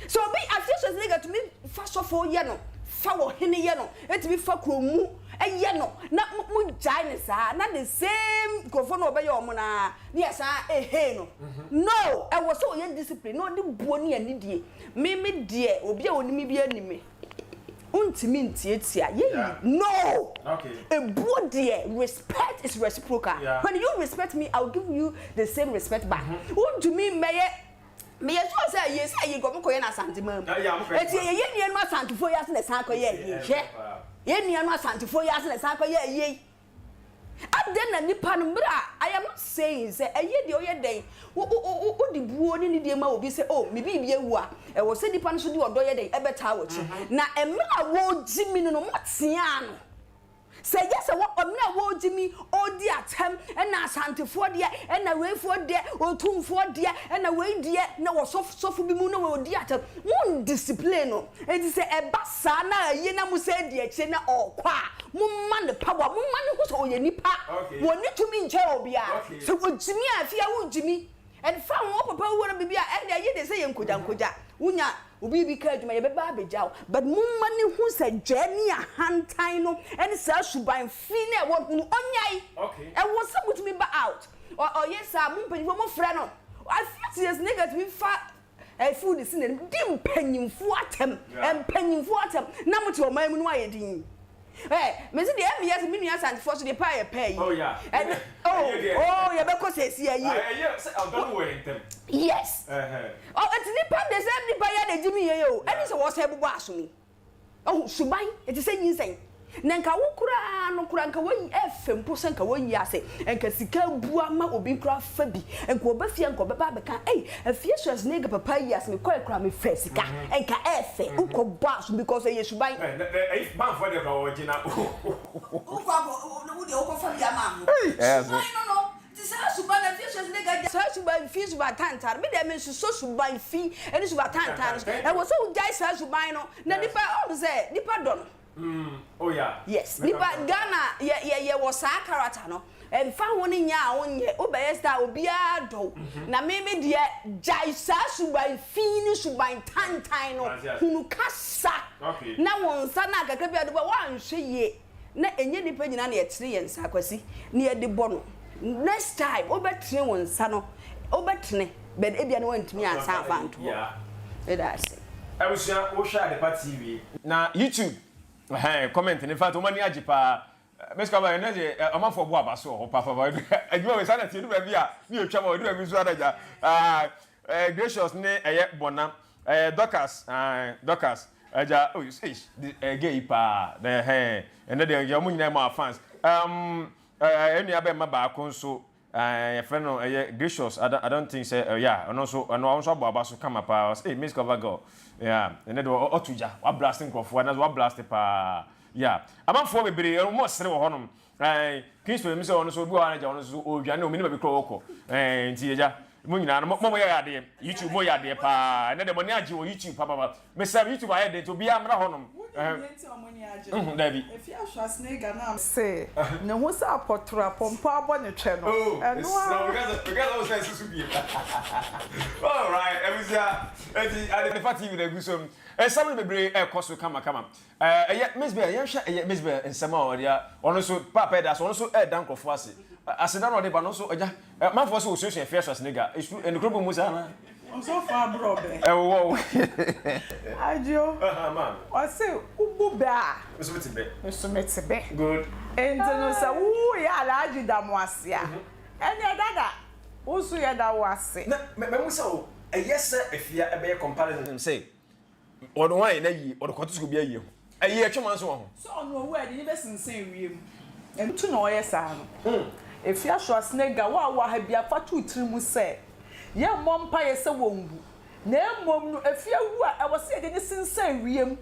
Sɛ obi, Afie Schwarzenegger tumi fa sɔfo yɛ no, fa ɔhene yɛ no, ɛtumi fa kuromu yɛ no na mogyae no saa na the same nkurɔfoɔ no ɔbɛyɛ wɔn no ara na yɛsan ehee no. No! Ɛwɔ sɛ ɔyɛ discipline na ɔde buo ne anidie. Me me deɛ obi a onim me biara nim me. Wontumi ntiatia yɛyi no. Ebuo deɛ respect is reciprocal. When you respect me, I will give you the same respect back. Wontumi mmɛyɛ meyɛ sure sɛ yie sɛ yie nkurɔfo kɔyɛ no Asanteman mu. Eti yɛ yɛn nuanom Asantefoɔ yi ase na ɛsan kɔyɛ ayie. Hwɛ yɛn nuanom Asantefoɔ yi ase na ɛsan kɔyɛ ayie. Adɛn na nipa no mmerɛ a I am not saying sɛ ɛyɛ deɛ ɔyɛ dɛn wo wo wo wode buo ne nidie ma obi sɛ oh me biribi awu a ɛwɔ sɛ nipa no nso de ɔdɔ yɛ dɛn ɛbɛtaa w'akyi na mmerɛ a wɔregye mi no no moteaa no Sɛ ɛyɛ sɛ wɔ ɔmena a wɔregye mi ɔredi atɛm ɛna asantefoɔ deɛ ɛna weifoɔ deɛ otumfoɔ deɛ ɛna wei deɛ na wɔ sɔfo sɔfo bi mu na wɔredi atɛm mo ndiscipline no nti sɛ ɛba saa na ayie na mo sɛ di akyire na ɔrekɔ a mo ma no power mo ma no hu sɛ ɔyɛ nipa wɔnni tumi nkyɛn obiara sɛ wɔgyimi a afei a wogyimi Ɛmfa ho wo papa wu anaa biribi a, ɛnde ɛye de sɛ yɛ nkogyankogya. Wonya wo biribi ka adwuma, yɛbɛba abɛgya wo. But momma no nhu sɛ dwɛɛ ne ahantan no ne saa suban fi no a ɛwɔ ne ho no, ɔnyae. Ɛwɔ sɛ motumi ba out. Ɔ, ɔyɛ saa a, mo mpanyimfoɔ mofrɛ no. Afiase nigga tumi fa food si n'anim di mpanyimfoɔ atɛm, mpanyimfoɔ atɛm, na mote ɔman mu no ayɛ dinn. Ɛ mese deɛ ɛmeyɛ sɛ me nua Asantefoɔ so deɛ pɛ a yɛpɛ ayie. Oh yeah. Ɛno oh oh yɛbɛkɔ sɛsi ayie. Ɛyɛ sɛ ɔdɔ no wɔ yɛn ntam. Yes. Ɔ eti nipa de sɛ nipa yɛ de gyimi yɛ yɛ o ɛne sɛ wɔsɛ bobɔ aso mu. Ɔho suban ɛte sɛ nyinsɛn. Na nka wo koraa no koraa nka wayi ɛfɛ mpo sɛ nka wayi ase nka sika abu ama obi koraa fa bi nka ɔba fie nka ɔbɛba abɛka ei afie Schwarzenegger papa yi ase mekɔɛ koraa mefɛ sika nka ɛfɛ wokɔ bɔ aso because ɛyɛ suban. Banfoɔ deɛ koraa wɔgye na. Wokɔ akɔ wo deɛ wokɔ fa bi ama ho suban no no nti saa suban no afie Schwarzenegger gya saa suban fi suban tantan no me deɛ me nsosɔ suban fi ɛne suban tantan no so ɛwɔ sɛ wogyae saa suban no na nipa ɔhu sɛ nipa dɔ no. Oh yeah. Yes nipa Ghana yɛ yɛ yɛ wɔ saa character no ɛnfa ho ne nyɛ a wonyɛ wobɛyɛ star obiara dɔ wo na me me deɛ gyae saa suban fi ne suban tantan no hunu kasa na wo nsa no a kakra bi a wode bɔ woanhwɛ yie na ɛnyɛ nipa nyinaa na yɛtene yɛn nsa Kwasi na yɛde bɔ no next time wobɛtene wo nsa no wobɛtene but ebia na woantumi ansa amfa anto hɔ meda ase. Abusua wo hwɛ Adepa TV. Na YouTube ɛhɛn comment no infact wɔn ani agye paa Miss Kwaba ɛnɛ deɛ ɔmanfoɔ bɔ aba so wɔ hɔ paapapa adwuma wei saa na ɛteɛ ɛdu baabi a ne yɛtwa ma ɛdu baabi nso adagya ah Gracious ne ɛyɛ Bɔna ɛyɛ Dorcas ah Dorcas agya oh eish ɛyɛ gay yi paa na ɛhɛn ɛnɛ deɛ wɔn nyinaa ma fans um ɛɛ nua bɛrima baako nso Ɛɛ yɛfrɛ no ɛyɛ Gracious I don't, I don't think sɛ ɛyɛ a ɔno nso ɔno ɔno nso abɔ aba so kama paa ɔsɛ hey Miss Cover Girl yeah ɛnɛ de ɔto gya wablast nkurɔfoɔ anaasɛ wablast paa yeah amanfoɔ bebree wɔn ɔsere wɔ hɔnom ɛɛ Kingston ɛmi sɛ ɔno nso obi wɔ hɔ anagya ɔno nso ɔredwane omi ne baabi korɔ ɔkɔ ɛɛ nti agya mo nyinaa no mo mo yɛ adeɛ YouTube mo yɛ adeɛ paa ɛnɛ de mo ani agye wɔ YouTube papaapa Mesrɛ YouTube ayɛ den nti obiara mmra hɔ nom. Wonim deɛ nti a wɔn ani agye no? Nhmm dabi. Efi Schwarzenegger no a se ne ho sɛ apɔtorɔ a pɔmpɔ abɔ ne twɛ no, Oh, ɛno mesrɛ wo, ara. meka sɛ, meka sɛ wo sɛ susu biem. Alright, abusua, eti Adepa TV na egu so no. Nsɛm no bebree ɛkɔ so kama kama. Ɛɛ ɛyɛ Miss Bell, yɛnhwɛ ɛyɛ Miss Bell nsɛm a ɔde a, ɔno nso paapa ɛda so, ɔno nso ɛɛda nkorɔfoɔ ase. Aseda na ɔde ba no nso, agya, manfoɔ sɛ wɔsuasua Afia Schwarzenegger, esu, ɛnokorɛ bɔ mu saa anaa? Ɔsɔfo aborɔbɛ. Ɛwowɔ wo. Adwo. Ɔse wobu bɛ a. Me nso mete bɛ. Me nso mete bɛ. Good. Enti no sɛ woyɛ Alhaji da mo ase a, ɛneɛ dada wo nso yɛda wo ase. Na mɛmu sɛ o, ɛyɛ sɛ Afia ɛbɛyɛ comparison sɛ Ɔde wɔn ayɛ n'ayie, ɔde kɔto sɛ obi ayie ho. Ayie ɛtwe manso wɔ ho. Sɛ ɔno owu a, yɛde no bɛsensɛn wiem. Ɛno nti na ɔyɛ saa no. Efi Schwarzenegger, wo a wowɔ ha biara, fa to wo tiri mu sɛ, yɛmmɔ mpaeɛ sɛ wɔnwu, na mmom no, efi awu a, ɛwɔ sɛ yɛde no sensɛn wiem.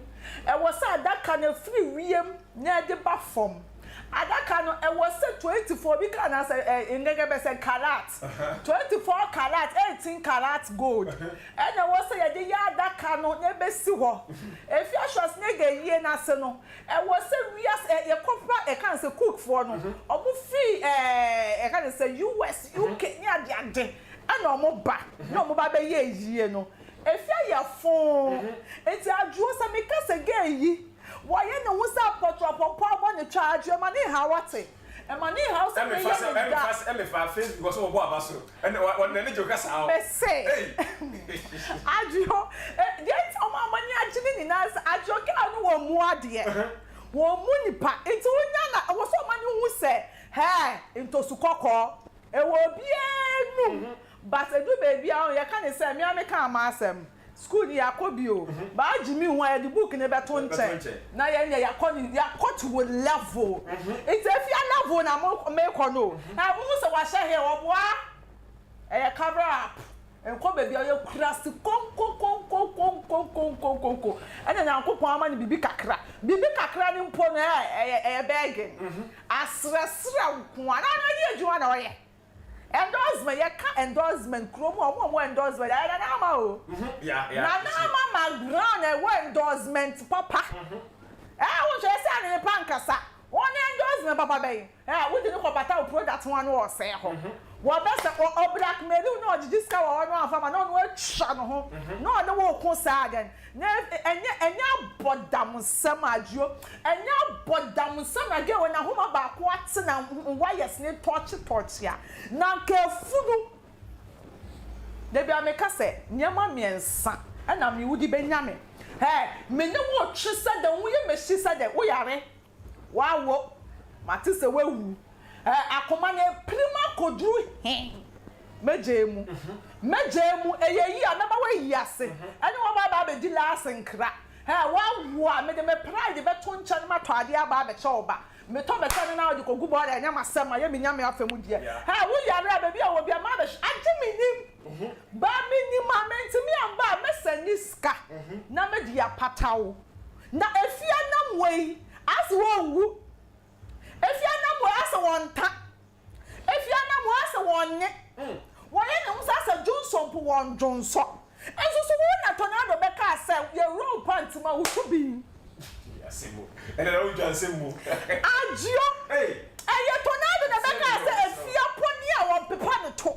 Ɛwɔ sɛ adaka no firi wiem na ɛde ba fam. Adaka no, ɛwɔ sɛ 24, obi kaa no asɛ, ɛ, ngɛgɛ bɛ sɛ karat, 24 karat, 18 karat gold. Ɛna ɛwɔ sɛ yɛde yɛ adaka no na ɛbɛsi hɔ. Ɛfiri Schwarzenegger ayie no ase no, ɛwɔ sɛ wiase, ɛ, yɛkɔfa, yɛka no sɛ cook foɔ no, wɔn firi ɛɛ, yɛka no sɛ US, UK ne adeade, ɛna wɔn ba, na wɔn ba bɛyɛ ayie no. Ɛfiri ayɛ foo. Nti Adwoɔ, sɛ meka sɛ girl yi, wayɛ ne ho sɛ apɔtorɔpɔmpɔ abɔ ne twa, Adwoɔ, ɛma ne nhaw wate. Ɛma ne nhaw sɛ meyɛ ne da. Ɛmefa Facebook sɛ wɔbɔ aba so. Ɛna wa wa n'ani gye wo kasa ho. Mese Adwo deɛ nti ɔmo a ɔmo ani agye ne nyinaa sɛ Adwo girl no wɔn mu adeɛ wɔn mu nipa nti wonya na ɛwɔ sɛ ɔmo ani hu sɛ hɛɛ ntosu kɔkɔɔ ɛwɔ obiara num but edu baabi a yɛka ne sɛ mea meka m'asɛm. School no yɛakɔ bi o, but agye me hu a yɛde book no bɛto nkyɛn na yɛn deɛ yɛakɔ no yɛakɔ to wo level. Nti afia level na mo mekɔ no o. Ɛ mohu sɛ wahyɛ heel ɔboa ɛyɛ cover up nkɔ baabi a ɔyɛ kurase konkonkonkonkonkonkonkonkonko ɛna Nyankopɔn ama no biribi kakra. Biribi kakra no mpo no ɛ ɛyɛ ɛyɛ begging. Asrɛsrɛ nko ara na ɔyɛ adwuma na ɔyɛ. Endorsement yɛka endorsement kurom a ɔmo a ɔmo wɔ endorsement ɛyɛ Nana Ama o. Nana Ama McBrown na ɛwɔ endorsement papa. Ɛɛ wo nhwɛ sɛ ne nipa nkasa. Wɔn endorsement papa bɛn? Ɛɛ wode no kɔbata wo product ho a na ɔsɛe hɔ. Wɔbɛ sɛ ɔ ɔ blackmail wo na ɔgyegye sika wɔ hɔ na wamfa ma na ɔno atwa ne ho na ɔne wo ko saa dɛn. Na ɛnyɛ ɛnyɛ abɔdamsɛm adwo ɛnyɛ abɔdamsɛm na girl wei n'ahoma baako ate na wires ne tɔɔkye tɔɔkye a na anka afunu dabi a meka sɛ nneɛma mmiɛnsa ɛna me wodi bɛnya me hɛ me ne wo twe sɛ dɛn wo yɛ mehyi sɛ dɛn wo yare Woawo, mate sɛ woawu. Ɛ, akoma no apirim akɔduru he? Mɛgyaa mu. Mɛgyaa mu. Ɛyɛ yie a, mɛma woayi ase. Ɛne wo aba abɛdi last nkra. Ɛ, woawo a, mede me pride bɛto nkyɛn na matɔ adeɛ aba abɛkyɛ wo ba. Metɔ bɛkyɛ no na wode kɔgu bɔɔla, ɛnyɛ m'asɛm, mayɛ me Nyame afa mu deɛ. Ɛ, wo yare a, baabi a wɔ biara, mabɛhwɛ. Agye mennim. Ba, mennim a, mentumi amba a, mɛsɛnde sika na mede apata wo. Na efi anam wei ase wɔnwu. Efi anam wei ase wɔnta. Efi anam wei ase wɔnnye. Wɔyɛ ne ho sɛ asɛ dwonsɔ mpo wɔndwonsɔ. Nso so wo na tornado bɛkaa sɛ yɛ roll pant ma wo to bi. Agyio, ɛyɛ tornado na ɛbɛkaa sɛ efia pɔ ni a wɔmpepa ne to.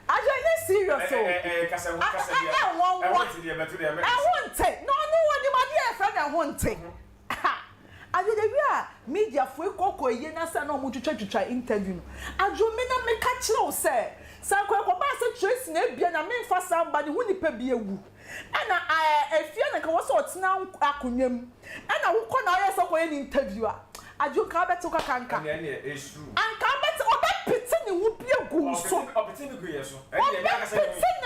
Agye ɛnyɛ serious o. Ɛnwanwa. Ɛho nte. Na ɔno ɔnim adeɛ a yɛfrɛ no ɛho nte. Agye the way a media foɔ yi kɔkɔ yie na sɛ na ɔmo twitwa twitwa interview no. Agye me na meka kyerɛ wo sɛ sɛ anka ɛkɔbaa sɛ Tracy na ebia na menfa saa mba ne ho nipa bi awu. Ɛna ɛɛ efie na nka wɔ sɛ ɔtena akonnwa mu. Ɛna wokɔ na ɔyɛ sɛ ɔkɔyɛ ne interview a. Agye nka wobɛte kakanka. Anka wobɛte ɔbɛpete ne ho bi agu wo so. Ɔbɛpete ne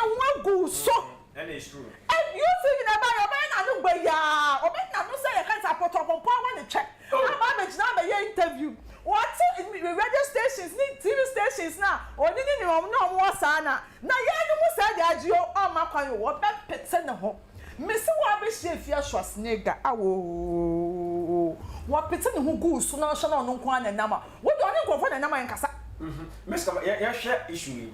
ho agu wo so. UTV na ɛbaeɛ ɔbɛyɛ n'ano gbayaa. Ɔbɛyɛ n'ano sɛ yɛka ne sɛ apɔtɔpɔmpɔ awa ne twɛ. Aba abɛgyina abɛyɛ interview. Wɔte radio stations ne TV stations no a ɔne ne ne wɔn ne wɔn wɔ saa no a na yɛn mu saa deɛ agye o ɔmma kwan o wɔbɛpete ne ho. Mese wo abɛhyia Afia Schwarzenegger awoo wɔpete ne ho guu so na ɔhwɛ na ɔno nko ara na ɛnam a wo deɛ ɔne nkurɔfoɔ na ɛnam a ɛnkasa. Miss Kama, yɛhwɛ issue yi,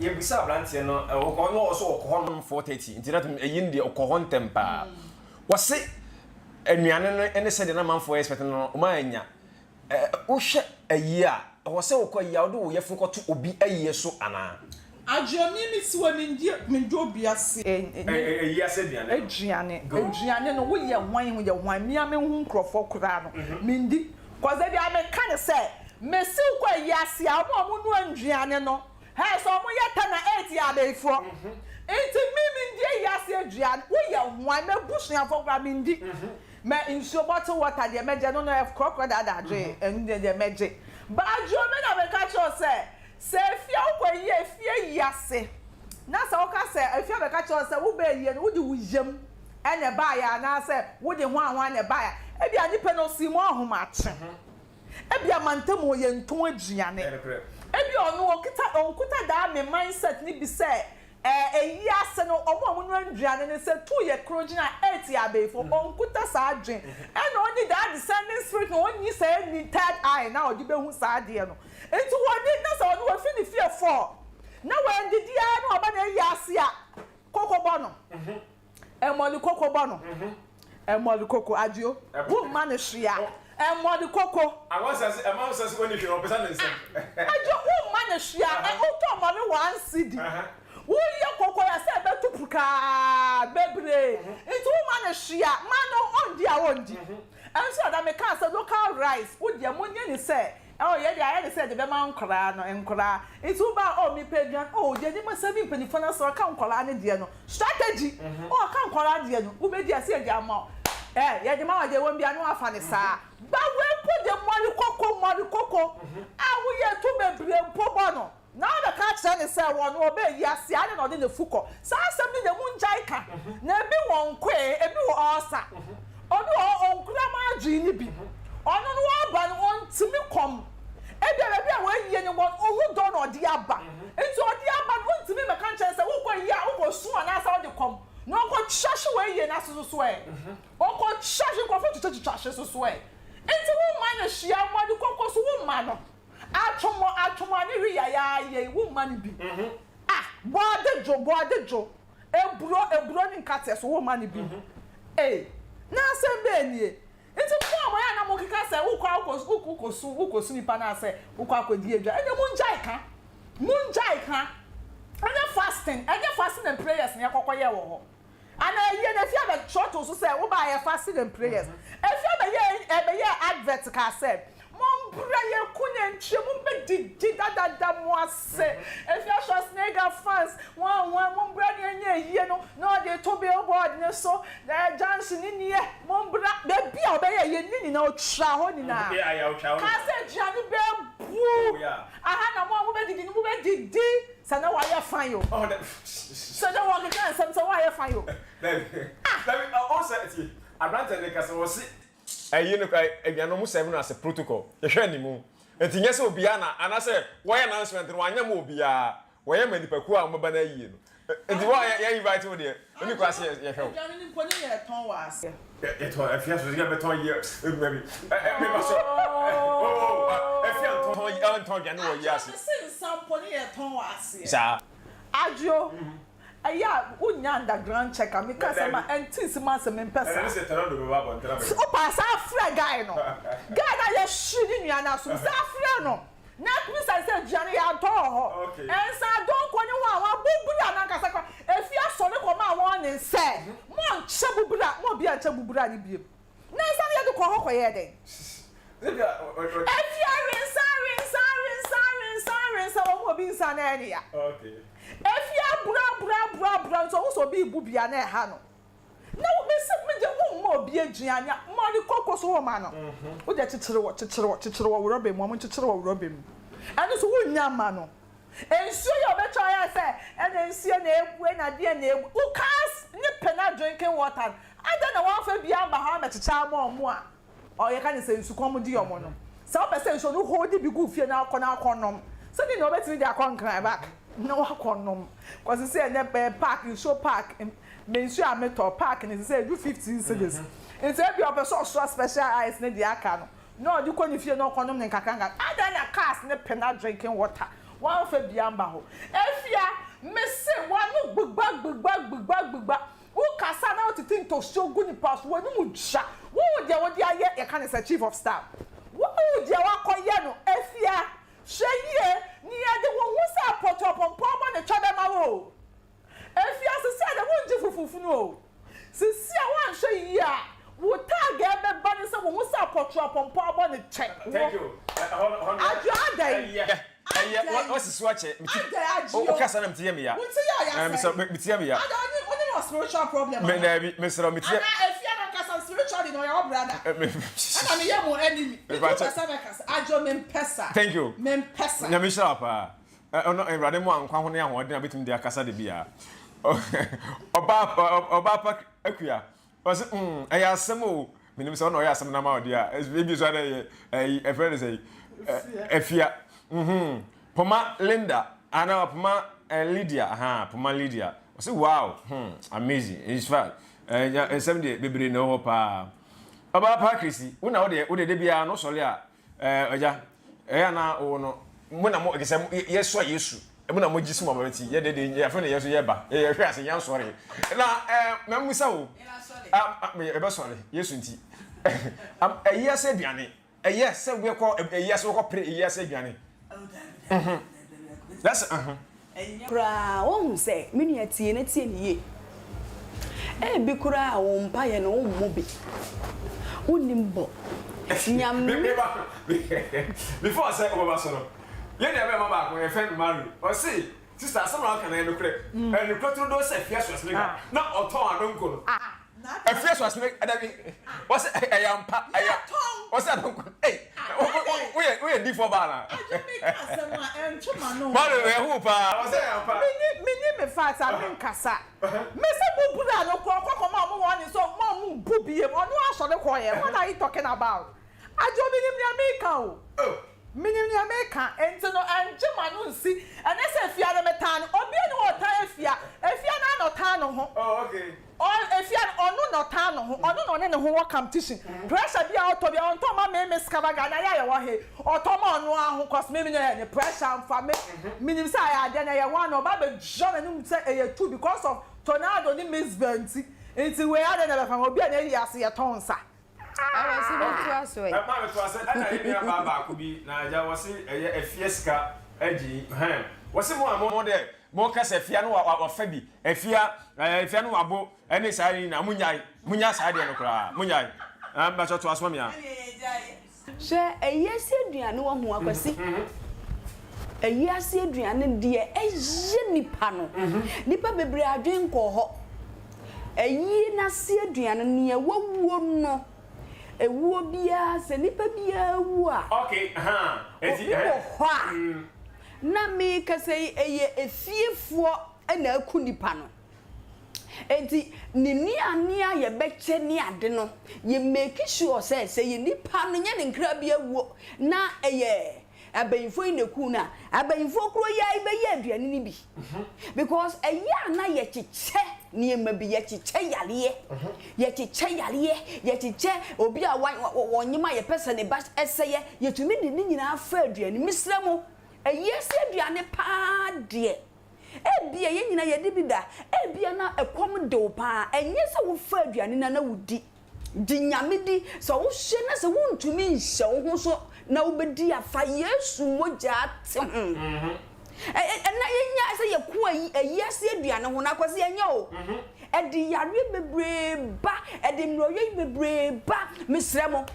yɛbisa aberanteɛ no, ɔno ɔsɛ ɔkɔ hɔ nom 4:30, nti na ɛyi no deɛ ɔkɔ hɔ ntɛm paa. Wɔse nnuane no ne sɛdeɛ na amanfoɔ expect no no, wɔn annya. Wohwɛ ayie a, ɛwɔ sɛ wokɔ ayie a wode wo yafunu kɔto obi ayie so anaa? Adwoa me me siwa me ndi me ndi obi ase. Ayie ase aduane no. Aduane aduane no wo yɛ hwan wo yɛ hwan me a me hu nkorɔfoɔ koraa no me ndi cause da biara me ka no sɛ me si wo kɔ ayie ase a ɔmo a ɔmo noa nduane no hɛɛ sɛ ɔmo yɛ tɛ na eight yɛ abayifoɔ nti me me ndi ayie ase aduane wo yɛ hwan m'abusuafoɔ koraa me ndi Mɛ nsuo bottle water deɛ mɛgye ɛno no ɛkorɔkorɔ daadaa dwee ɛno deɛ deɛ mɛgye but adwo me na meka kyerɛ wo sɛ sɛ efie wokɔ yie efie yi ase na sɛ woka sɛ efie bɛka kyerɛ wo sɛ wo bɛɛ yie no wode wo yam ɛna ɛbaayɛ anaasɛ wode hwan hwan na ɛbaayɛ ebia nipa no ɔsii mu ahomakye ebia mantam hɔ yɛntɔn aduane ebia ɔno ɔkita ɔnkuta daa me mindset ne bi sɛ Ɛɛ eyi ase no ɔmo a ɔmo noa nduane no sɛ tuu yɛ koro gyina a etia abayifo ɔnkuta saa adwen ɛna ɔnni daa discerning spirit no ɔnni saa ani third eye no a ɔde bɛhu saa adeɛ no nti wɔnni na sɛ ɔno wafi ne fie fɔɔ na wandidi ara na waba na eyi ase a koko bɔ no. Ɛmɔle koko bɔ no. Ɛmɔle koko adio. Wo mma no hwee a. Ɛmɔle koko. Adio wo mma no hwee a. Wo tɔ mɔle one cedi. Wo yɛ koko ya sɛ ɛbɛto pukaa bebree. Nti wo mma no hwee a ma no ɔndi a ɔndi. Ɛnso dada me kaa sɛ local rice wo deɛ mo nyɛ ne sɛ Oh yɛ deɛ ayɛ ne sɛ yɛde bɛma nkwadaa no, nkwadaa. Nti wo ba a, oh mepɛ aduane, oh deɛ nim sɛ me mpaninfoɔ no asɛm aka nkwadaa no deɛ no, strategy, oh aka nkwadaa deɛ no, wobɛdi a sɛ yɛde ama wo. Eh, yɛde ma wo deɛ ɛwɔ mu biara na wafa no saa. Ba wei mpo deɛ mmɔre koko, mmɔre koko a woyɛ to bebree mpo bɔ no. Na wabɛka akyerɛ no sɛ wɔ no ɔbɛyi ase a adɛn na ɔde n'afu kɔ? Saa asɛm no deɛ mongyae ka. Na ebi wɔ nkoe, ebi wɔ ɔɔsa. Obi wɔ hɔ ɔnkura mo adwene no bi. Ɔno no ɔɔba no ɔntumi kɔm. Ebia baabi a wɔayie no wɔ no ohu dɔ na ɔde aba. Nti ɔde aba no wontumi mmɛka nkyerɛ no sɛ wokɔ yie a wokɔ su anaasɛ wode kɔm. Na ɔkɔ twa hwe wɔ ayie no ase nso so ɛ? Ɔkɔ twa hwe nkurɔfoɔ twitwatwitwa hwe nso so ɛ? Nti womma no hwee a mmɔde koko so womma no. Atwomɔ atwomɔ a ne we yayaaya yi wo mma no bi ah bɔade dwo bɔade dwo eburo eburo ne nkateɛ so wo mma no bi ei na asɛm bɛɛ nie nti mo a moyɛ a na mo keka sɛ wokɔ akɔ wokɔ su wokɔ su nipa no asɛ wokɔ akɔ di adwa ɛnɛ mo ngyae ka mo ngyae ka ɛnyɛ fasting ɛnyɛ fasting and prayers na yɛkɔkɔ yɛ wɔ hɔ. Ana ayie no efie abɛ kyerɛ too so sɛ wo baa yɛ fasting and prayers efie abɛ yɛ ɛbɛ yɛ advert kaa sɛ mo mbrɛ yɛ ku nantwie mo bɛ didi dadada mo ase efie Schwarzenegger fans wɔn wɔn mo mbrɛ ne ɛnyɛ ayie no na ɔde to billboard ne so ɛɛ junction ne nie mo mbra baabi a ɔbɛ yɛ ayie ne nyinaa otwa hɔ nyinaa kaa sɛ aduane bɛ bu aha na mo a mo bɛ didi no mo bɛ didi. Sɛ na wayɛ fine o. Sɛ na wɔkeka nsɛm sɛ wayɛ fine o. Dabi ah. Dabi ɔn sɛ tie aberanteɛ no kasa ɔse ɛyi no aduane no ɔmo serve no as a protocol yɛhwɛ animu nti nyɛ sɛ obiara na anaasɛ wɔyɛ announcement no wanyɛ ma obiara wɔyɛ ma nipakuo a wɔbɛba no ayie no nti wɔn a yɛ invite wo deɛ ɛni kwan sɛ yɛhwɛ wo. Aduane no mpo ne yɛtɔn wɔ aseɛ. Yɛtɔn afia so sika bɛtɔn yɛ eguma bi ɛ ɛ meba so oo afia ntɔn ntɔn aduane wɔ yi ase. Adwo mese nsa mpo ne yɛtɔn wɔ aseɛ. Saa. Adwo ɛyɛ a wo nya underground check a meka asɛm a ɛnte nsi mu asɛm mempɛ saa. Ɛna ne sɛ tornado bɛba abɔnten abɛka. Wopaa saa frɛ guy no guy no a yɛhye ne nua no asom saa frɛ no. Na bisa no sɛ, Aduane yɛantɔ wɔ hɔ? Nsa adonko ne wɔn a wɔabɔ bura no ankasa koraa, efi asɔre kɔmaa wɔn ne sɛ, Monnkyɛ bubura, mo obiara nkyɛ bubura no bio. Na nsa no yɛde kɔɔ hɔ kɔyɛɛ dɛn? Efi awe nsa, awe nsa, awe nsa, awe nsa, awe nsa, wɔn mu obi nsa na ɛyɛ ne ya. Efi abura, abura, abura, abura, nso ɔho sɛ obi rebu bia na ɛha no. Na wo mese me deɛ wo mma obi aduane a mɔre koko so wo ma no wo deɛ kyekyere wɔ kyekyere wɔ kyekyere wɔ rɔba mu ɔmo nkyekyere wɔ rɔba mu ɛno so wo nnya mma no nsuo yi a ɔbɛtwa ayɛ sɛ ɛna nsuo na ebue na adeɛ na ebu wo cars ne pɛ na drinking water no adɛn na wɔnfa bi amba hɔ amɛkyekyɛ ama ɔmo a Ɔ yɛka no sɛ nsukɔm de wɔn no, sɛ wopɛ sɛ nsuo no hold bi gu fie na akɔ na akɔ nom, sɛdeɛ nea wobɛtumi de akɔ Nkran back na wakɔ nom. Cause sɛ ɛnɛ eh, park, nsuo park, me nsuo a metɔ park no sɛ ɛdu 15 cedis. Nti ebia ɔpɛ sɛ ɔsoa special ice ne deɛ aka no na ɔde kɔ ne fie na ɔkɔ nom ne nkakra nkakra. Adɛn na cars ne pɛ na drinking water wɔamfa bi amba hɔ. Afia, mese w'ano gbigba gbigba gbigba gbigba. Wo kasa na wo tete ntosuo gu nipa so w'anim dwa wohu deɛ wode ayɛ yɛka ne sɛ chief of staff wohu deɛ wakɔ yɛ no afia hwɛ yie ne yɛde wo ho sɛ apɔtɔpɔmpɔ abɔ ne twɛ bɛma wo o afia sisi a deɛ wongye fufufunu o sisi a woanhwɛ yie a wo tag a ɛbɛba ne sɛ wo ho sɛ apɔtɔpɔmpɔ abɔ ne twɛ wo adwo adɛn. Ɛyɛ Adɛn? wasi so akyɛ. Me ti Adɛn agye o o? kasa na me ti yɛ me ya. Wo ti yɛ ɔya Ɛɛ sɛn? mesrɛ me ti yɛ me ya. Adɛn ɔne ɔne no wɔ spiritual problem Me anaa? daabi mesrɛ me ti yɛ. Anaa efia no ankasa spiritually no ɔyɛ wo brother? Me Ɛna me yɛ mo enemy. Me Nti pa wopɛ kyɛ. sɛ mɛkasa? Agye o mempɛ saa. Thank you. Mempɛ saa. Nyame nhyira wo paa. Ɛ ɔno Awurade mo a nkwa ho ne ahoɔden a obetumi de akasa de biara. Ɔbaa ɔbaa pa akua. Ɔse mm ɛyɛ asɛm o menim sɛ ɔna ɔyɛ asɛm no ama wo deɛ a ebi nso ana ɛyɛ ɛyi ɛfrɛ no sɛ afia mhm poma Linda ana poma Lydia aha poma Lydia ɔse wow hmm amazing in fact ɛnya nsɛm deɛ bebree na ɛwɔ hɔ paa ɔbaa paa Chrissy wo na wo deɛ wo deɛ de biara no sɔre a Ɛɛ, Agya, ɛyɛ a na wo no, mo na mo, sɛ yɛsɔ Yesu, mo na mo gye sum aba nti, yɛ de de, yɛ afei na yɛ nso yɛba, yɛ yɛhwɛ ase, yɛn sɔre. Na ɛɛ, mɛmusa wo, yɛbɛsɔre, Yesu nti. Ɛyi ase aduane, ɛyɛ sɛ wobɛkɔ ɛyi ase wokɔ pere ɛyi ase aduane. That's uh-huh. Ɛnyɛ koraa, woahu sɛ, me nua tie na tie no yie. Ebi koraa a wo mpaeɛ no wommɔ bi. Wonnim bɔ. Nyame. Before sɛ wobɛba so no, yɛn nua bɛɛma baako yɛfrɛ no Mario, ɔse sister asɛm na waka no ɛyɛ nokorɛ, ɛyɛ nokorɛ turodoo sɛ Fiasua Senegal na ɔtɔn adonko no. Afia so asene ɛdabi wɔsɛ ɛyɛ ampa ɛyɛ wɔsɛ adonko ɛy woyɛ woyɛ di fɔ baa na. Adwo mi ka asɛm a ɛntwe ma no. Maame ɛyɛ hu paa wɔsɛ ɛyɛ ampa. Mi ni mi ni mi fact a mi nkasa mi sɛ mo bura no kɔ ɔkɔ kɔ ma ɔmo wɔn ne sɛ ɔmo a ɔmo bu biem ɔno asɔre kɔ yɛ what are you talking about adwo mi nim nea mi ka o. Menim nea meka, enti no ɛngye m'ano nsi. Ɛnyɛ sɛ Afia no metan no, obiara nni hɔ a ɔtan Afia. Afia no ara na ɔtan ne ho. Ɔ, Afia no, ɔno na ɔtan ne ho, ɔno na ɔne ne ho wɔ competition. Pressure biara a ɔtɔ biara, ɔntɔ mma me, Miss Kavaga, na yɛ a yɛwɔ he, ɔtɔ ma ɔno ara ho, cos me menyɛ ne pressure mfa me. Menim sɛ ayɛ adeɛ no, ɛyɛ one, ɔba abɛgyina n'anim sɛ ɛyɛ two because of Tornado ne Mizbel nti. Nti wei adɛn na ɛbɛfa me, obi a n'ayi ase yɛtɔn nsa. Ɛwɔ se bi toa so ɛ. Ɛma me toa sɛ ɛna yɛ nua baa baako bi na agya wɔse ɛyɛ afia sika agyi hɛn wɔse mo a mo dɛ mo ka sɛ afia no wa wafa bi afia ɛɛ afia no wabo ɛne saa ne nyinaa mo nyae mo nya saa deɛ no koraa mo nyae ɛɛ mbɛsɛ toa so ma me a. Hwɛ ayiase aduane wɔ ho akwasi ayiase aduane deɛ ɛyɛ nipa no nipa bebree adwen nkɔɔ hɔ. Ayie no ase aduane, nea wawuo no, ewuo biara, sɛ nipa biara wu a, obi wɔ hɔ a, na mekasa yi, ɛyɛ efiefoɔ na aku nipa no. Enti ne nnuane a yɛbɛkyɛ ne ade no, yɛ make sure sɛ, sɛ yɛ nipa no, nyɛ ne nkra bi awuo, na ɛyɛ Abayinfoɔ yi na ɛkuu no a, abayinfoɔ koro yi ara bɛyɛ aduane no bi. Because ɛyɛ a na yɛkyekyɛ nneɛma bi, yɛkyekyɛ yareɛ, yɛkyekyɛ yareɛ, yɛkyekyɛ obi a wɔnyem a yɛpɛ sɛ ne ba sɛeɛ, yɛtumi de ne nyinaa fa aduane. Mesrɛ mo, ayiase aduane paa deɛ, ebia yɛn nyinaa yɛde bi da, ebia na ɛkɔm de wo paa, ɛnyɛ sɛ wofa aduane no a na wodi. Gye Nyame di. Sɛ wohwɛ na sɛ wontumi nhyɛ wo ho so na wobɛdi a, fa Yesu mogyaa te ho. Ɛna yɛnya sɛ yɛko ayi ase aduane ho no, Akwasi, ɛnyɛ o. Ɛde yareɛ bebree ba, ɛde mmerɛwyɛ bebree ba. Mesrɛ mo,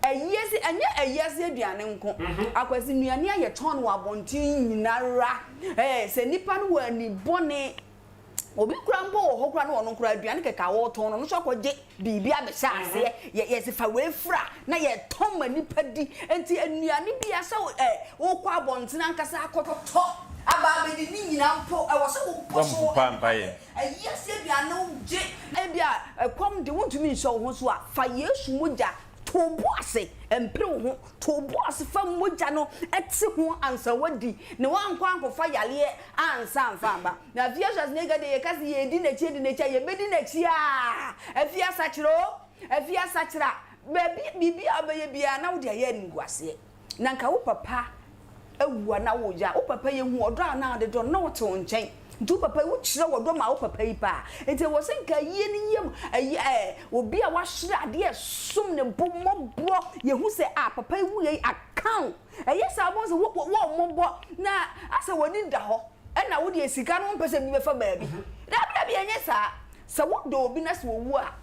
ayi ase, ɛnyɛ ayi ase aduane nko. Akwasi, nnuane a yɛtɔn no wɔ abɔnten nyinara, ɛɛ, sɛ nipa no wɔ ani bɔne, Obi koraa mpo wɔ hɔ koraa na ɔno koraa aduane kɛkɛ a ɔretɔn no, ɔno nso akɔgye biribi abɛhyɛ aseɛ. Yɛ yɛse fa wei fra na yɛtɔn ma nnipa di. Nti nnuane bi a sɛ ɛ wokɔ abɔntene ankasa akɔtɔ aba abɛdi ne nyinaa mpo ɛwɔ sɛ wobɔ so mpaeɛ. Ayi ase aduane wogye. Ebia ɛkɔm de wontumi nhyɛ wo ho so a, fa Yesu mogya to wo bo ase, mpere wo ho. To wo bo ase fa mogya no te ho ansa woadi, na woankɔ ankɔfa yareɛ ansa amfa amba. Na afei Schwarzenegger deɛ yɛka sɛ yɛredi n'akyi adi n'akyi a, yɛbɛdi n'akyi ara. Afei asakyera o, afei asakyera. Baabi, biribi a wobɛyɛ biara na wode ayɛ animguaseɛ. Na nka wo papa awu a na woyɛ a, wo papa yi hu ɔdɔ a na wode dɔ no na ɔte wo nkyɛn. Nti wo papa yi, wokyerɛ ɔdɔ ma wo papa yi paa. Nti ɛwɔ sɛ nka ayie no yam, ayi ɛɛ, obi a wahwere adeɛ ɛsom ne bo mmɔborɔ, yɛhu sɛ ah papa yi wuiɛ yi aka wo. Ɛyɛ saa wobɛhu sɛ wo wo mmɔbɔ na asɛ w'ani da hɔ ɛna wo deɛ sika no wompɛ sɛ bi bɛfa baabi. Dabi dabi ɛnyɛ saa. Sɛ wodɔ obi na sɛ owu a,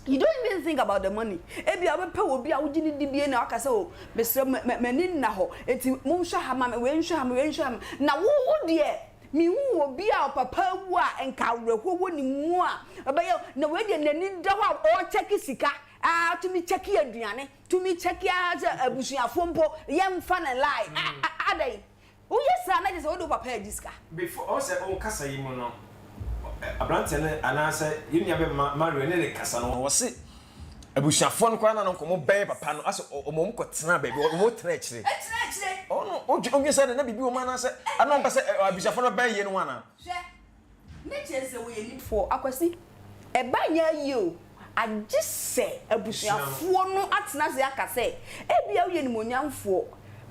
you don't even think about the money. Ebia wobɛpɛ obi a wogye no di bie na waka sɛ oh mesrɛ mo m'ani nna hɔ nti monhwɛ ha ma me, wei nhwɛ ha ma me, wei nhwɛ ha ma me. Na wo wo deɛ menhuu obi a ɔpapa awu a nka awerɛhoɔ wɔ ne mu a ɔbɛyɛ na wei deɛ n'ani da hɔ a ɔrekyɛke sika, ɔtumi kyɛke aduane, tumi kyɛke ara sɛ abusuafoɔ mpo yɛmfa no lie adɛn? Woyɛ saa a na kyerɛ sɛ wode wo papa adi sika. Before ɔhu sɛ wo kasa yi mu no abranteɛ no anaasɛ yɛn nua bɛma Mario ne ne kasa no wɔse abusuafoɔ no koraa na no nkɔmɔ bɛn papa no asɛ ɔmo ɔmo kɔ tena baabi ɔmo tena akyire Tena akyire. Ɔno wodwen sɛ na biribi wɔ mu anaasɛ ana ɔmpɛ sɛ abusuafoɔ no bɛn yie no ho anaa. Hwɛ Ne kyerɛ sɛ wɔyɛ nipfoɔ. Akwasi, ɛba nyɛ ayie o, agye sɛ abusuafoɔ no atena ase aka sɛ, ebia woyɛ animuonyamfoɔ,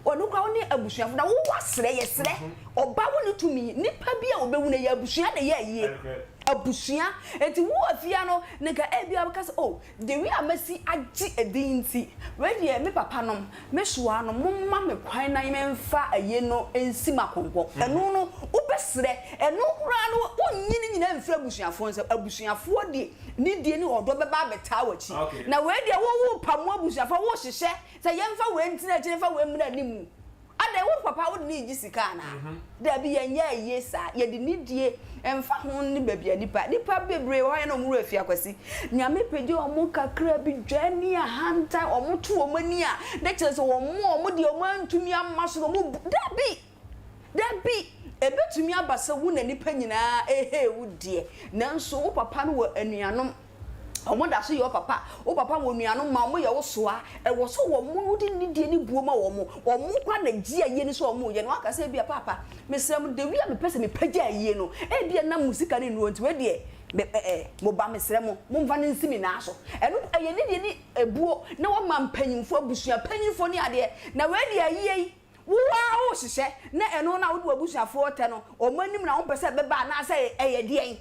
ɔno koraa wo ne abusuafoɔ, na wo woasrɛ, yɛsrɛ, ɔba wo ne tumi, nipa bi a ɔbɛwu no ɛyɛ abusua na ɛyɛ ayie, abusua, enti wo afia no, na nka ebia wobɛka sɛ, oh, the way a masi agye edin nti, wei deɛ me papa nom, Me soa no, momma me kwan na memfa ayi no nsi m'akɔnkɔ. Ɛno no, wobɛsrɛ. Ɛno koraa no, wonnyi ne nyinaa mfiri abusuafoɔ nsam. Abusuafoɔ de nidie ne ɔdɔ bɛba abɛtaa w'akyi. Na wei deɛ, wo worepamo abusuafoɔ, wohyehyɛ sɛ yɛmfa wei ntena akyire, yɛmfa wei mmra anim. Adɛn? Adɛn, wo papa wode no regye sika anaa? Dabi, yɛnyɛ ayie saa. Yɛde nidie, ɛmfa ho ne baabi a nipa, nipa bebree wɔ hɔ a yɛ na wɔn werɛ afi Akwasi. Nyame pagya wɔn kakra bi, dwa ne ahantan, wɔn to wɔn ani a, na kyerɛ sɛ wɔn a wɔn deɛ wɔn antumi amma so no, wɔn bu, dabi! Dabi! Ɛbɛtumi aba sɛ wo na nipa nyinaa ɛhee wo deɛ, nanso wo papa no wɔ anuanom. Wɔn da so yɛ wo papa. Wo papa wɔ nuanom ma wɔyɛ wo soa. Ɛwɔ sɛ wɔn wode nidie ne buo ma wɔn. Wɔn koraa na gye ayie no sɛ wɔn reyɛ no. Woaka sɛ ebia paapa mesrɛ mo the way a mepɛ sɛ mepagya ayie no ebia na mo sika no nnuru hɔ nti wei deɛ me ɛ ɛ mo ba mesrɛ mo momfa no nsi me nan so. Ɛno ɛyɛ nidie ne ebuo na wɔma mpanyinfoɔ abusua panyinfoɔ ne adeɛ. Na wei deɛ ayie yi Wo ara wohyehyɛ na ɛno na wode w'abusuafoɔ tɛ no wɔn anim na wompɛ sɛ ɛbɛba anaasɛ ɛyɛ deɛn?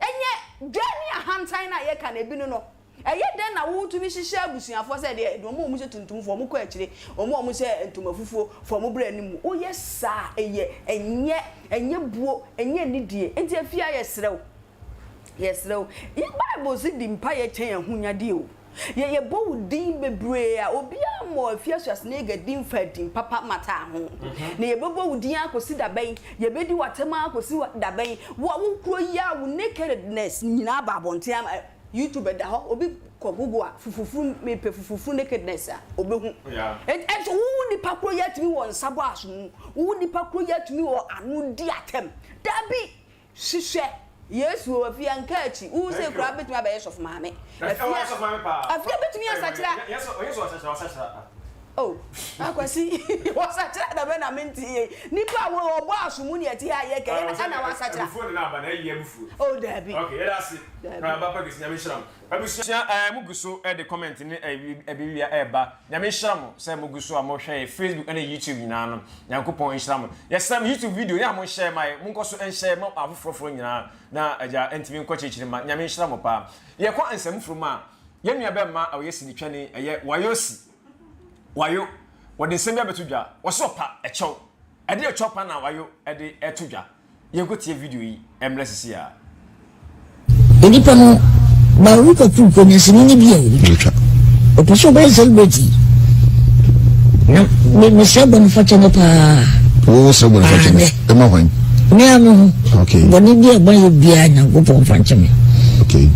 Ɛnyɛ dwa ne ahantan no a yɛka no ebi no no. Ɛyɛ dɛn na wotumi hyehyɛ abusuafoɔ sɛ deɛ wɔn a wɔhyɛ tuntumfoɔ wɔkɔ akyire, wɔn a wɔhyɛ ntoma fufuo fa wɔn bra anim. Woyɛ saa a ɛyɛ ɛnyɛ ɛnyɛ buo ɛnyɛ anidie. Nti afie a yɛsrɛ wo Yɛsrɛ wo, yɛ Bible se di mpaeɛ kyɛn ahonyadeɛ o. Yɛ yɛbɔ wo din bebree a, obiara mmɔɔ Afia Schwarzenegger din mfaa din papa mmataa ho. Na yɛbɛbɔ wo din ara kɔsi da bɛn? Yɛbɛdi w'atɛm ara kɔsi da bɛn? Wo a wo kuro yi ara wo nakedness nyinaa aba abɔnten ama YouTube ɛda hɔ, obi kɔ Google a fufufuru mepɛ fufufuru nakedness a, ɔbɛhu. Ɛnso wo nipa koro yi atumi wɔ nsa bɔ aso mu, wo nipa koro yi atumi wɔ ano di atɛm. Dabi! Hwehwɛ Yesu o Afia nka akyi wo sei koraa bɛtumi abɛyɛ sɔfo maame Afia Afia bɛtumi asakyera Oh Akwasi wɔsakyera da bɛ na mente yei nipa a wɔ ɔbɔ asomu ne ɛte ha yɛ kɛ ɛna wasakyera Oh daabi Daabi. Abusua eh mo gu so de comment ne biribiara ɛreba Nyame nhyira mo sɛ mo gu so a mo hwɛ yɛ Facebook ne YouTube nyinaa no Nyankopɔn nhyira mo Yɛsrɛ mo YouTube video yɛ a mo nhyɛ ma yɛ mo nkɔ so nhyɛ ma afoforɔforɔ nyinaa na agya ntumi nkɔ kyirikyiri ma Nyame nhyira mo paa Yɛkɔ nsɛm foforo mu a yɛn nua bɛmma a ɔyɛ sinitwani ɛyɛ Wayosi Wayo wɔde nsɛm bi abɛto dwa wɔse ɔpa ɛkyɛw ɛde ɛkyɛw pa na Wayo ɛde ɛto dwa Yɛnkɔtie video yi mmra sisi a. Onipa no Bauru Kwaku nkɔnyasini no bi a ɔretwa. Ɔpɛ sɛ ɔbɛyɛ celebrity. Na me mesrɛ bɔne fakyɛ no paa. Wo srɛ bɔne fakyɛ no ɛma hwan? Me a me ho. Okay. Bɔne bi a mayɛ biara Nyankopɔn fa nkyɛ me. Okay.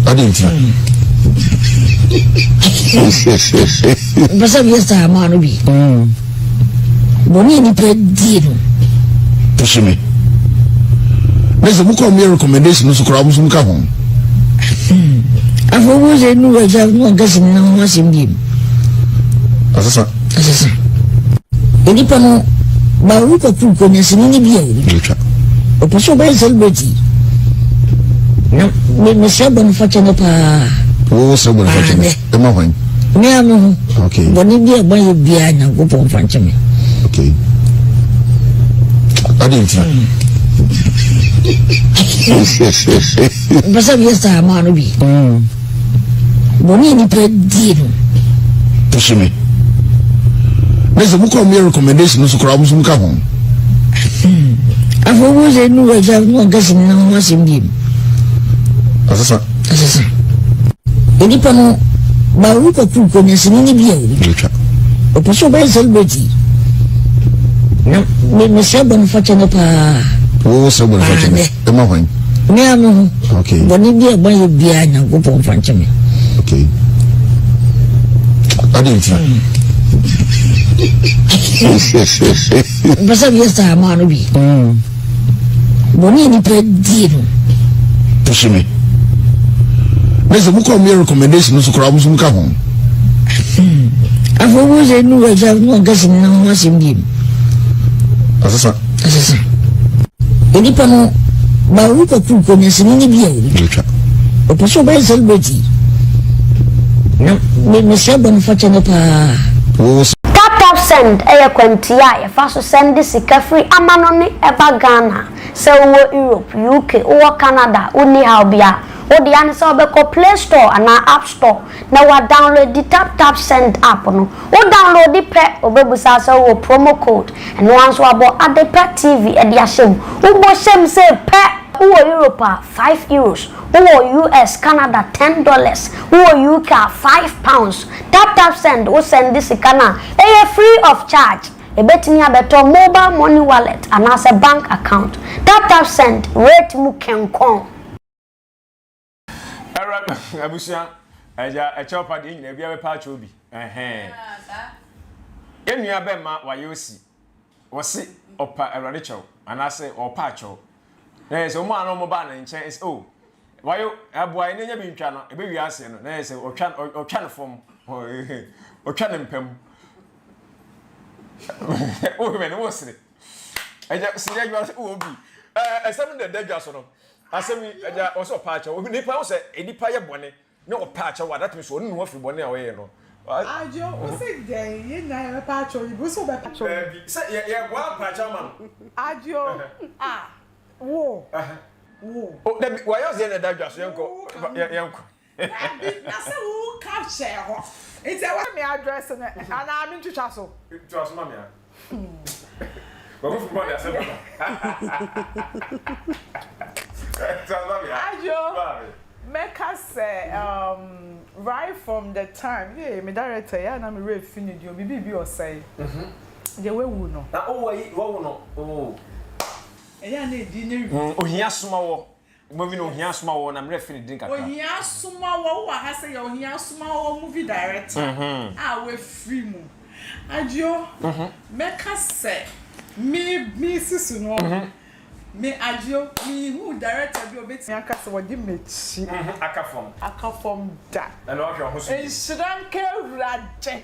Ade nti. Mpɛ sɛ meyɛ saa maa no bi. Bɔne a nipa die no. Pusu me. Ne sɛ mokɔ meyɛ recommendation no so koraa mo so moka ho. Afei wo sɛ nu agya no anka sini no ho asɛm biem. Asesa. Asesa. Onipa no bawo kwaku nkonya sini no bi a ɔretwa. Ɔpɛ sɛ ɔbɛyɛ celebrity. Na mesrɛ bɔne fakyɛ no paa. Wo srɛ bɔne fakyɛ no. Ɛma hwan? Me a me ho. Okay. Bɔne bi a mayɛ biara Nyankopɔn mfa nkyɛ me. Okay. Ade nti. Mpɛ sɛ meyɛ saa maa no bi. Bɔne a nipa die no. Pusu me. Ne sɛ mokɔ meyɛ recommendation no so koraa mo so moka ho. Afei wo sɛ nu agya no anka sini no ho asɛm biem. Asesa. Asesa. Onipa no Bauru Kwaku nkɔnyasini no bi a ɔretwa. Ɔpɛ sɛ ɔbɛyɛ celebrity. Na me mesrɛ bɔne fakyɛ no paa. Wo srɛ bɔne fakyɛ no ɛma hwan? Me a me ho. Okay. Bɔne bi a mayɛ biara Nyankopɔn mfa nkyɛ me. Okay. Ade nti. Mpɛ sɛ meyɛ saa maa no bi. Bɔne a nipa die no. Pusu me. Ne sɛ mokɔ meyɛ recommendation no so koraa mo so moka ho. Afei wo sɛ nu agya no anka sini no ho asɛm biem. Asesa. Asesa. Onipa no Bauru Kwaku nkɔnyasini no bi a ɔretwa. Ɔpɛ sɛ ɔbɛyɛ celebrity. Na mesrɛ bɔne fakyɛ no paa. Tap tap send yɛ kwantia a yɛfa so sɛnde sika firi amanɔne ba Ghana. Sɛ wowɔ Europe, UK, wowɔ Canada a, wonni haw biara. Wo dea ne sɛ wobɛkɔ Play Store anaa App Store na woadownloadi Tap Tap Send app no. Wo downloadi pɛ, wɔbɛbusa sɛ wowɔ promo code. Ɛno ara nso wɔabɔ Adepa TV de ahyɛ mu. Wobɔ hyɛ mu sei pɛ! Wowɔ Europe a, €5, wowɔ US, Canada, $10, wowɔ UK a, £5. Tap tap send, wo sɛnde sika no a, ɛyɛ free of charge. Ɛbɛtumi abɛtɔ mobile money wallet anaasɛ bank account. Tap tap send, rate mu kɛnkɔn. Ɛwura abusua ɛgya ɛkyɛw pa deɛ nyina obiara bɛpa akyɛw bi ɛhɛn yɛn nua bɛma wayɛ osi wɔse ɔpa awurade kyɛw anaasɛ ɔpa akyɛw na yɛ sɛ wɔn a na wɔn ba ne nkyɛn sɛ oh wayɛ aboa yɛn nya bi ntwa no ebe wi aseɛ no na yɛ sɛ ɔtwa ɔtwa ne fam ɔtwa ne mpam wohwɛ ne wosere ɛgya sere adwuma sɛ wɔ bi ɛɛ ɛsɛm dɛ dɛ dwa so no asɛm yi ɛgya ɔsɛ ɔpa akyɛw nipa ho sɛ nipa yɛ bɔne Ne ɔpɛ akyɛw a, that means ɔne ne ho afiri bɔne a ɔyɛɛ no. Adwo, wo se dɛn? Yɛn nyinaa yɛbɛpa akyɛw yi bi, wo se wobɛpa akyɛw yi bi? Daabi, sɛ yɛ yɛboa apa akyɛw ama no. Adwo, ah, wo, wo. Oh, dabi, wayɛ ɔsɛ yɛn na ɛda dwa so, yɛnkɔ, yɛnkɔ. Dabi, na sɛ wo ka hyɛɛ hɔ, nti ɛwɔ sɛ me address no, anaa mentwitwa so? Twa so ma me a. Kwaku Frimpong de asɛm bɛba. Twa so ma me a. Adwo, Mɛka sɛ um right from the time yee me director yi a na me werɛ fi ne din obi biribi ɔsɛe deɛ wawu no. Na oh wayi wawu no oh. Ɛyɛ a na edin no wi. Ohia soma wɔ movie no ohia soma wɔ na me werɛ fi ne din kakra. Ohia soma wɔ wowɔ ha sɛ yɛ ohia soma wɔ movie director a wafiri mu Agyio mɛka sɛ me me susu no. Me Agyeo, minhuu director bi a obetumi aka sɛ wɔde m'akyi aka fam aka fam da. Ɛna wahwɛ wo ho so yie. Nhyira nka Awurade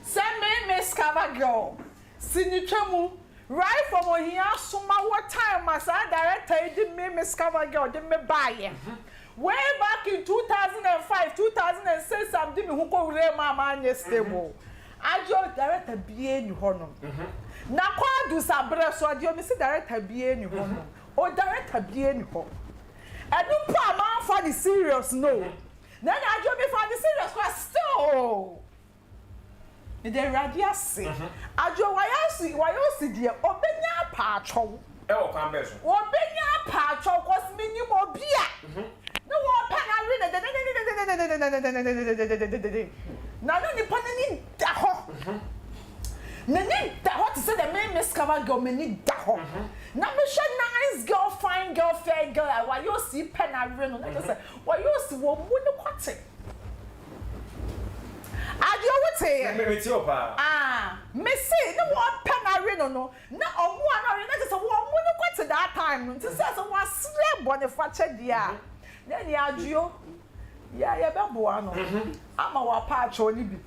sɛ me Miss Cover Girl sinitwa mu right from Ohia Asoma wɔ time a saa director yi de me Miss Cover Girl de me baeɛ way back in 2005, 2006 a mede me ho kɔwuraa mu a manyɛ stable. Agyeo director biaa nni hɔ nom. Na Kwadu sa berɛ so Agyeo mese director biaa nni hɔ nom. O director biaa nni hɔ. Ɛno mpo a manfa no serious no o. Na ɛna Agyeo mefaa no serious koraa still meda Awurade ase. Agyeo wayɛ osi wayɛ osi deɛ ɔbɛnya apaatwɔw. Ɛwɔ kwan bɛn so? Ɔbɛnya apaatwɔw cause menim obi a ne wɔpɛ no awe no dendendendendendendendendendendendenden na ne nipa no ani da hɔ. N'ani da hɔ te sɛ deɛ me Miss Cover Girl m'ani da hɔ. Na mehwɛ nice girl, fine girl, fair girl a wayɛ osi pɛ no awe no na kyerɛ sɛ wayɛ osi wɔn mu no kɔte. Adeɛ woteeɛ? Me mete wo paa. Ah, mese ne wɔpɛ no awe no no Na ɔmo a na ɔyɛ na kyerɛ sɛ wɔn mo no kɔ te that time no nti sɛ sɛ wɔasrɛ bɔnefakyɛ deɛ a na ɛneɛ adweo yɛ yɛbɛboa no ama wapa akyɛw no bi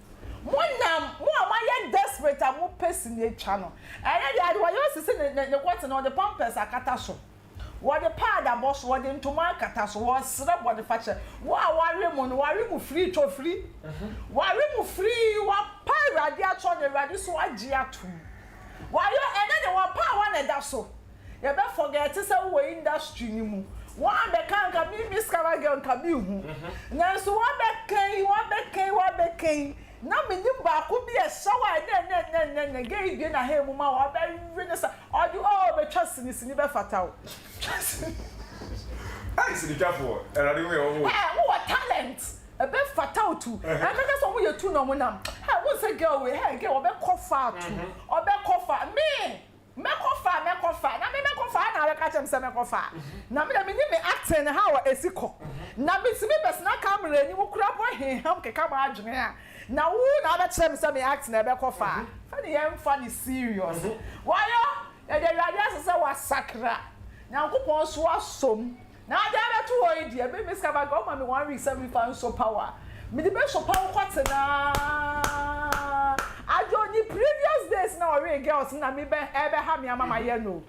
mo nam mo a moayɛ desperate a mo pɛ sini atwa no ɛnɛ deɛ ade wɔyɛ osisi ne ne ne kɔte no ɔde pampers akata so. Wɔde paad abɔ so, wɔde ntoma akata so, wɔresrɛ bɔnefakyɛ. Wo a wɔawe mo no, wɔawe mo firii twofiri. Wɔawe mo firii, wɔapa Awurade akyɛw na Awurade nso agye atom. Wɔayɛ, ɛnnɛ deɛ wɔapa a woa na ɛda so. Yɛbɛ forget sɛ wowɔ industry no mu. Woabɛka anka me Miss Cover Girl nka menhu. Nanso woabɛka yi, woabɛka yi, woabɛka yi, na menim baako bi a ɛhyɛ wo a ɛnnɛ, ɛnnɛ, ɛnnɛ, ɛnnɛ, ɛnnɛ, girl yi bue n'ahan mu ma wo, ɔbɛwe no sa. Ɔde oo bɛtwa sini sini bɛfata wo twa sini. Ai sinitwafoɔ awurade hu yɛn mmɔbɔ o. Ɛɛ wowɔ talent ɛbɛfata wo tu ɛnkaka sɛ ɔmo yɛ tu na ɔmo nam hɛ wohu sɛ girl wei hɛ girl ɔbɛkɔ far tu ɔbɛkɔ far me mɛkɔ far mɛkɔ far na me mɛkɔ far na abɛka kyerɛ me sɛ mɛkɔ far na me deɛ menim me acting no how a ɛsi kɔ na metumi bɛsena camera anim koraa mpo heham keka m'adwene a Na wo na wabɛkyerɛ me sɛ me act na ɛbɛkɔ fa a, fa ne yɛnfa no serious. Wayɔ, yɛda Awurade ase sɛ wasakra. Nyankopɔn nso asɔ mu. Na ade abɛto hɔ yi deɛ, me Miss Kabaka woma me one week sɛ memfa nsopa wo a, mede bɛsopa wo kɔtenaa. Adwo, ne previous days na ɔwee girls no na me bɛ ɛbɛha me ama mayɛ no o.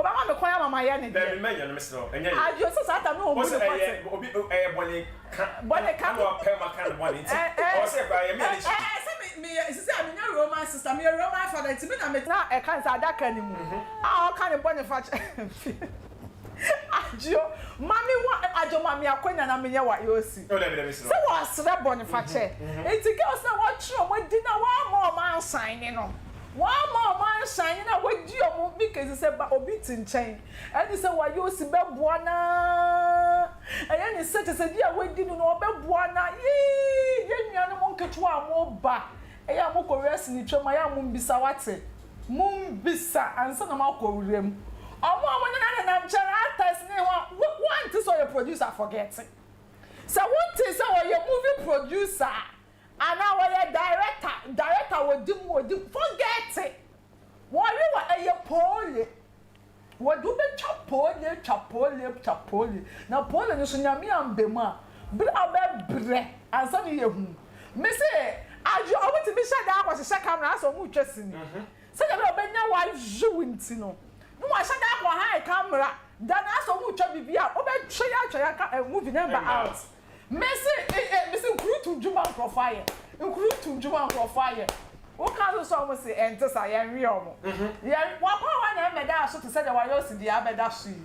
Ɔbɛma me kwan ama mayɛ ne deɛ. Dabi mɛnyɛ no mesrɛ wo, ɛnyɛ yɛ. Adwo, sɛ saa time no ɔmmu Wo ne sɛ kɔte. ɛyɛ obi ɛyɛ bɔne. Ka Bɔne ka. Ɛna wapɛ ma ka ne bɔne nti ɔwɔ sɛ yɛkɔ ayɛ me ani gye. Ɛɛ sɛ me meyɛ sisi a menyɛ Roman sister meyɛ Roman father nti me na me tena ɛka ne sɛ adaka no mu a ɔka ne bɔne fakyɛ Agyeo ma me wa Agyeo ma me akwanya na menyɛ wa yosi sɛ wɔsrɛ bɔne fakyɛ nti girls na wɔtwe wɔn adi na wɔamma wɔn ansan ne no. Wɔamma wɔn anhyɛn na wɔadi wɔn bi kɛse sɛ ba obi te nkyɛn ɛne sɛ wayɛ osi bɛboa no ara ɛyɛ ne sɛ kyɛ sɛ di a wadi no no ɔbɛboa no yii yɛn nuanom nketewa a moba ɛyɛ a mokɔ wura sini twam a ɛyɛ a mombisa wate mombisa ansa na moakɔ wura mu ɔmo a wɔne no nenam nkyɛn actors ne ho a wante sɛ ɔyɛ producer forget sɛ wonte sɛ ɔyɛ movie producer a Anaa wɔyɛ director director wɔdi mu wɔdi mu forget wɔwe wɔ ɛyɛ poole wɔde wobɛtwa poole twa poole twa poole na poole no so nyame amba mu a bere a wobɛbrɛ ansa ne yɛ hu me se adwo ɔmo tumi hyɛ da akɔhyehyɛ camera asɛ ɔmo retwa sini sɛdeɛ ɛbɛyɛ ɔbɛnya wahye wo nti no na wahyɛ da akɔ high camera da no asɛ ɔmo retwa biribi a wobɛtwa yɛ atwa yɛ aka movie no ɛmba out Mese eh eh mese nkurutu ndwuma nkurɔfoɔ ayɛ nkurutu ndwuma nkurɔfoɔ ayɛ woka nso sɛ ɔmo se ɛnte saa yɛnwe ɔmo yɛn wapaawa na ɛmmɛda so te sɛ deɛ wayɛ osi deɛ abɛda so yi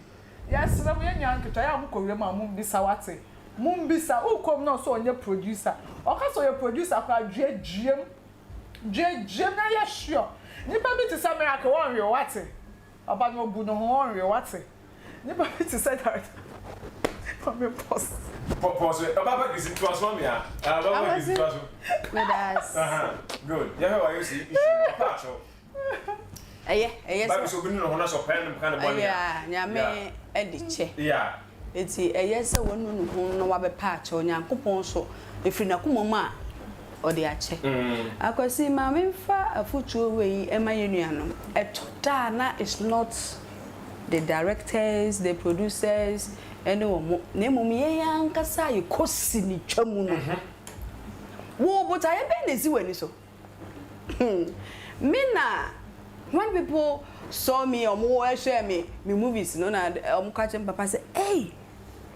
yɛsrɛ mo yɛn nua nketewa yɛ a mokɔ wuram a mombisa wate mombisa wokɔ mu na ɔsɛ ɔnyɛ producer ɔka sɛ ɔyɛ producer koraa duaduam duaduam na yɛ sure nipa bi te sɛ miracle wɔnwe wo wate Papa no obu ne ho ɔnwe wate. Nipa bi te sɛ director. Ma me pause. Pause ɔba pa kisi toa so ma me a. Ɔba pa kisi toa so. Meda ase. Good. Yɛhwɛ wa yɛ si issue no ɔpa akyɛw. Ɛyɛ ɛyɛ sɛ. Bible sɛ obi nu ne ho na sɛ ɔpɛ ne ka ne bɔne a. Ɛyɛ a Nyame de kyɛ. Yeah. Enti ɛyɛ sɛ wanu ne ho na wabɛpa akyɛw. Nyankopɔn nso, ɛfiri n'akoma mu a, ɔde akyɛ. Akwasi, ma memfa afotuo wei mma yɛn nuanom. Ɛtɔ da a na it's not the directors, the producers ne wɔn, na mmom yɛn ankasa a yɛkɔ sinitwa mu no. Wo botaeɛ bɛn na ɛsi w'ani so? Me na when people saw me ɔmo hwɛɛ me me movies no na ɔmo ka kyerɛ me papa sɛ ei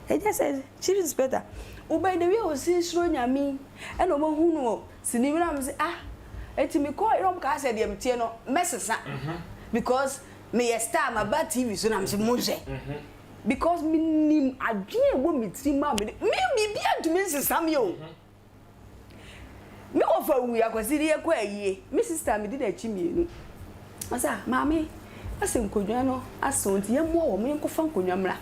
ɛgya sɛ chief inspector wobɛn the way a osi suro nyame yi ɛna ɔmo ahu no wɔ sini mu na mo sɛ ah eti me kɔɔ ɛna ɔmo kaa sɛ deɛ meteɛ no mɛsesa because meyɛ star maba TV so na mo sɛ mo nhwɛ because menim adwene a ɛwɔ me tirim a mede me biribiara ntumi nsesa me o. Me wɔfa wui Akwasi de yɛkɔ ayie. Me sister a medi n'akyi mmienu. Ɔsɛ ah maame asɛ nkonnwa no asɔ nti yɛmmoa wɔn yɛnkɔfa nkonnwa mmra.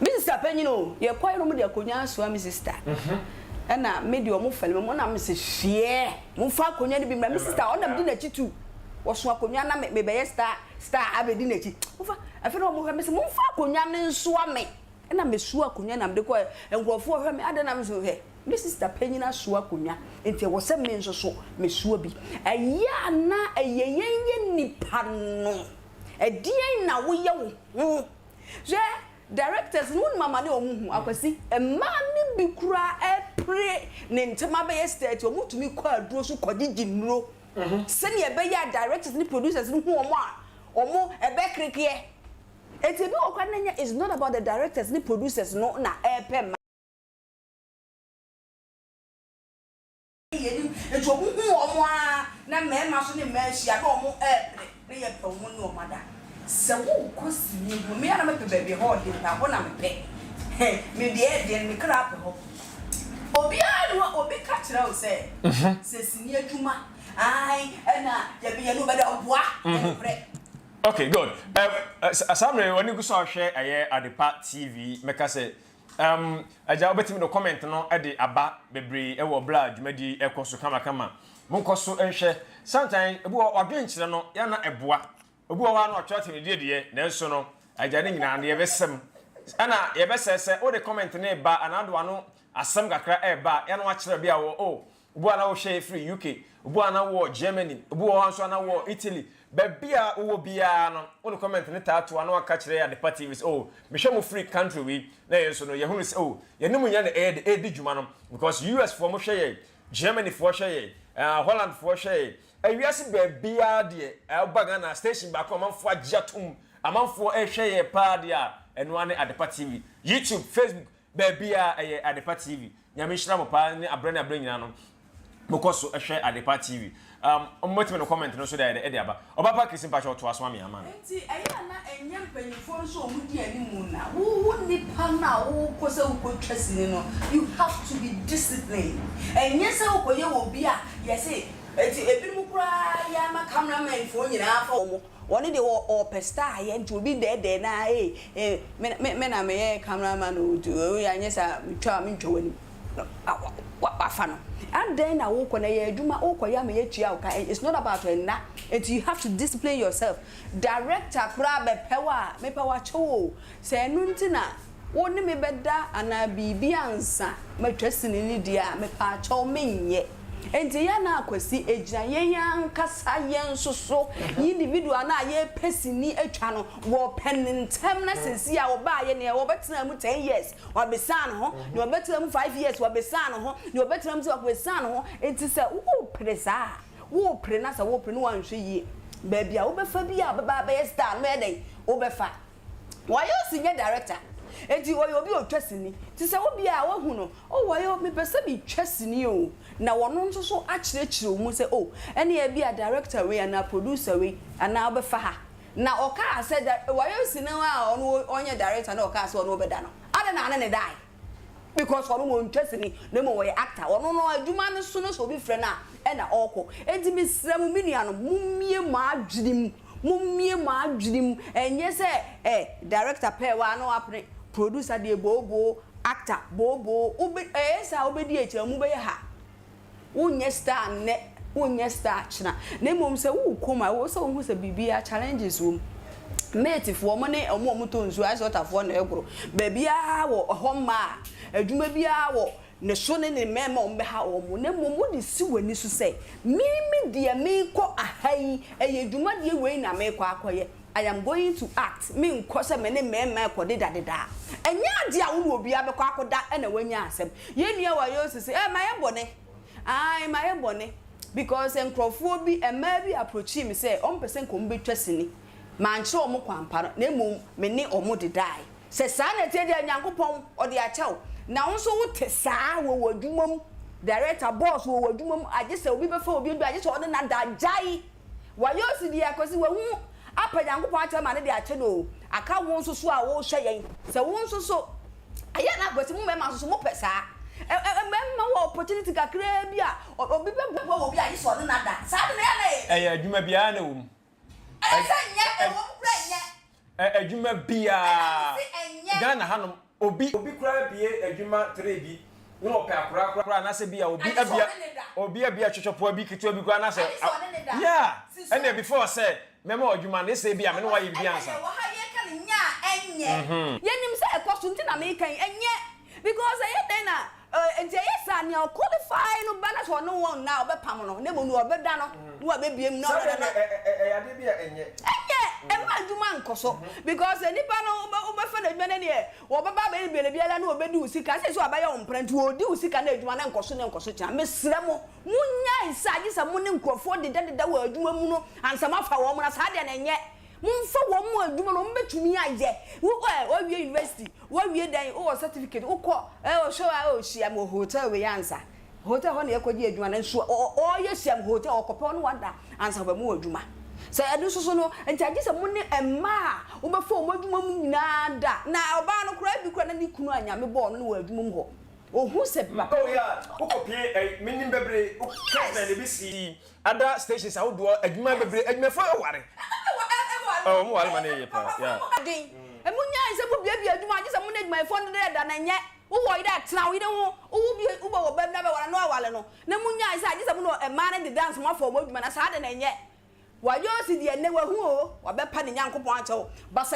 Me sister panyin o yɛkɔ ayɛ na wɔde akonnwa asoa me sister. Ɛna me deɛ wɔn fɛle me mo na me sɛ hwiɛ momfa akonnwa no bi mmra. Me sister ɔna medi n'akyi tu wɔso akonnwa na me mebɛyɛ star star abɛdi n'akyi. Momfa afei na wɔn hwɛ me sɛ momfa akonnwa no nsoa me. Ɛna mesoa akonnwa na mede kɔɛ nkurɔfoɔ hwɛ me adɛn na me so hwɛ. Me sista panyin asoa akonnwa, enti ɛwɔ sɛ me nso so mesoa bi. Ɛyɛ a na ɛyɛ yɛn yɛ nnipa no. Ɛdeɛn na woyɛ wo ho? Hwɛ, directors no, wonim amane a wɔhu? Akwasi, mmaa no bi koraa repere ne ntɛm abɛyɛ star nti, wɔtumi kɔ aduro so kɔgyegye nnuro sɛdeɛ ɛbɛyɛ a directors ne producers no hu wɔn a, wɔn ɛbɛkerekeɛ. Enti ebi wɔ hɔ koraa na ɛnyɛ, it's not about the directors ne producers no na ɛrepɛ mmaa. Yɛn anim nti wɔn hu wɔn ara na mmarima nso ne mmaa ahyia na wɔn repere na yɛpɛ wɔn ne wɔn ada. Sɛ worekɔ sini ho me ara mepɛ baabi ɛhɔ ɔden paa ɛhɔ na mepɛ me deɛ ɛden me kra pɛ hɔ. Obiara ni hɔ obi ka kyerɛ wo sɛ sɛ sini adwuma ae ɛna yɛbɛyɛ no bɛda ɔboa ɛnokorɛ. Okay good um, saa mmerɛ w'ani gu so a wohwɛ ɛyɛ Adepa TV mɛka sɛ Um, agya wobɛtumi de comment no de aba bebree wɔ berɛ a dwumadie yi ɛkɔ so kamakama. Monkɔ so nhwɛ. Sometimes ebi wɔ wadwenkyerɛ no yɛ na ɛboa. Obi wɔ hɔ a na watwerɛ atɛmdie deɛ nanso no agya ne nyinaa no yɛbɛsɛm. Ɛna yɛbɛsɛ sɛ wode comment no ba anaa de wano asɛm kakra ɛba a yɛ na wakyerɛ bi a wɔ oh Obi wɔ hɔ a na wohwɛ yɛ firi UK, obi wɔ hɔ a na wowɔ Germany, obi wɔ hɔ nso a na wowɔ Italy. Baabi a wowɔ biara no, wode comment no taa to a na waka kyerɛ Adepa TV sɛ, oh, mehwɛ mo firi country wei. Na yɛn nso no, yɛhunu sɛ, oh, yɛne mo nyinaa na ɛyɛ de ɛredi dwuma no. Because US foɔ mohwɛ yɛn, Germany foɔ hwɛ yɛn, uh, Holland foɔ hwɛ yɛn. Ewiase baabiara deɛ, woba Ghana station baako a amanfoɔ agye atom, amanfoɔ ɛrehwɛ yɛn paa deɛ a, ɛno ara ne Adepa TV. YouTube, Facebook, Baabiaa ɛyɛ Adepa TV. Nyame nhyira mo paa ne abrɛ ne abrɛ nyinaa no mokɔ so hwɛ Adepa TV. Um, mobɛtumi no comment no so de ayɛ dɛ ɛde aba. Ɔba pa Christy mpakyɛ ɔtoa so ma me ama no. Enti ɛyɛ a na ɛnyɛ mpanyinfoɔ no sɛ wɔn di animu na wo wo nipa no a wokɔ sɛ wokɔ twa sini no you have to be disciplined ɛnyɛ sɛ wokɔ yɛ wɔ obi a yɛse. Enti ebinom koraa yɛ ama cameraman foɔ nyinaa fa wɔn. Wɔn deɛ wɔ ɔpɛ star yɛ nti obi dɛɛdɛɛ no ara ee ee me me me na meyɛ cameraman o nti o anyɛ saa metwa a mentwa w'anim. Wafa no. Adɛn na wokɔ na ɛyɛ adwuma wokɔ yɛ ama yɛatua wo ka it's not about nna nti you have to discipline yourself. Director koraa bɛpɛ wo a mepɛ wo akyɛw o Sɛ ɛno nti na wo ne me bɛda anaa biribi ansa matwa sini no deɛ a, mepaakyɛw menyɛ. Enti ɛyɛ a na Akwasi ɛgyina yɛn ankasa yɛn nso so, individual no a yɛrepɛ sini atwa no, wɔpɛ no ntɛm na seesei a ɔbaeɛ nea ɔbɛtena mu ten years, wabesan ne ho, nea ɔbɛtena mu five years, wabesan ne ho, nea ɔbɛtena mu sɛ wabesan ne ho. Enti sɛ worepere saa a, worepere na sɛ worepere na woanhwɛ yie, baabi a wobɛfa biara a wobɛba abɛyɛ star no, bɛyɛ dɛn? Wobɛfa. Wayoosi nyɛ director enti ɔyɛ obi a ɔtwa sini nti sɛ wo bia a wahu no oh Wayo mepɛ sɛ metwa sini o na ɔno nso so akyerɛkyerɛ wo mu sɛ oh ɛneɛ ebia director wei anaa producer wei anaa wobɛfa ha na ɔkaa sɛ Wayoosi no a ɔno ɔnyɛ director na ɔkaa sɛ ɔne wo bɛda no adɛn na ane ne dae because ɔno ɔntwa sini na mmom ɔyɛ actor ɔno no adwuma no so no sɛ obi frɛ no a ɛna ɔkɔ enti mesrɛ mo me nuanom mommie mo adwene mu Mommue mo adwene mu, ɛnyɛ sɛ eh director pɛɛ wo ara na wapene, producer deɛ booboo, actor booboo, wobɛ ɛyɛ saa a wobɛdi akyire a wɔn bɛyɛ ha. Wonyɛ star nnɛ, wonyɛ star kyena. Na mmom sɛ worekɔ mu a, ɛwɔ sɛ wohu sɛ biribiara challenges wɔ mu. Mate foɔ, wɔn ne wɔn a wɔtɔ nsuo, ice water foɔ na ɛgoro. Baabiara wɔ hɔ mmaa, adwuma biara wɔ Ne so ne ne mmarima a wɔbɛha wɔn, na mmom wode si w'ani so sɛ, Me, me deɛ merekɔ aha yi, ɛyɛ dwumadie wei na merekɔ akɔyɛ, I am going to act, menkɔ sɛ me ne mmarima rekɔdedadeda. Ɛnyɛ adeɛ a wo ne obiara bɛkɔ akɔda na woanya asɛm. Yɛn nua Wayoosi se, Eh, mayɛ bɔne. Ae, mayɛ bɔne. Because nkurɔfoɔ bi, mmaa bi approachii me sɛ wɔmpɛ sɛ nka wɔbɛtwa sini. Mankyerɛ wɔn kwan pa no, na mmom me ne wɔn dedae. Sɛ saa na ɛteɛ deɛ a, Nyankopɔn, Ɔde akyɛ wo. Na wo nso wote saa wɔ w'adwuma mu, director, boss wɔ w'adwuma mu, agye sɛ obi bɛfa obi adwuma, agye sɛ ɔne no ada, gyae! Wayɛ osi deɛ Kwasi, wahu apa Nyankopɔn akyɛ ma no de akyɛ no o, aka wo nso so a wohwɛ yɛn, sɛ wo nso so, ɛyɛ a na Kwasi, mo mmarima nso so mopɛ saa, ɛ ɛ mmarima wɔ opportunity kakraa bi a, obi bɛboa obi a, agye sɛ ɔne no ada, saa de na ɛyɛ a na ɛyɛ. Ɛyɛ adwuma biara na ɛwɔ mu. Ɛyɛ sɛ nyɛ, ɛwɔ mu koraa nyɛ. Adwuma biaa Ghana hanom obi obi koraa bie adwuma tree bi na ɔpɛ akora koraa anasɛ bi a obi abia obi abia twetwɛpoa bi ketewa bi koraa anasɛ yeah ɛnna before sɛ mɛma adwuma no ɛsɛ bi a me ne wayɛ bibi ansa. Ɛwɔ ha yɛka no nyɛ a ɛnyɛ yɛnim sɛ ɛkɔ so nti na meka yi ɛnyɛ Because ɛyɛ dɛn na eh, nti ɛyɛ saa nea ɔqualify no ba na sɛ ɔne wɔn nna a ɔbɛpam no na mmom nea ɔbɛda no na wabɛbie mu na Saa ɔbɛda deɛ no. no ɛyɛ adeɛ bi a ɛnyɛ. Ɛnyɛ, ɛmma adwuma nkɔ so because nipa no wobɛ wobɛfa no adwuma no deɛ wɔbɛba abɛyɛ no biara na ɔbɛdi wo sika sɛ sɛ wabɛyɛ wo mpena nti ɔredi wo sika na adwuma no nkɔ so na ɛnkɔ so kyena. Mesrɛ mo, monnyae sɛ agye sɛ mo ne nkurɔfoɔ dedadeda wɔ adwuma mu no ansa moafa wɔn na saa deɛ no ɛnyɛ. Momfa wɔn mo adwuma no wɔn bɛtumi ayɛ. Wo ɛ wawie university, wawie dɛn, wowɔ certificate, wokɔ ɛ ɔhwɛ a ɛ hyia me wɔ hotel wei ansa. Hotel hɔ na yɛkɔgye adwuma no nso ɔyɛ hyia me hotel ɔkɔpɛ ɔne wada ansa ɔbɛma wo adwuma. Sɛ ɛno nso so no nti agye sɛ mo ne mmaa a wobɛfa wɔn adwuma mu nyinaa da. Na ɔbaa no koraa ebi koraa na ne kunu a Nyame bɔɔ no no wɔ adwuma mu hɔ. Ohu sɛ papa. Oh yeah, wokɔpie ɛ menim bebree, wo president ebi si Ada stations ahodoɔ adwuma bebree adwumayɛfoɔ ɛware. Ɔmo ware ma no yɛ yie paa yeah. Den. Emu nyae sɛ mo biabia adwuma agye sɛ mo ne adwumayɛfoɔ no deda da na ɛnyɛ. Wo wɔ yere a tena wo yere ho wo wo bie wo bɔ wɔ ba bi na bɛ ware no aware no na mo nyae sɛ agye sɛ mo ne mmaa no deda nso mo afa ɔmo adwuma na saa de na ɛnyɛ. Wayɛ osi deɛ nnɛ wahu oo wabɛpa ne Nyankopɔn akyɛw basa.